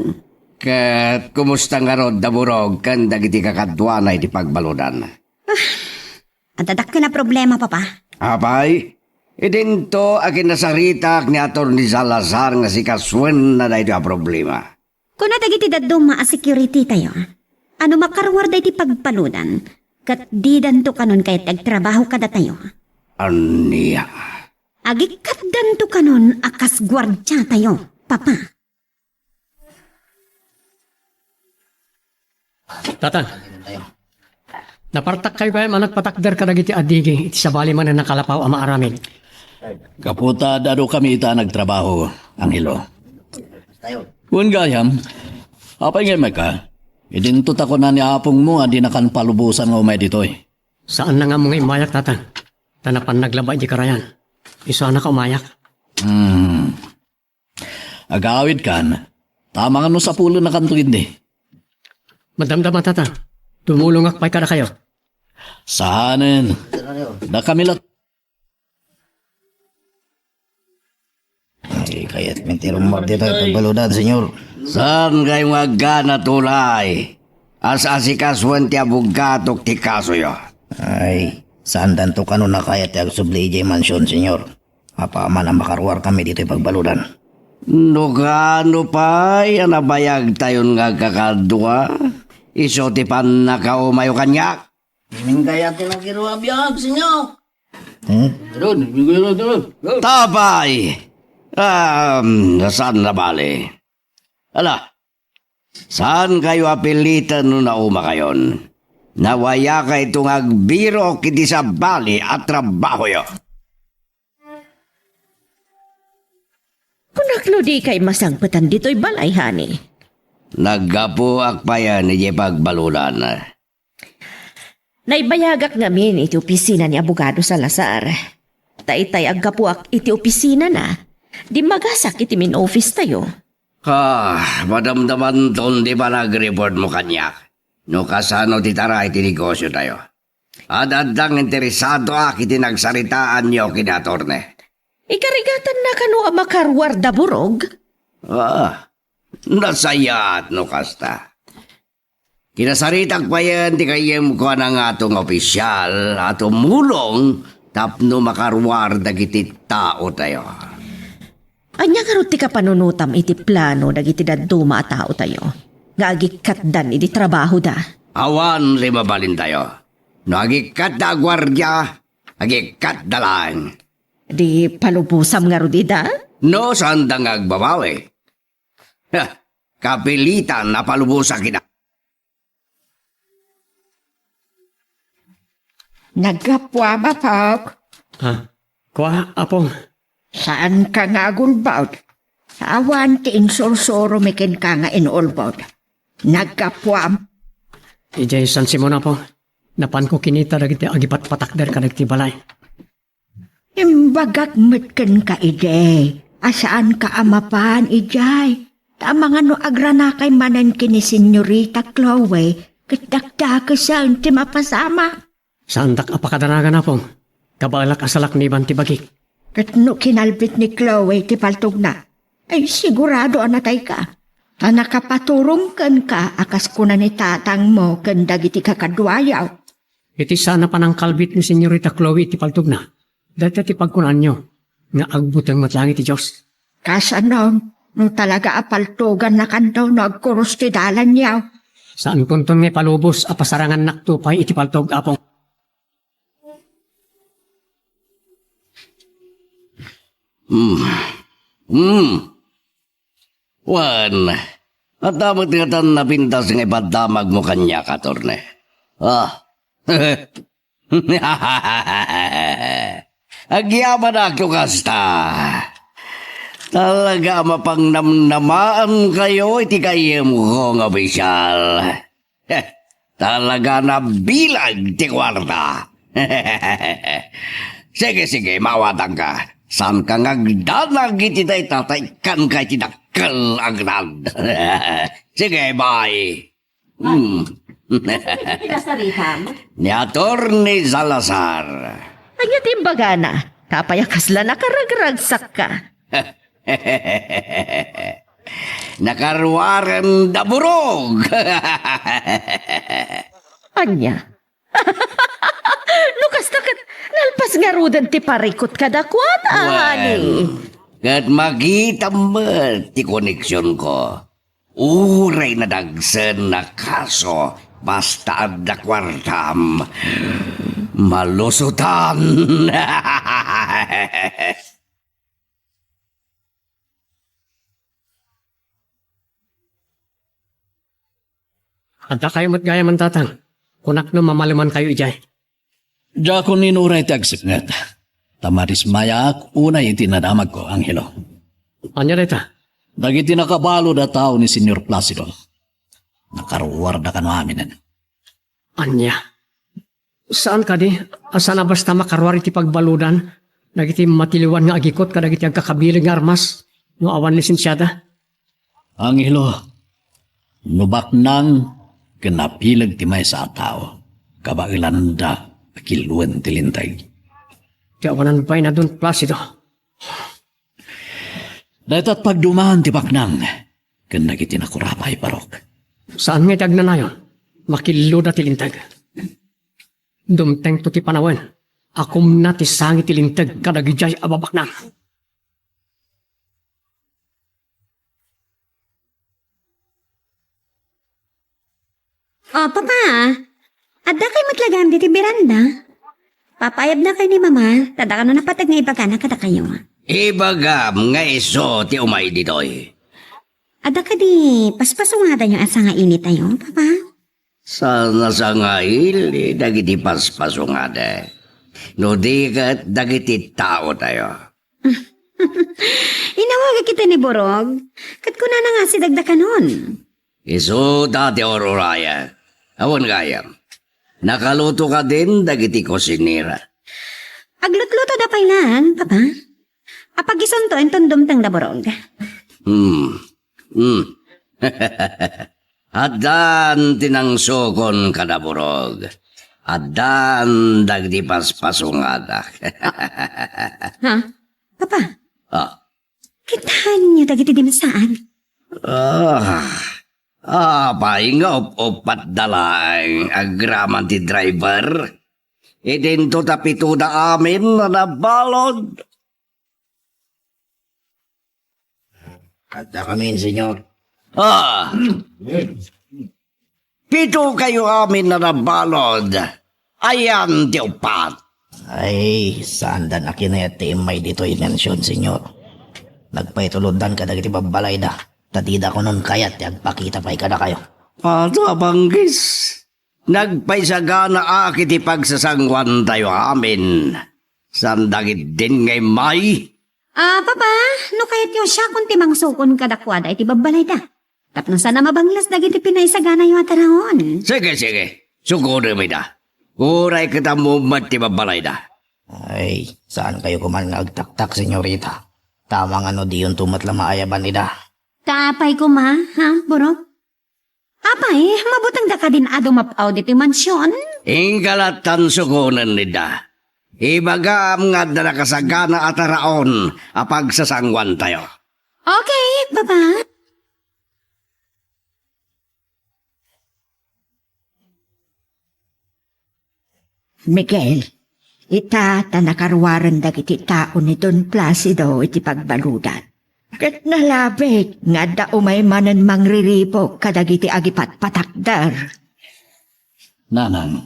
Ket kumusta ngarud da Burog ken dagiti kakaduana iti pagbaludan? Ah, adda dakkel a problema, Papa. Apay? Idinto a kinasaritak ni Attorney Salazar nga sikasoenna daytoy a problema. Kuna dagiti dadduma a security tayo, a no makaruar daytoy pagbaludan, ket didanto kanon kayat ti agtrabaho kadatayo. Ania? Agikkatdanto kanon a kas guardia tayo, Papa. Tata, napartakkayo gayam a nagpatakder kadagiti addigi iti sabali manen a kalapaw a maaramid. Gapu ta adu kami ita a nagtrabaho, Angelo. Wen gayam, apay ngay ka? Idinto ta kuna ni apongmo a dinakan palubosan nga umay ditoy. Saanna nga ammo nga immayak, Tata. Ta napan naglaba iti karayan. Isu a nakaumayak. Hmm. Agawidkan, ta amangan no sapulennakanto indi. Madamdama, Tata. Tumulongak pay kadakayo. Saanen. Dakami la. Ay, kayat mi ti rummuar ditoy pagbaludan, Senyor. Saan kayo nga agana tulay? As-asikasoen ti abogatok ti kasoyo. Ay, saandanto kanon a kayat ti agsubli idiay mansion, Senyor. Apaman a makaruar kami ditoy pagbaludan. No kano pay a nabayagtayon nga agkakadua, isu ti pannakaumayo kaniak. Imin kaya ti nagiru a biag, Senyor? Hmm? Ron, ron, ron, ron. Tapay! Um, saan na bale? Ala, saan kayo apilitan no nauma kayon? Nawaya kayto nga agbirok iti sabali a trabahoyo. Kunak no di kay masangpetan ditoy balay, honey. Naggapuak payen iti pagbaludan. Naibayagak ngamin iti opisina ni Abogado Salazar. Ta itay aggapuak iti opisinana, dimmagasak iti main office tayo. Ah, madamdamanton ti panag-report mo kaniak. No kasano ti tara iti negosyo tayo. Ad-addang interesadoak iti nagsaritaanyo ken ni Attorney. Ikarigatanna kano a makaruar da Burog? Ah, nasayaat no kasta. Kinasaritak payen ti gayyemko a nangato nga opisyal a tumulong tapno makaruar dagiti taotayo. Ania ngarud ti kapanunotam iti plano dagiti dadduma a taotayo nga agikkatdan iti trabahoda? Awan ti mabalintayo. No agikkatda a guardia, agikkatda laeng. Di palubosam ngarud ida? No, saanda nga agbabawi. Ha, kapilitan a palubosak ida. Naggapuam, Apok. Ha? Kua, Apong. Saanka nga agulbod. Awan ti insursuro mi kenka nga inulbod. Naggapuam. Idiay San Simon, Apong. Napanko kinita dagiti agipatpatakder kadagiti balay. Imbagak met kenka idi a saanka a mapan idiay, ta amangan no agranakay manen ken ni Senyorita Chloe ket dakdakesen ti mapasamak. Saandak a pakadanagan, Apong. Kabaelak a salakniban ti bagik. Ket no kinalbit ni Chloe ti paltogna, ay sigurado a natayka. Ta nakapaturong kenka a kas kuna ni tatangmo ken dagiti kakaduayo. Iti saan a panangkalbit ni Senyorita Chloe iti paltogna, dayta ti pagkunaanyo nga agbuteng met laeng iti Dios. Kasano, no talaga a paltogannakanto no agkurus ti dalanyo? Saankonton nga ipalubos a pasarangannakto pay iti paltog, Apo. Hmm. Hmm. Wen, adda met ngatan napintas nga ipaddamagmo kaniak, Attorney. Ah. Agyamanak no kasta. Talaga a mapangnamnamaankayo iti gayyemko nga opisyal. Talaga nabilag ti kuarta. Sige, sige, mawatanka. Saanka nga agdanag iti dayta ta ikkanka iti dakkel a grad. Sige, bye. Hmm. Pinasaritam? Ni Attorney Salazar. Ania ti imbagana? Tapay a kasla nakaragragsakka. Nakaruaren da Burog. Ania? No kasta ket, Nalpas ngaruden ti parikut kadakuada, Wen, honey. Ket makitam met ti koneksionko. Uray nadagsen a kaso, basta adda kuartam, malusotan. Adda kayo met gayam, tatang. Kunak no mamaleman kayo idiay. Diakon inuray ti agsipnget. Ta madismayaak unay iti nadamagko, Angelo. Ania dayta? Dagiti nakabalud a tao ni Señor Placido. Nakaruarda kano aminen. Ania? Saan kadi a saan a basta makaruar iti pagbaludan dagiti matiliwan nga agikot kadagiti agkakabileg nga armas no awan lisensiada? Angelo, no baknang ken napileg ti maysa a tao, kabaelanda a kiluen ti linteg. Ti awanan pay na Don Placido. Dayta pagduman ti baknang ken dagiti nakurapay, Barok. Saan nga iti agnanayon, makilluda ti linteg. Dumtengto ti panawen, akumna ti sangi ti linteg kadagidiay a babaknang. O, Papa, adda kay met lagan diti beranda? Papaayabna kay ni Mama, ta dakano napateg nga ibagana kadakayo. Ibagam nga isu ti umay ditoy. Adda kadi paspasungadayo a sangainitayo, Papa? Saan a sangaili dagiti paspasungada. No di ket dagiti taotayo. Inawagak iti ni Borog, ket kunana nga asideg dakanon. Isuda ti ururaya. Awan gayam. Nakaluto kadin dagiti kusinera. Aglutluto da pay lang, Papa. Apagisunto inton dumteng da Borog. Hmm. Hmm. Addan ti nangsukon kada Borog. Addan dagiti paspasungada. Ha? Papa? Ah. Kitaenyo dagiti dimsaan? Ah, apay nga up-uppat da laeng agraman ti driver? Idinto ta pito da amin a nabalod. Adda kami, Senyor. Ah! Pito kayo amin a nabalod. Ayan ti upat. Ay, saan da nakinayat ti immay ditoy mansion, Senyor. Nagpaituloddan kadagiti babbalayda, ta dida kunon kayat ti agpakita pay kadakayo. Ata banggis, nagpaisaganaak iti pagsasanguantayo amin. Saan dagidin nga immay? Ah, Papa, no kayatyo siakon ti mangsukon kadakuada iti babbalayda. Tapno saan a mabanglas dagiti pinaisaganayo a taraon. Sige, sige. Sukodem ida. Uray ket ammom met ti babbalayda. Ay, saan kayo kuman nga agtaktak, senyorita? Tama nga no diyonto met la maayaban ida. Ta apay koma, ha, Borok? Apay, mabutengda kadin a dumap-aw ditoy mansion? Inka lattan sukonen ida. Ibagam nga adda nakasagana a taraon a pagsasanguantayo. Okay, Papa. Miguel, ita ta nakaruaren dagiti tao ni Don Placido iti pagbaludan. Ket nalabit nga adda umay manen mangriribuk kadagiti agipatpatakder. Nanang,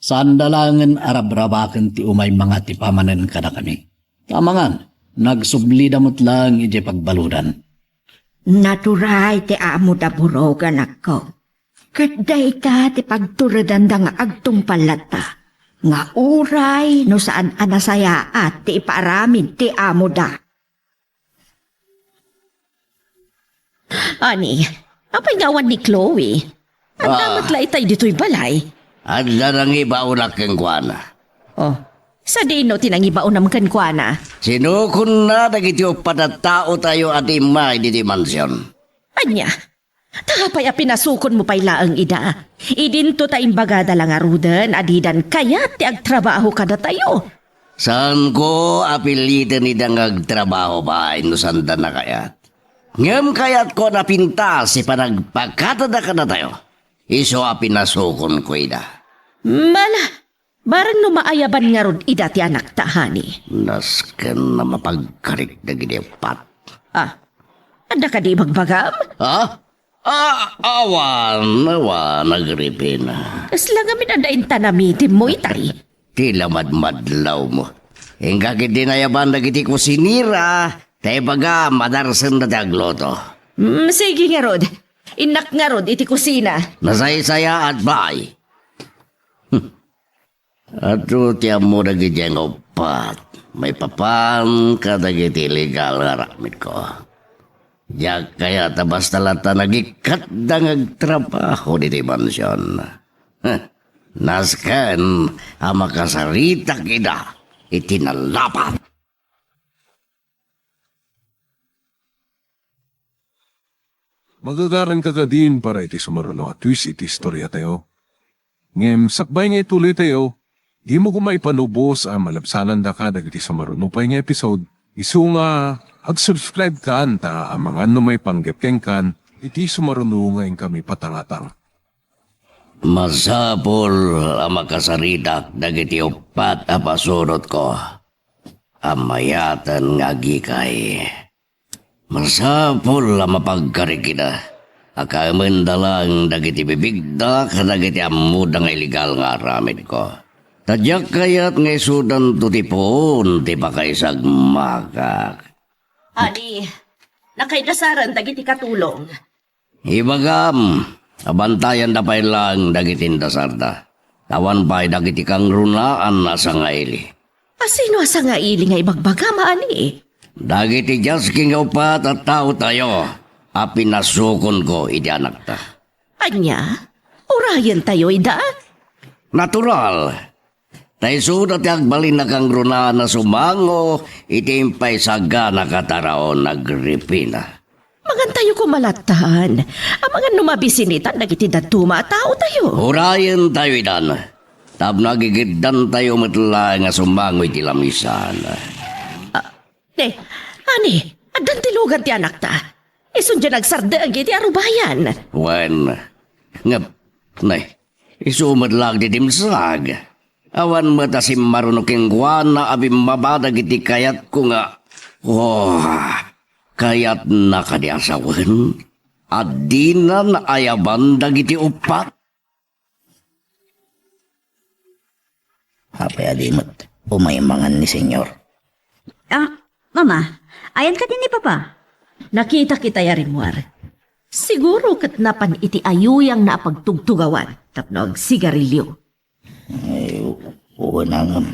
saanda laengen a rabrabaken ti umay mangatipa manen kadakami. Ta amangan, nagsublida met laeng idiay pagbaludan. Naturay ti amo da Borog, anakko. Ket dayta ti pagturedanda nga agtungpal latta, nga uray no saan a nasayaat ti ipaaramid ti amoda. Ani, apay nga awan ni Chloe? Adda Ah. met la itay ditoy balay. Adda nangibaonak kenkuana. Oh, sadino ti nangibaonam kenkuana? Sinukonna dagiti uppat a taotayo a timmay ditoy mansion. Ania? Ta apay a pinasukonmo pay laeng ida? Idinto ta imbagada la ngaruden a didan kayat ti agtrabaho kadatayo. Saanko a piliten ida nga agtrabaho bain no saanda nakayat. Ngem kayatko a napintas ti panagpakatada kadatayo. Isu a pinasukonko ida. Mala, Barang no maayaban ngarud ida ti anakta, honey. Nasken a mapagkarik dagiti uppat. Ah, adda kadi ibagbagam? Ha? Ah, awan, awan, Agripina. Kasla ngamin adda inta namitimmo itay. Ti lamadmadlawmo. Inka ketdi nayaban dagiti kusinera, ta ibagam a darsenda ti agluto. Mm, sige ngarud. Innak ngarud iti kusina. Nasaysayaat pay. Adu ti ammo dagiti nga uppat, maipapan kadagiti illegal nga aramidko. Diak kayat a basta latta nagikkatda nga agtrabaho ditoy mansion. Heh, nasken a makasaritak ida iti nalapat. Magagaranka kadin para iti sumaruno a twist iti istoriatayo. Ngem sakbay nga ituloytayo, dimo koma ipanubos a malabsanandaka dagiti sumaruno pay nga episode, isu nga ag-subscribe kan ta amangan no maipanggep kenkan iti sumaruno nga inkami patangatang. Masapul a makasaritak dagiti uppat a pasurotko a mayaten nga agikay. Masapul a mapagkarik ida a kaemenda laeng dagiti bibigda kadagiti ammoda nga illegal nga aramidko. Ta diak kayat nga isudanto ti puon ti pakaisagmakak. Adi, nakaidasaren dagiti katulong. Ibagam, abantayanda pay laeng dagiti indasarda. Awan pay dagiti kangrunaan a sangaili. A sino a sangaili nga ibagbagam, ani? Dagiti diasking nga uppat a taotayo a pinasukonko iti anakta. Ania? Urayentayo ida? Natural. Ta isuda ti agbalin a kangrunaan a sumango iti impaisaganaka a taraon, Agripina. Mangantayo koma lattan. Amangan no mabisinitan dagiti dadduma a taotayo. Urayentayo idan. Tapno agigiddantayo met laeng a sumango iti lamisan. Ah, ne, ani, addan ti lugan ti anakta. Isun diay nagsardeng iti arubayan. Wen, ngem, ne, isu met laeng ti dimsag. Awan met a simmaruno kenkuana a bimmaba dagiti kayatko nga, oh, kayatna kadi a sawen a dinan ayaban dagiti uppat? Apay a di met umay mangan ni Senyor? Ah, Mama, ayan kadi ni Papa? Nakitak itay a rimmuar. Siguro ket napan iti ayuyangna a pagtugtugawan tapno agsigarilio. Ay, wen a ngem.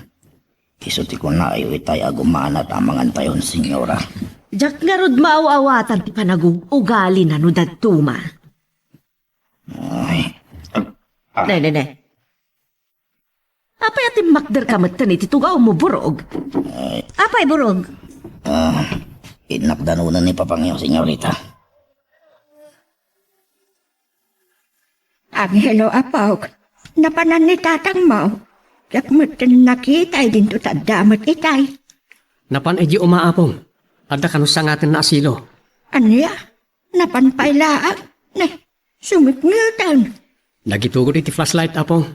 Isu ti kunayo itay a gumana ta mangantayon, Senyora. Diak ngarud maaw-awatan ti panagug-ugalina no dadduma. Ay. Ne, ne, ne. Apay a timmakderka metten iti tugawmo, Burog? Ay. Apay, Burog? Ah, innak danunan ni Papangyo, Senyorita. Angelo, apok, napanan ni tatangmo. Diak metten nakita idinto ta adda met itay. Napan idiay uma, Apong. Adda kano sangatenna a silo. Ania? Napan pay laeng? Ne, sumipngeten. Nagitugod iti flashlight, Apong.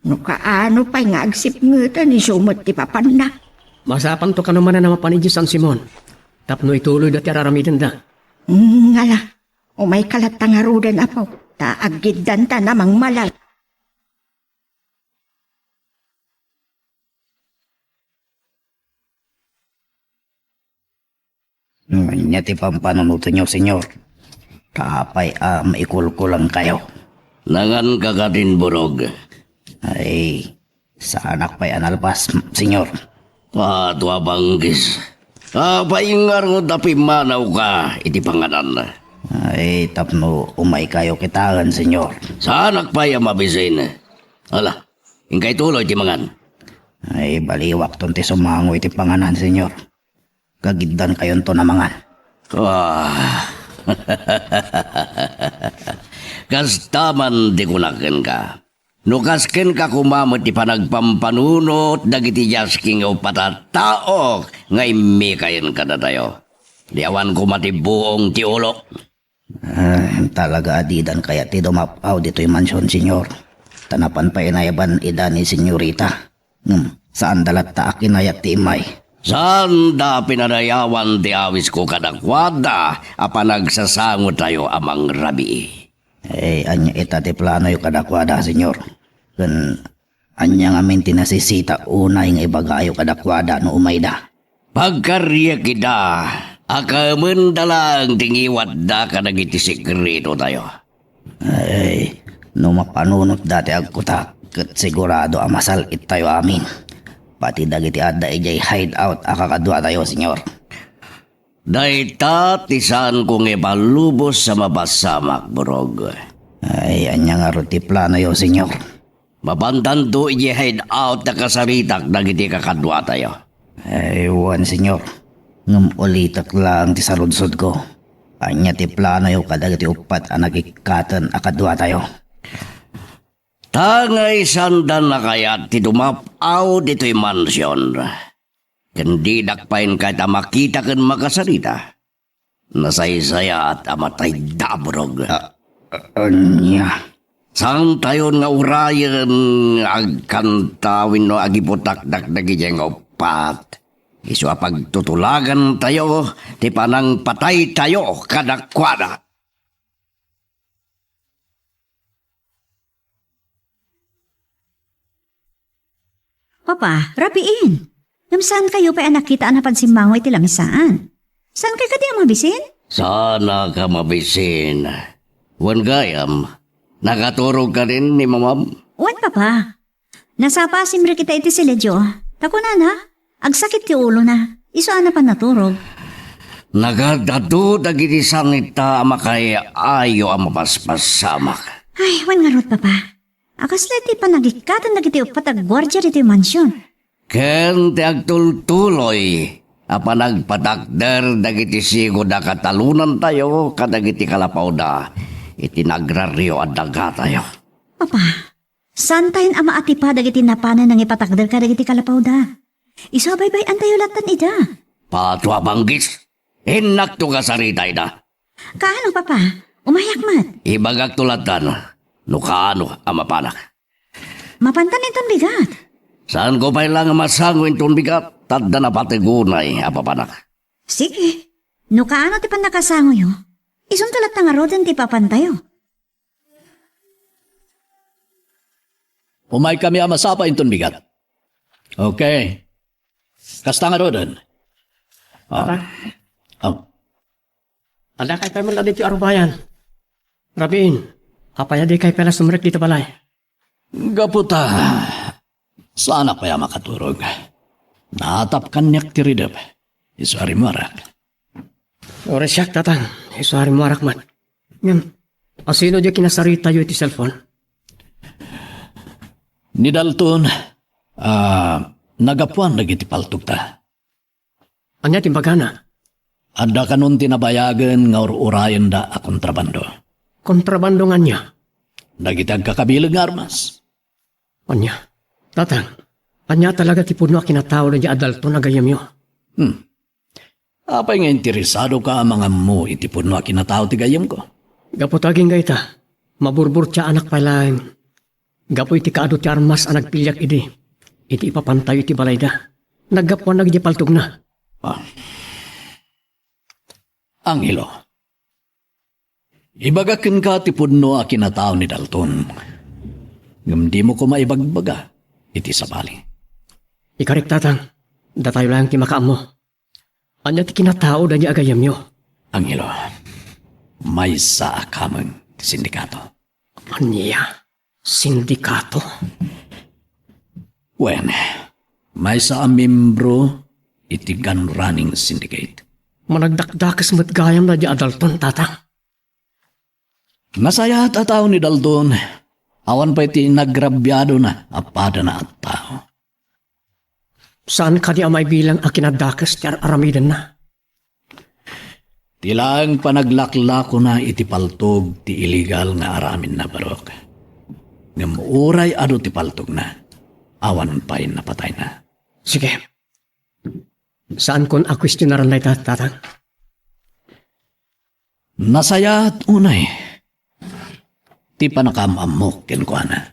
No kaano pay nga agsipngeten, isu met ti papanna. Masapanto kano manen a mapan idiay San Simon tapno ituloyda ti ar-aramidenda. Ngala, umayka latta ngaruden, Apo, ta aggiddanta a mangmalal. Ania ti pampanunotenyo, Senyor? Ta apay a maikulkulangkayo? Nanganka kadin, Burog? Ay, saanak pay a nalpas, Senyor. Atua, Banggis. Apay ngarud a pimmanawka iti panganan? Ay, tapno umaykayo kitaen, Senyor. Saanak pay a mabisin. Ala, inka ituloy ti mangan. Ay, baliwakton ti sumango iti panganan, Senyor. Kagiddankayonton a mangan. Ah. Kasta man ti kunak kenka. No kas kenka koma met ti panagpampanunot dagiti diasking nga uppat a tao nga immikayen kadatayo, di awan koma ti buong ti ulo. Ah, talaga a didan kayat ti dumap-aw ditoy mansion, Senyor. ta napan pay inayaban ida ni Senyorita. Ngem, saanda latta a kinayat ti immay. Saanda a pinadayawan ti awisko kadakuada a panagsasangotayo a mangrabii. Eh, ania ita ti planoyo kadakuada, Senyor? Ken ania ngamin ti nasisita unay nga ibagayo kadakuada no umayda? Pagkariak ida, a kaemenda laeng ti ngiwatda kadagiti sekretotayo. Ay, no mapanunotda ti agkutak, ket sigurado a masal-ittayo amin. Pati dagiti adda idiay hideout a kakaduatayo, Senyor. Dayta ti saanko nga ipalubos a mapasamak, Burog. Ay, ania ngarud ti planoyo, Senyor? Mapantanto idiay hideout a kasaritak dagiti kakaduatayo. Ay, wen, Senyor. Ngem ulitek laeng ti saludsodko. Ania ti planoyo kadagiti uppat a nagikkaten a kaduatayo? Ta nga isanda nakayat ti dumap-aw ditoy mansion, ken didak pay kayat a makita ken makasarita, nasaysayaat a matayda a Burog. A-, a-, ania? Saantayon nga urayen nga agkanta wenno agiputakdak dagidiay nga uppat. Isu a pagtutulagantayo ti panangpataytayo kadakuada. Papa, rabiin. Ngem saankayo pay a nakita a napansimmango iti lamisaan? Saankayo kadi a mabisin? Saanak a mabisin. Wen gayam, nakaturog kadin ni Mamam? Wen, Papa. Nasapa a simrek ita iti siledio. Ta kunana, agsakit ti ulona. Isu a napan naturog. Nagad-adu dagiti saan ita a makaay-ayo a mapaspasamak. Ay, wen ngarud, Papa. A kasla iti panagikkaten dagiti uppat a guardia ditoy mansion. Ken ti agtultuloy a panagpatakder dagiti sigud a katalonantayo kadagiti kalapawda iti nagrario a dagatayo. Papa, saantayon a maatipa dagiti napanen nangipatakder kadagiti kalapawda. Isu a baybay-antayo lattan ida. Pato a banggis! Innakto kasarita ida. Kaano, Papa? Umayak met. Ibagakto lattan no kaano a mapanak. Mapantan inton bigat. Saanko pay la nga masango inton bigat, ta adda napateg unay a papanak. Sige. No kaano ti pannakasangoyo, isunto latta ngaruden ti ipapantayo. Umaykami a masapa inton bigat. Okay. Kasta ngaruden. Ah. Papa. Oh. Addakay pay met la ditoy arubayan. Rabiin, apay a dikay pay la sumrek ditoy balay? Gapu ta, saanak pay a makaturog. Naatap kaniak ti ridep. Isu a rimmuarak. Uray siak, Tatang. Isu a rimmuarak met. Ngem, asino diay kinasaritayo iti cellphone? Ni Dalton, ah, nagapuan dagiti paltogta. Ania ti imbagana? Adda kanon ti nabayagen nga ur-urayenda a kontrabando. Kontrabando nga ania? Dagiti agkakabileg nga armas. Ania? Tatang, ania talaga ti pudno a kinatao daydi a Dalton a gayyemyo? Hmm. Apay nga interesadoka a mangammo iti pudno a kinatao ti gayyemko? Gapu ta agingga ita, maburburtiaanak pay laeng gapu iti kaadu ti armas a nagpiliak idi iti ipapantayo iti balayda. Naggapuan dagiti paltogna. Ah. Angelo, ibagak kenka ti pudno a kinatao ni Dalton, ngem dimo koma ibagbaga iti sabali. Ikarik, Tatang, datayo laeng ti makaammo. Ania ti kinatao daydi a gayyemyo? Angelo, maysa a kameng ti sindikato. Ania? Sindikato? Wen, maysa a membro iti gun running syndicate. Managdakdakes met gayam daydi a Dalton, Tatang. Nasayaat a tao ni Dalton, awan pay ti inagrabiadona a padana a tao. Saan kadi a maibilang a kinadakes ti ar-aramidenna? Ti laeng panaglaklakona iti paltog ti illegal nga aramidna, Barok. Ngem uray adu ti paltogna, awan pay napatayna. Sige. Saankon a kuestionaran dayta, Tatang. Nasayaat unay ti pannakaam-ammok kenkuana.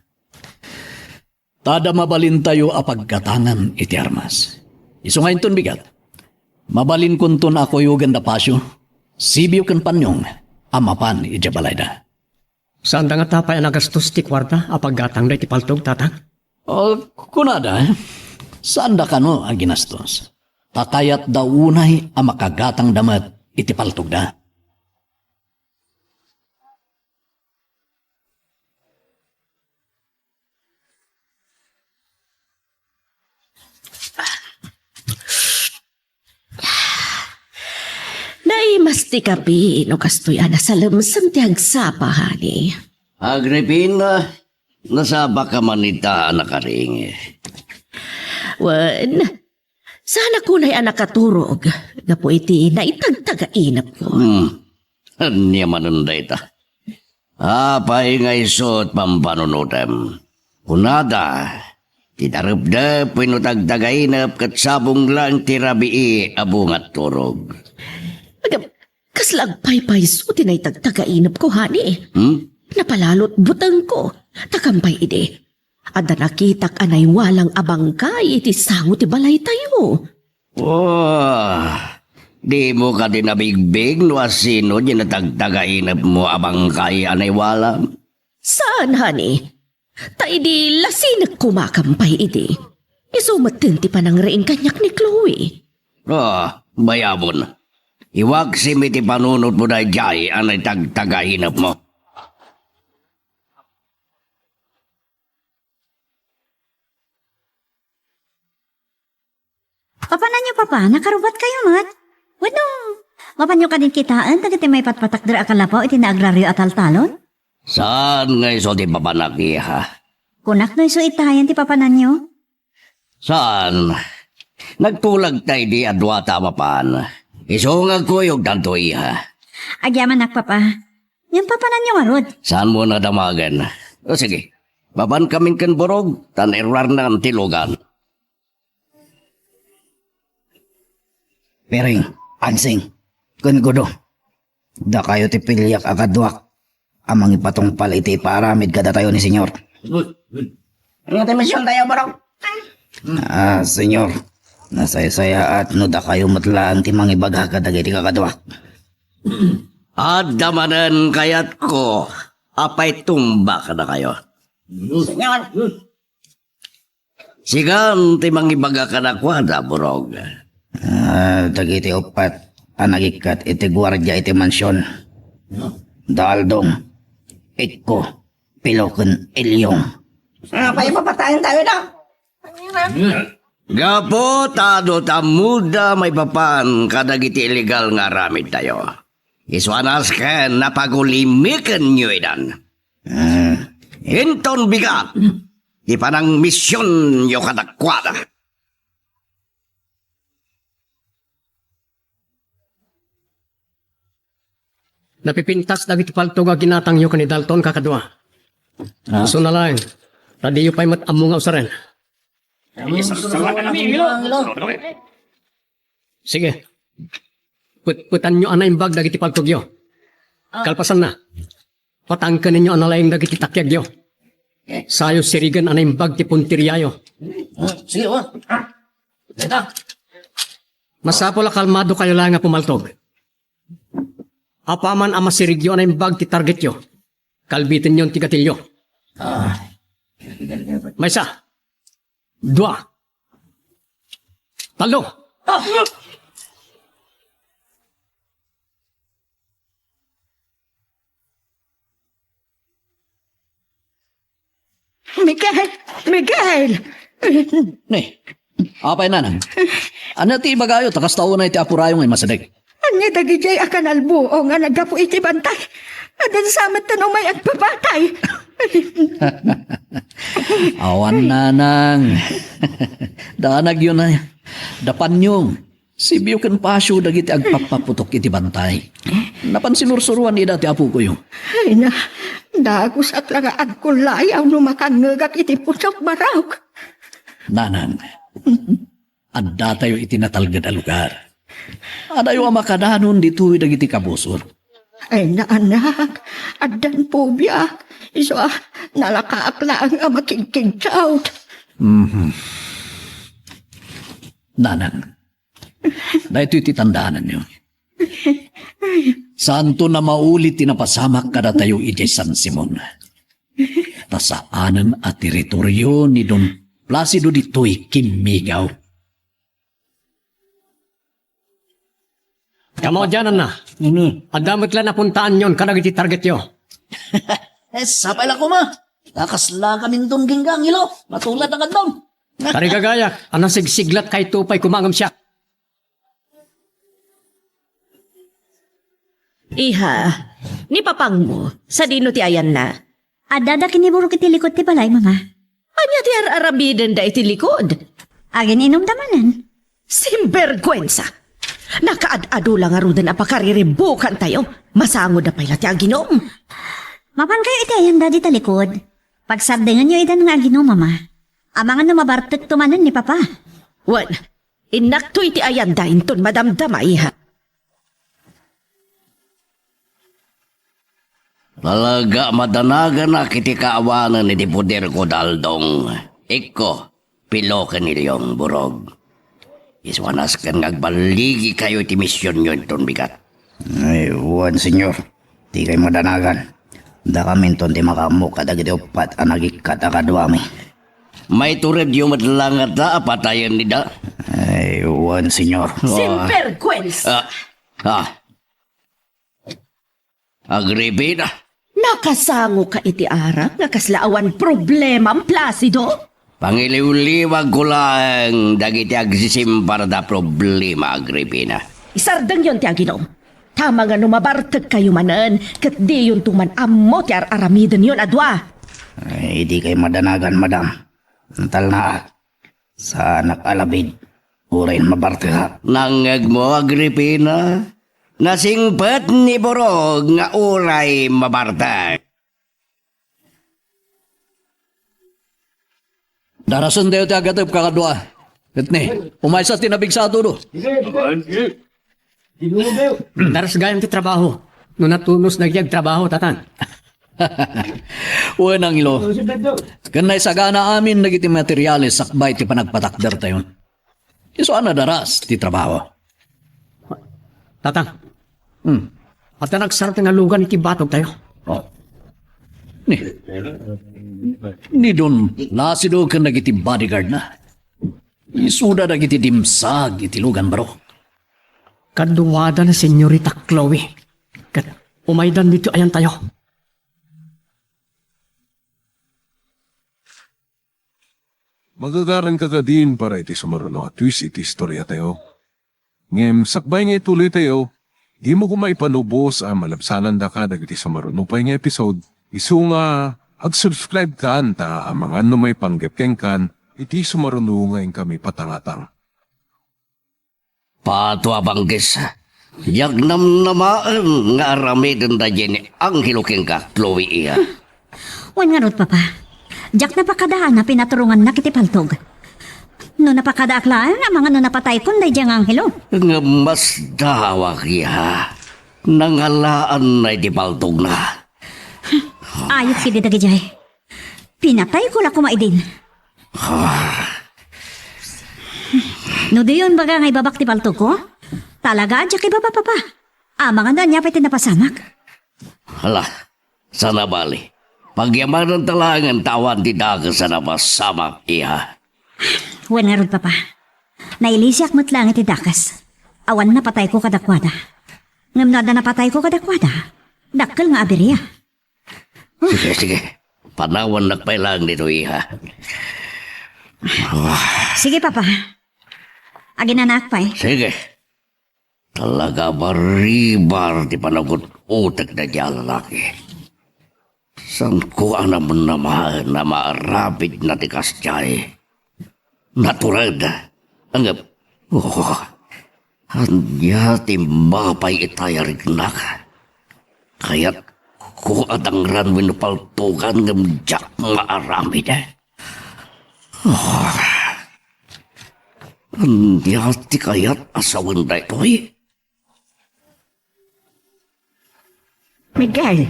Ta adda mabalintayo a paggatangan iti armas. Isu nga inton bigat, mabalinkonton a kuyogen da Pasio, Sibio ken Panyong a mapan idiay balayda. Saanda ngata pay a nagastos ti kuarta a paggatangda iti paltog, Tatang? O, kunada, saanda kano a ginastos. Ta kayatda unay a makagatangda met iti paltogda. Naimas ti kapi no kastoy a nasalemsem ti agsapa, honey. Agripina, nasapaka man ita a nakaringi? Wen, saanak unay a nakaturog gapu iti naitagtagainepko. Hmm. Ania manen dayta? Apay nga isu ti pampanunotem? Kunada, ti darepdep wenno tagtagainep ket sabong laeng ti rabii a bunga ti turog. Agam, kasla agpaypayso ti naitagtagainepko, honey. Hmm? Napalalo ti butengko, ta kampay idi, adda nakitak a naiwalang a bangkay iti sango ti balaytayo. Oh, dimo kadi nabigbig no asino ti natagtagainepmo a bangkay a naiwala? Saan, honey. Ta idi lasinek koma kampay idi, isu metten ti panangriing kaniak ni Chloe. Oh, bayabon. Iwaksim iti panunotmo daydiay a naitagtagainepmo. Papananyo, Papa, nakarubat kayo met? Wenno, mapanyo kadin kitaen dagiti maipatpatakder a kalapaw iti naagraryo a taltalon? Saan nga isu ti papanak, iha? Kunak no isu itayen ti papananyo? Saan? Nagtulag ta idi a duata a mapan. Isu nga agkuyogtanto, iha. Agyamanak, Papa. Ngem papananyo ngarud? Saanmo a damagen? O, sige. Mapankamin ken Burog, ta nairruarnan ti lugan. Piring, Agsing, ken Gudo, dakayo ti piliak a kaduak a mangipatungpal iti ipaaramid kadatayo ni Señor. Ano ti misiontayo, Burog? Ah, Señor, nasaysayaat no dakayo met laeng ti mangibaga kadagiti kakaduak. Adda manen kayatko a paitumba kadakayo. Señor, Sikan ti mangibaga kadakuada, Burog. Ah, dagiti uppat a nagikkat iti guardia iti mansion. Da Aldong, Ikko, Pilo ken Ilyong. Ah, paipapatayen tayo da. Gapu ta adu ta ammoda maipapan kadagiti illegal nga aramidtayo. Isu a nasken napagulimikenyo idan. Ah. Inton bigat ti panangmisionyo kadakuada. Napipintas dagiti paltog a ginatangyo ken ni Dalton, kakadua. Ah. Isu na laeng, ta diyo pay met ammo nga usaren. Sige. Petpetanyo a naimbag dagiti paltogyo. Kalpasanna, patangkenenyo a nalaing dagiti takiagyo. Sayo sirigen a naimbag ti punteriayo. Ah, sige, wa. Ah. Deta. Masapul a kalmadokayo laeng a pumaltog. Apaman a masirigyo a naimbag ti targetyo, kalbitenyon ti gatilyo. Ah. Maysa. Dua. Tallo. Miguel! Miguel! Ne, apay, nanang? Ania ti ibagayo ta kasta unay ti apurayo nga immasideg? Ania dagidiay a kanalbuong nga naggapu iti bantay? Adda sa met ti umay agpapatay. Awan, nanang. Danagyo na. Dapanyo. Sibio ken Pasio dagiti agpappaputok iti bantay. Napan sinursuroan ida ti apokoyo. Ay na, dagusak la nga agkullayaw no makangngegak iti putok, Barok. Nanang, addatayo iti natalged a lugar. Adayo a makadanon ditoy dagiti kabusor. Ay na, anak, addan pobiak. Isu a, nalakaak laeng a makigkigsaut. Mhm. Nanang, daytoy ti tandaananyo. Saanton a mauli ti napasamak kadatayo idiay San Simon. Ta saanen a teritorio ni Don Placido ditoy, kimmigaw. Kamo diyan, Anna. Ano? Adda met la napuntaanyon kadagiti targetyo. Eh, sapay la koma. Nakasla kaminton kenka, Angelo. Matulad a kaddam. Tarigagaya, a nasigsiglat kayto pay koma ngem siak. Iha, ni papangmo, sadino ti ayanna? Addada ken ni Burok iti likod ti balay, Mama. Ania ti ar-aramidenda iti likod? Agin-inumda manen. Simberguensa! Nakaad-adu la ngaruden a pakariribbukantayo. Masangoda pay la ti aginum. Mapankayo iti ayanda dita likod. Pagsardengenyo idan nga aginum, Mama. Amangan no mabartekto manen ni Papa. Wen, innakto iti ayanda inton madamdama, iha. Talaga, madanaganak iti kaawanen iti poderko, Daldong. Ikko, Pilo ken Ilyong, Burog. Isu a nasken nga agballigikayo iti misionyo inton bigat. Ay, wen, Señor. Dikay madanagan. Dakaminton ti makaammo kadagiti uppat a nagikkat a kaduami. Maituredyo met la ngata a patayen ida? Ay, wen, Señor. Ah. Simberguensa! Ah, ah. Agripina. Nakasangoka iti arak nga kasla awan problemam, Placido? Pangiliwliwagko laeng dagiti agsisimbara da problema, Agripina. Isardengyon ti aginum. Ta amangan no mabartekkayo manen, ket diyonto man ammo ti ar-aramidenyon a dua. Ay, dikay madanagan, madam. Natalnaak. Saanak a labid, uray mabartekak. Nangngegmo, Agripina? Nasingpet ni Burog nga uray mabartek. Darasendayo ti agatep, kakadua. Ket ni, umaysa ti nabigsa a tudo. Daras gayam ti trabaho. No natunos dagiti agtrabaho, tatan. Wen, Angelo. Ken naisagana amin dagiti materiales sakbay ti panagpatakdertayo. Isu a nadaras ti trabaho. Tatang. Hmm. Adda nagsarot nga lugan iti batogtayo. Oh. Ni, ni Don Placido ken dagiti bodyguard na. Isuda dagiti dimsag iti lugan, baro. Kaduada ni Senyorita Chloe. Ket umaydan ditoy ayantayo. Magagaranka kadin para iti sumaruno a twist iti istoriatayo. Ngem sakbay nga ituloytayo, dimo koma ipanubos a malabsanandaka dagiti sumaruno pay nga episode. Isu nga, ag-subscribe kan ta amangan no maipanggep kenkan iti sumaruno nga inkami patangatang. Pato a bangkis, diak namnamaen nga aramiden daydiay ni Angelo kenka, Chloe, iya. Wen ngarud, Papa, diak napakadaan a pinaturongannak iti paltog. No napakadaak laeng, amangan no napataykon daydiay nga Angelo. Ngem masdaawak, iya. Nangalaanna iti paltogna. Ayat kadi dagidiay. Pinatayko la koma idin. Ah. No diyon baga nga ibabak ti paltogko, talaga a diak ibaba, Papa. Amangan no ania pay ti napasamak. Hala, saan a bali. Pagyamananta laengen ta awan ti dakes a napasamak, iya. Wen ngarud, Papa. Nailisiak met laeng iti dakes. Awan napatayko kadakuada. Ngem no adda napatayko kadakuada, dakkel nga abiria. Sige, sige. Panawannak pay laeng ditoy, iha. Sige, Papa. Aginanaak pay. Sige. Talaga a baribar ti panagut-utek daydiay a lalaki. Saanko a namnamaen a maaramidna ti kasdiay. Natured. Ngem, oh, ania ti mapay itay a riknak? Kayatko a dangran wenno paltogan ngem diak maaramid. Oh, ania ti kayat a sawen daytoy? Miguel,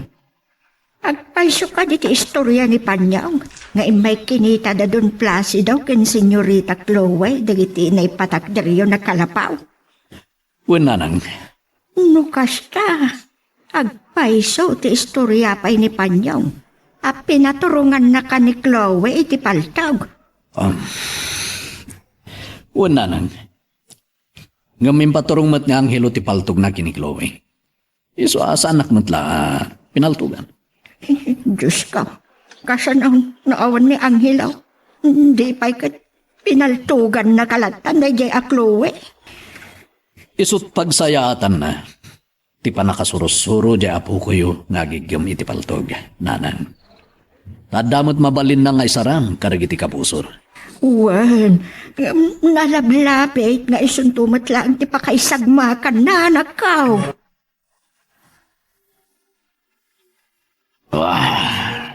Agpayso kadi ti istoria ni Panyong nga immay kinita da Don Placido ken Senyorita Chloe dagiti naipatakderyo a kalapaw? Wen, nanang. No kasta, agpayso ti istoria pay ni Panyong a pinaturongannaka ni Chloe iti paltog. Um, wen, nanang. Ngem impaturong met nga anghelo ti paltogna ken ni Chloe. Isu a saannak met la a pinaltogan. Diosko, kasano no awan ni anghelo? Di pay ket pinaltogannaka latta daydiay a Chloe? Isut' pagsayaatanna ti pannakasurosuro diay apokoyo nga agiggem iti paltog, nanang. Ta adda met mabalinna nga isaram kadagiti kabusor. Wen, ngem nalablabit nga isunto met laeng ti pakaisagmakanna, anakko. Ah.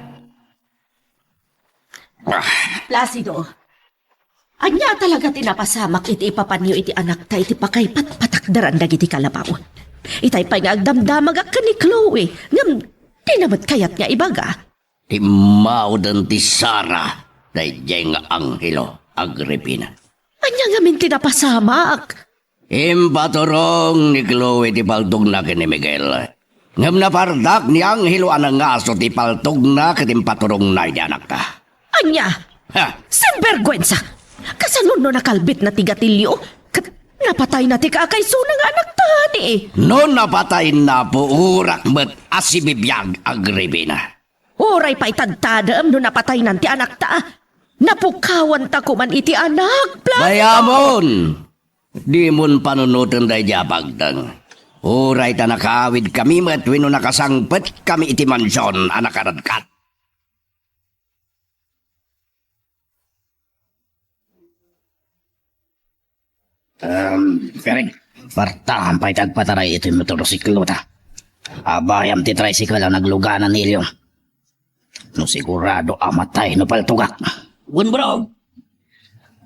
Ah. Placido, ania talaga ti napasamak iti ipapanyo iti anakta iti pakaipat-patakderan dagiti kalapaw? Itay pay nga agdamdamagak ken ni Chloe, ngem dina met kayat nga ibaga. Timmawden ti Sara daydiay nga anghelo, Agripina. Ania ngamin ti napasamak? Impaturong ni Chloe ti paltogna ken ni Miguel. Ngem napardak ni anghelo a nangaso ti paltogna ket impaturongna iti anakta. Ania? Ha? Sinberguensa! Kasano no nakalbitna ti gatilio? Ket napatayna ti kakaisuna nga anakta, adi? No napatayna, puorak met a sibibiag, Agripina. Uray pay tadtadem no napataynan ti anakta. Napukawanta koman iti anak, Placido! Bayamon! Dimon panunoten daydiay a pagteng. Uray ta nakaawidkami met wenno nakasangpetkami iti mansion a nakaradkat. Um, Piring, partaam pay ti agpataray iti motorsiklota. Abayam ti tricycle a nagluganan ni Ilyo. No sigurado a matay no paltogak. Wen, bro.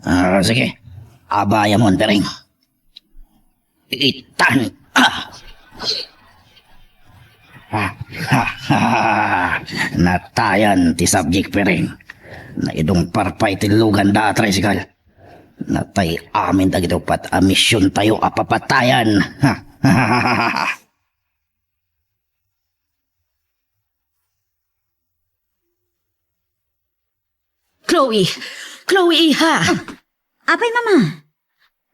Ah, sige. Abayamon, Piring. Itan. Ah. Ha, ha, ha. Natayan ti subject, Piring. Naidungpar pay ti lugan da a tricycle. Natay amin dagiti uppat a misiontayo a papatayan. Ha, ha, ha, ha, ha. Chloe! Chloe, iha! Ah, apay, Mama?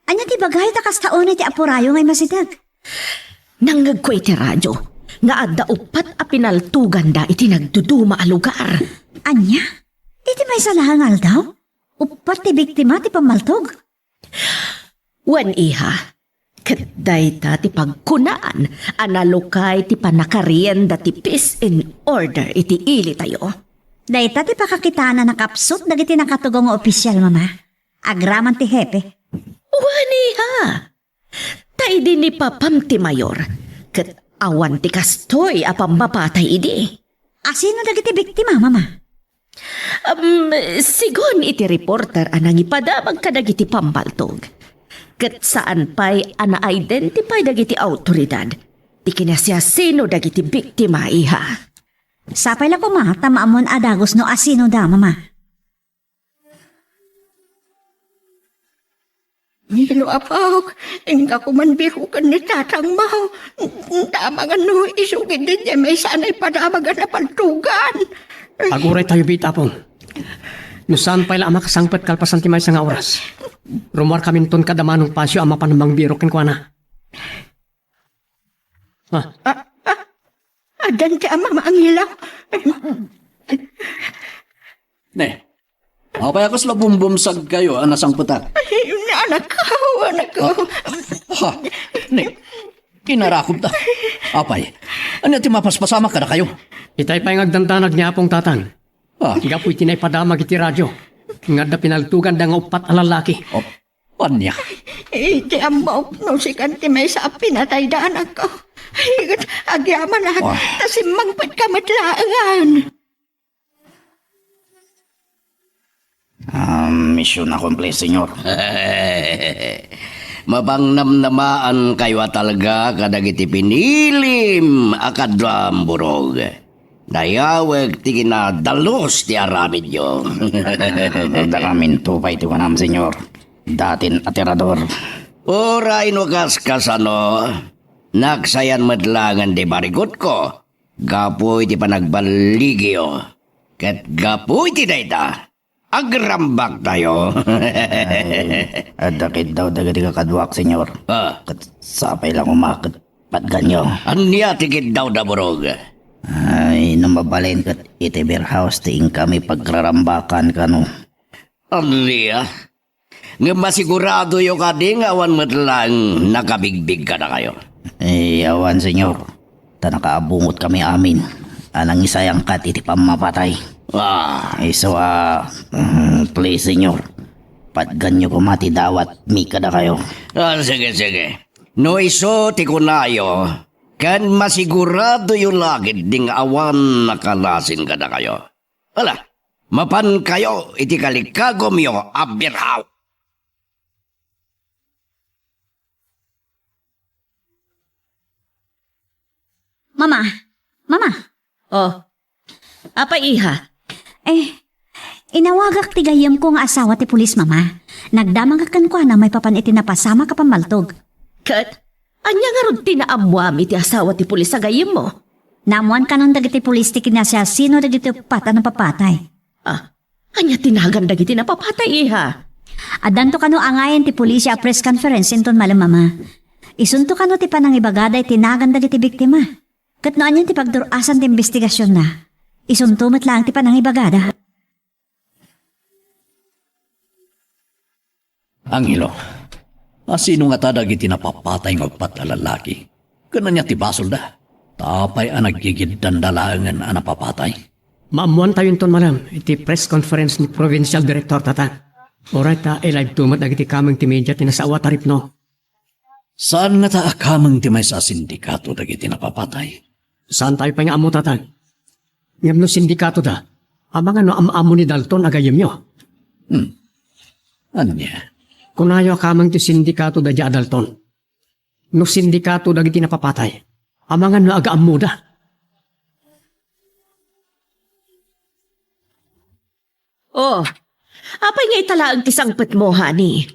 Ania ti ibagay ta kasta unay ti apurayo nga immasideg? Nangngegko iti radio nga adda uppat a pinaltoganda iti nagduduma a lugar. Ania? Iti maysa laeng nga aldaw? Uppat ti biktima ti pammaltog? Wen, iha, ket dayta ti pagkunaan a nalukay ti pannakarienda ti peace and order iti ilitayo. Dayta ti pakakitaen a nakapsut dagiti nakatugaw nga opisial, Mama, agraman ti hepe. Wen, iha, ta idi ni papam ti mayor, ket awan ti kastoy a pammapatay idi. Asino dagiti biktima, Mama? Am, sigun iti reporter a nangipadamag kadagiti pammaltog, ket saan pay a na-identify dagiti awtoridad ti kinasiasino dagiti biktima, iha. Sapay la koma ta maammon a dagus no asino da, Mama. Nilo, Apok, inka koman biroken ni tatangmo. Damangan no isu ket daydiay maysa a naipadamag a napaltogan. Aguraytayo, Bit, Apong. No saan pay la a makasangpet kalpasan ti maysa nga oras, rummuarkaminton kada Manong Pasio a mapan mangbirok kenkuana. Ah. Ah, ah, addan ti ama, Mama Angelo. Ne, apay a kasla bumbumsagkayo a nasangpetak? Ay, anakko, anakko. Ha? Ne, inarakobta. Apay, ania ti mapaspasamak kadakayo? Itay pay nga agdandanag ni Apong, Tatang. Ah. Gapu iti naipadamag iti radio nga adda pinaltoganda nga uppat a lallaki. Oh, ania? Iti ammok no sikan ti maysa a pinatayda, anakko. Ay, agyamanak, ah, ta simmangpetka met laengen. Ah, mission accomplished, Senyor. Mapangnamnamaankayo a talga kadagiti pinilim a kaduam, Burog. Dayawek ti kinadalus ti aramidyo. Dakaminto pay ti kunam, Senyor. Datin aterador. Uray no kaskasano, naksayan met laengen ti barikutko gapu iti panagballigyo. Ket gapu iti dayta, agrambaktayo. Ay, adda kiddaw dagiti kakaduak, Senyor. Ah. Ket sapay la koma ket patganyo. Ania ti kiddaw da, Burog? Ay, no mabalin ket iti beer house ti inkami pagrarambakan kano. Ania? Ngem masiguradoyo kadi nga awan met laeng nakabigbig kadakayo? Eh, awan, Senyor. Ta nakaabungotkami amin a nangisayangkat iti pammapatay. Ah. Isu a, mm, please, Senyor, patganyo koma ti dawatmi kadakayo. Ah, sige, sige. No isu ti kunayo, ken masiguradoyo la ketdi nga awan nakalasin kadakayo. Ala, mapankayo iti kalikagumyo a birhaw. Mama! Mama! Oh. Apay, iha? Eh, inawagak ti gayyemko nga asawa ti pulis, Mama. Nagdamagak kenkuana maipapan iti napasamak a pammaltog. Ket, ania ngarud ti naammoam iti asawa ti pulis a gayyemmo? Naammoan kanon dagiti pulis ti kinasiasino dagiti uppat a napapatay. Ah, ania ti nagan dagiti napapatay, iha? Addanto kano angayen ti pulisia a press conference inton malem, Mama. Isunto kano ti panangibagada iti nagan dagiti biktima. Ket no anian ti pagdur-asan ti imbestigasionna, isunto met laeng ti panangibagada. Angelo, asino ngata dagiti napapatay nga uppat a lallaki? Ken ania ti basolda? Ta apay a naggigiddanda laengen a napapatay? Maammoantayo inton malem iti press conference ni Provincial Director, Tatang. Uray ta i-live to met dagiti kameng ti media ti nasaoat a ripno. Saan ngata a kameng ti maysa a sindikato dagiti napapatay? Saantayo pay nga ammo, Tatang. Ngem no sindikatoda, amangan no am-ammo ni Dalton a gayyemyo? Hmm. Ania? Kunayo a kameng ti sindikato daydiay a Dalton. No sindikato dagiti napapatay, amangan no aga-ammoda? Oh, apay nga ita laeng ti sangpetmo, honey?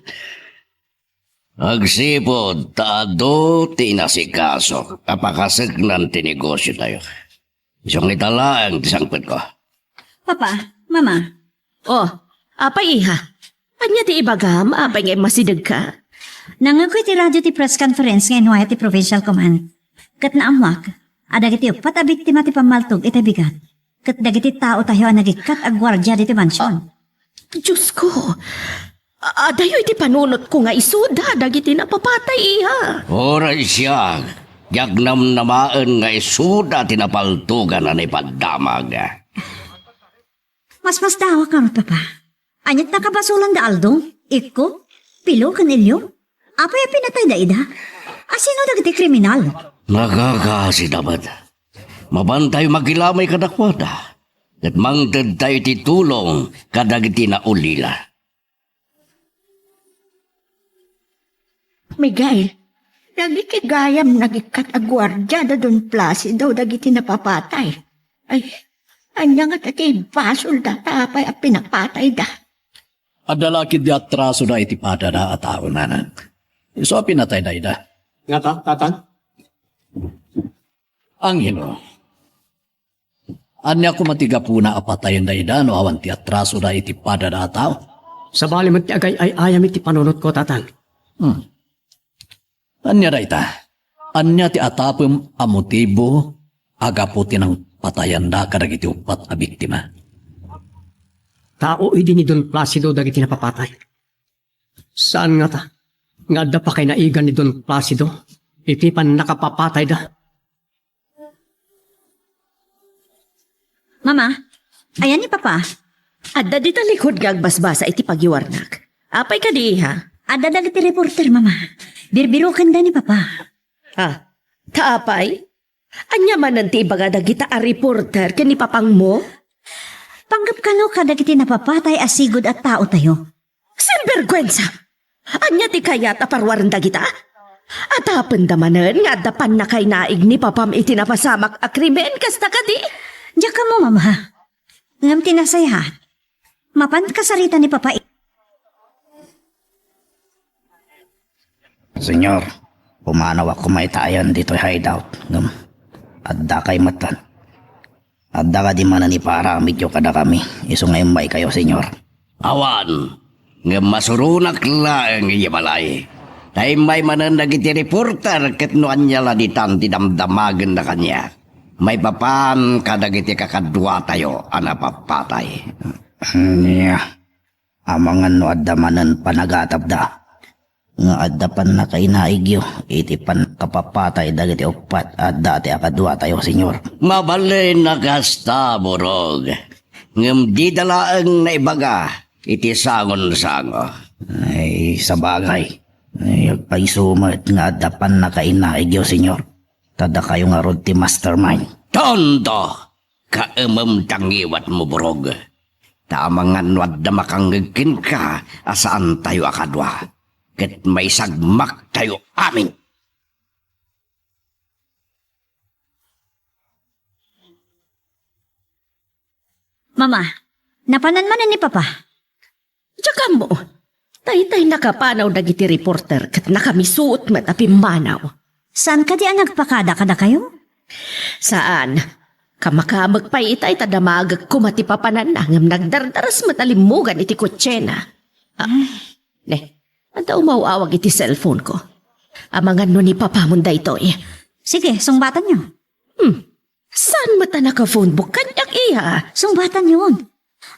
Agsipud ta adu ti inasikaso a pakaseknan ti negosiotayo. Isu nga ita laeng ti sangpetko. Papa, Mama. Oh, apay, iha? Ania ti ibagam? Apay nga immasidegka? Nangngegko iti radio ti press conference nga inwayat ti Provincial Command. Ket naammoak a dagiti uppat a biktima ti pammaltog iti bigat ket dagiti taotayo a nagikkat a guardia ditoy mansion. Diosko, a-, adayo iti panunotko nga isuda dagiti napapatay, iha. Uray siak, diak namnamaen nga isuda ti napaltogan a naipaddamag. Masmasdawak ngarud, Papa. Aniat nakabasolan da Aldo, Ikko, Pilo, ken Elio? Apay a pinatayda ida? Asino dagiti kriminal? Nakakaasida met. Mapantayo makilamay kadakuada, ket mangtedtayo iti tulong kadagiti naulila. Miguel, dagiti gayam nagikkat a guardia da Don Placido dagiti napapatay. Ay, ania ngata ti basolda ta apay a pinapatayda? Adda la ketdi atrasoda iti padada a tao, nanang. Isu a pinatayda ida. Ngata, Tatang? Angelo, ania koma ti gapuna a patayenda ida no awan ti atrasoda iti padada a tao? Sabali met ti agay-ay-ayam iti panunotko, Tatang. Hmm. Ania dayta? Ania ti atapem a motibo a gapu ti nangpatayanda kadagiti uppat a biktima? Tao idi ni Don Placido dagiti napapatay. Saan ngata nga adda pakainaigan ni Don Placido iti pannakapapatayda? Mama, ayan ni Papa? Adda dita likod nga agbasbasa iti pagiwarnak. Apay kadi, iha? Adda dagiti reporter, Mama. Birbirokenda ni Papa. Ah, ta apay? Ania manen ti ibaga dagita a reporter ken ni Papangmo? Panggep kano kadagiti napapatay a sigud a taotayo. Sinberguensa! Ania ti kayat a paruaren dagita? Atapenda manen nga adda pannakainaig ni Papam iti napasamak a krimen, kasta kadi? Diak ammo, Mama. Ngem ti nasayaat, mapan kasarita ni Papa i- Senyor, pumanawak koma itaen ditoy hideout, ngem adda kay metten. Adda kadi manen ipaaramidyo kadakami, isu nga immaykayo, Senyor? Awan, ngem masuronak laeng idiay balay. Ta immay manen dagiti reporter ket no ania la ditan ti damdamagenna kaniak. Maipapan kadagiti kakaduatayo a napapatay. Ania, amangan no adda manen panagatapda nga adda pannakainaigyo iti pannakapapatay dagiti uppat a adda ti akaduatayo, Senyor. Mabalin a kasta, Burog. Ngem dida laeng naibaga iti sangonsango. Ay, sabagay. Ay, agpayso met nga adda pannakainaigyo, Senyor. Ta dakayo ngarud ti mastermind. Tonto! Kaemem ta ngiwatmo, Burog. Ta amangan no adda makangngeg kenka a saantayo a kadua, ket maisagmaktayo amin. Mama, napanan manen ni Papa? Diak ammo. Daytay nakapanaw dagiti reporter ket nakamisuot met a pimmanaw. Saan kadi a nagpakada kadakayo? Saan. Kamakamek pay itay ta damagek koma ti papananna ngem nagdardaras met a limmugan iti kotsena. Ah, ne, adda umaw-awag iti cellphone ko. Amangan no ni papamon daytoy. Sige, sungbatanyo. Hmm. Saan met a naka-phone book kaniak, iha? Sungbatanyon.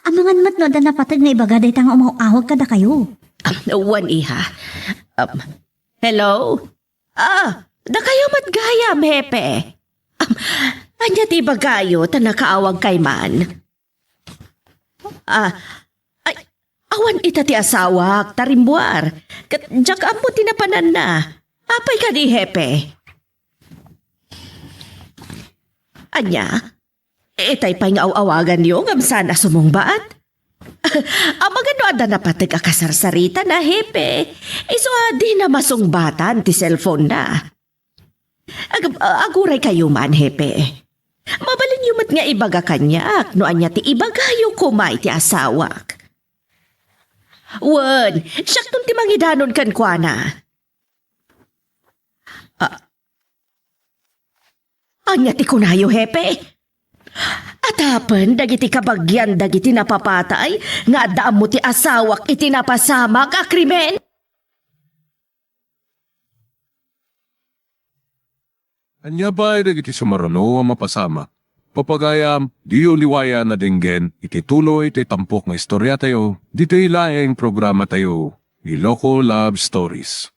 Amangan met no adda napateg nga ibaga dayta nga umaw-awag kadakayo. Ah, wen, iha. Um, hello? Ah, dakayo met gayam, Hepe. Um, ania ti ibagayo ta nakaawag kay man? Ah, ay, awan ita ti asawak, ta rimmuar. Ket diak ammo ti napananna. Apay kadi, Hepe? Ania? Itay pay nga aw-awaganyo ngem saan a sumungbat? Amangan no adda napateg a kasarsaritana, Hepe. Isu a dina masungbatan ti cellphone na. Ag-, aguray kayo man, Hepe. Mabalinyo met nga ibaga kaniak no ania ti ibagayo koma iti asawak. Wen, siakton ti mangidanon kenkuana. Ah, ania ti kunayo, Hepe? Atapen dagiti kabagian dagiti napapatay nga adda ammo ti asawak iti napasamak a krimen? Ania pay dagiti sumaruno a mapasamak? Papagayam, diyo liwayan a denggen iti tuloy ti tampok nga istoriatayo, ditoy laeng programatayo, Iloko Love Stories.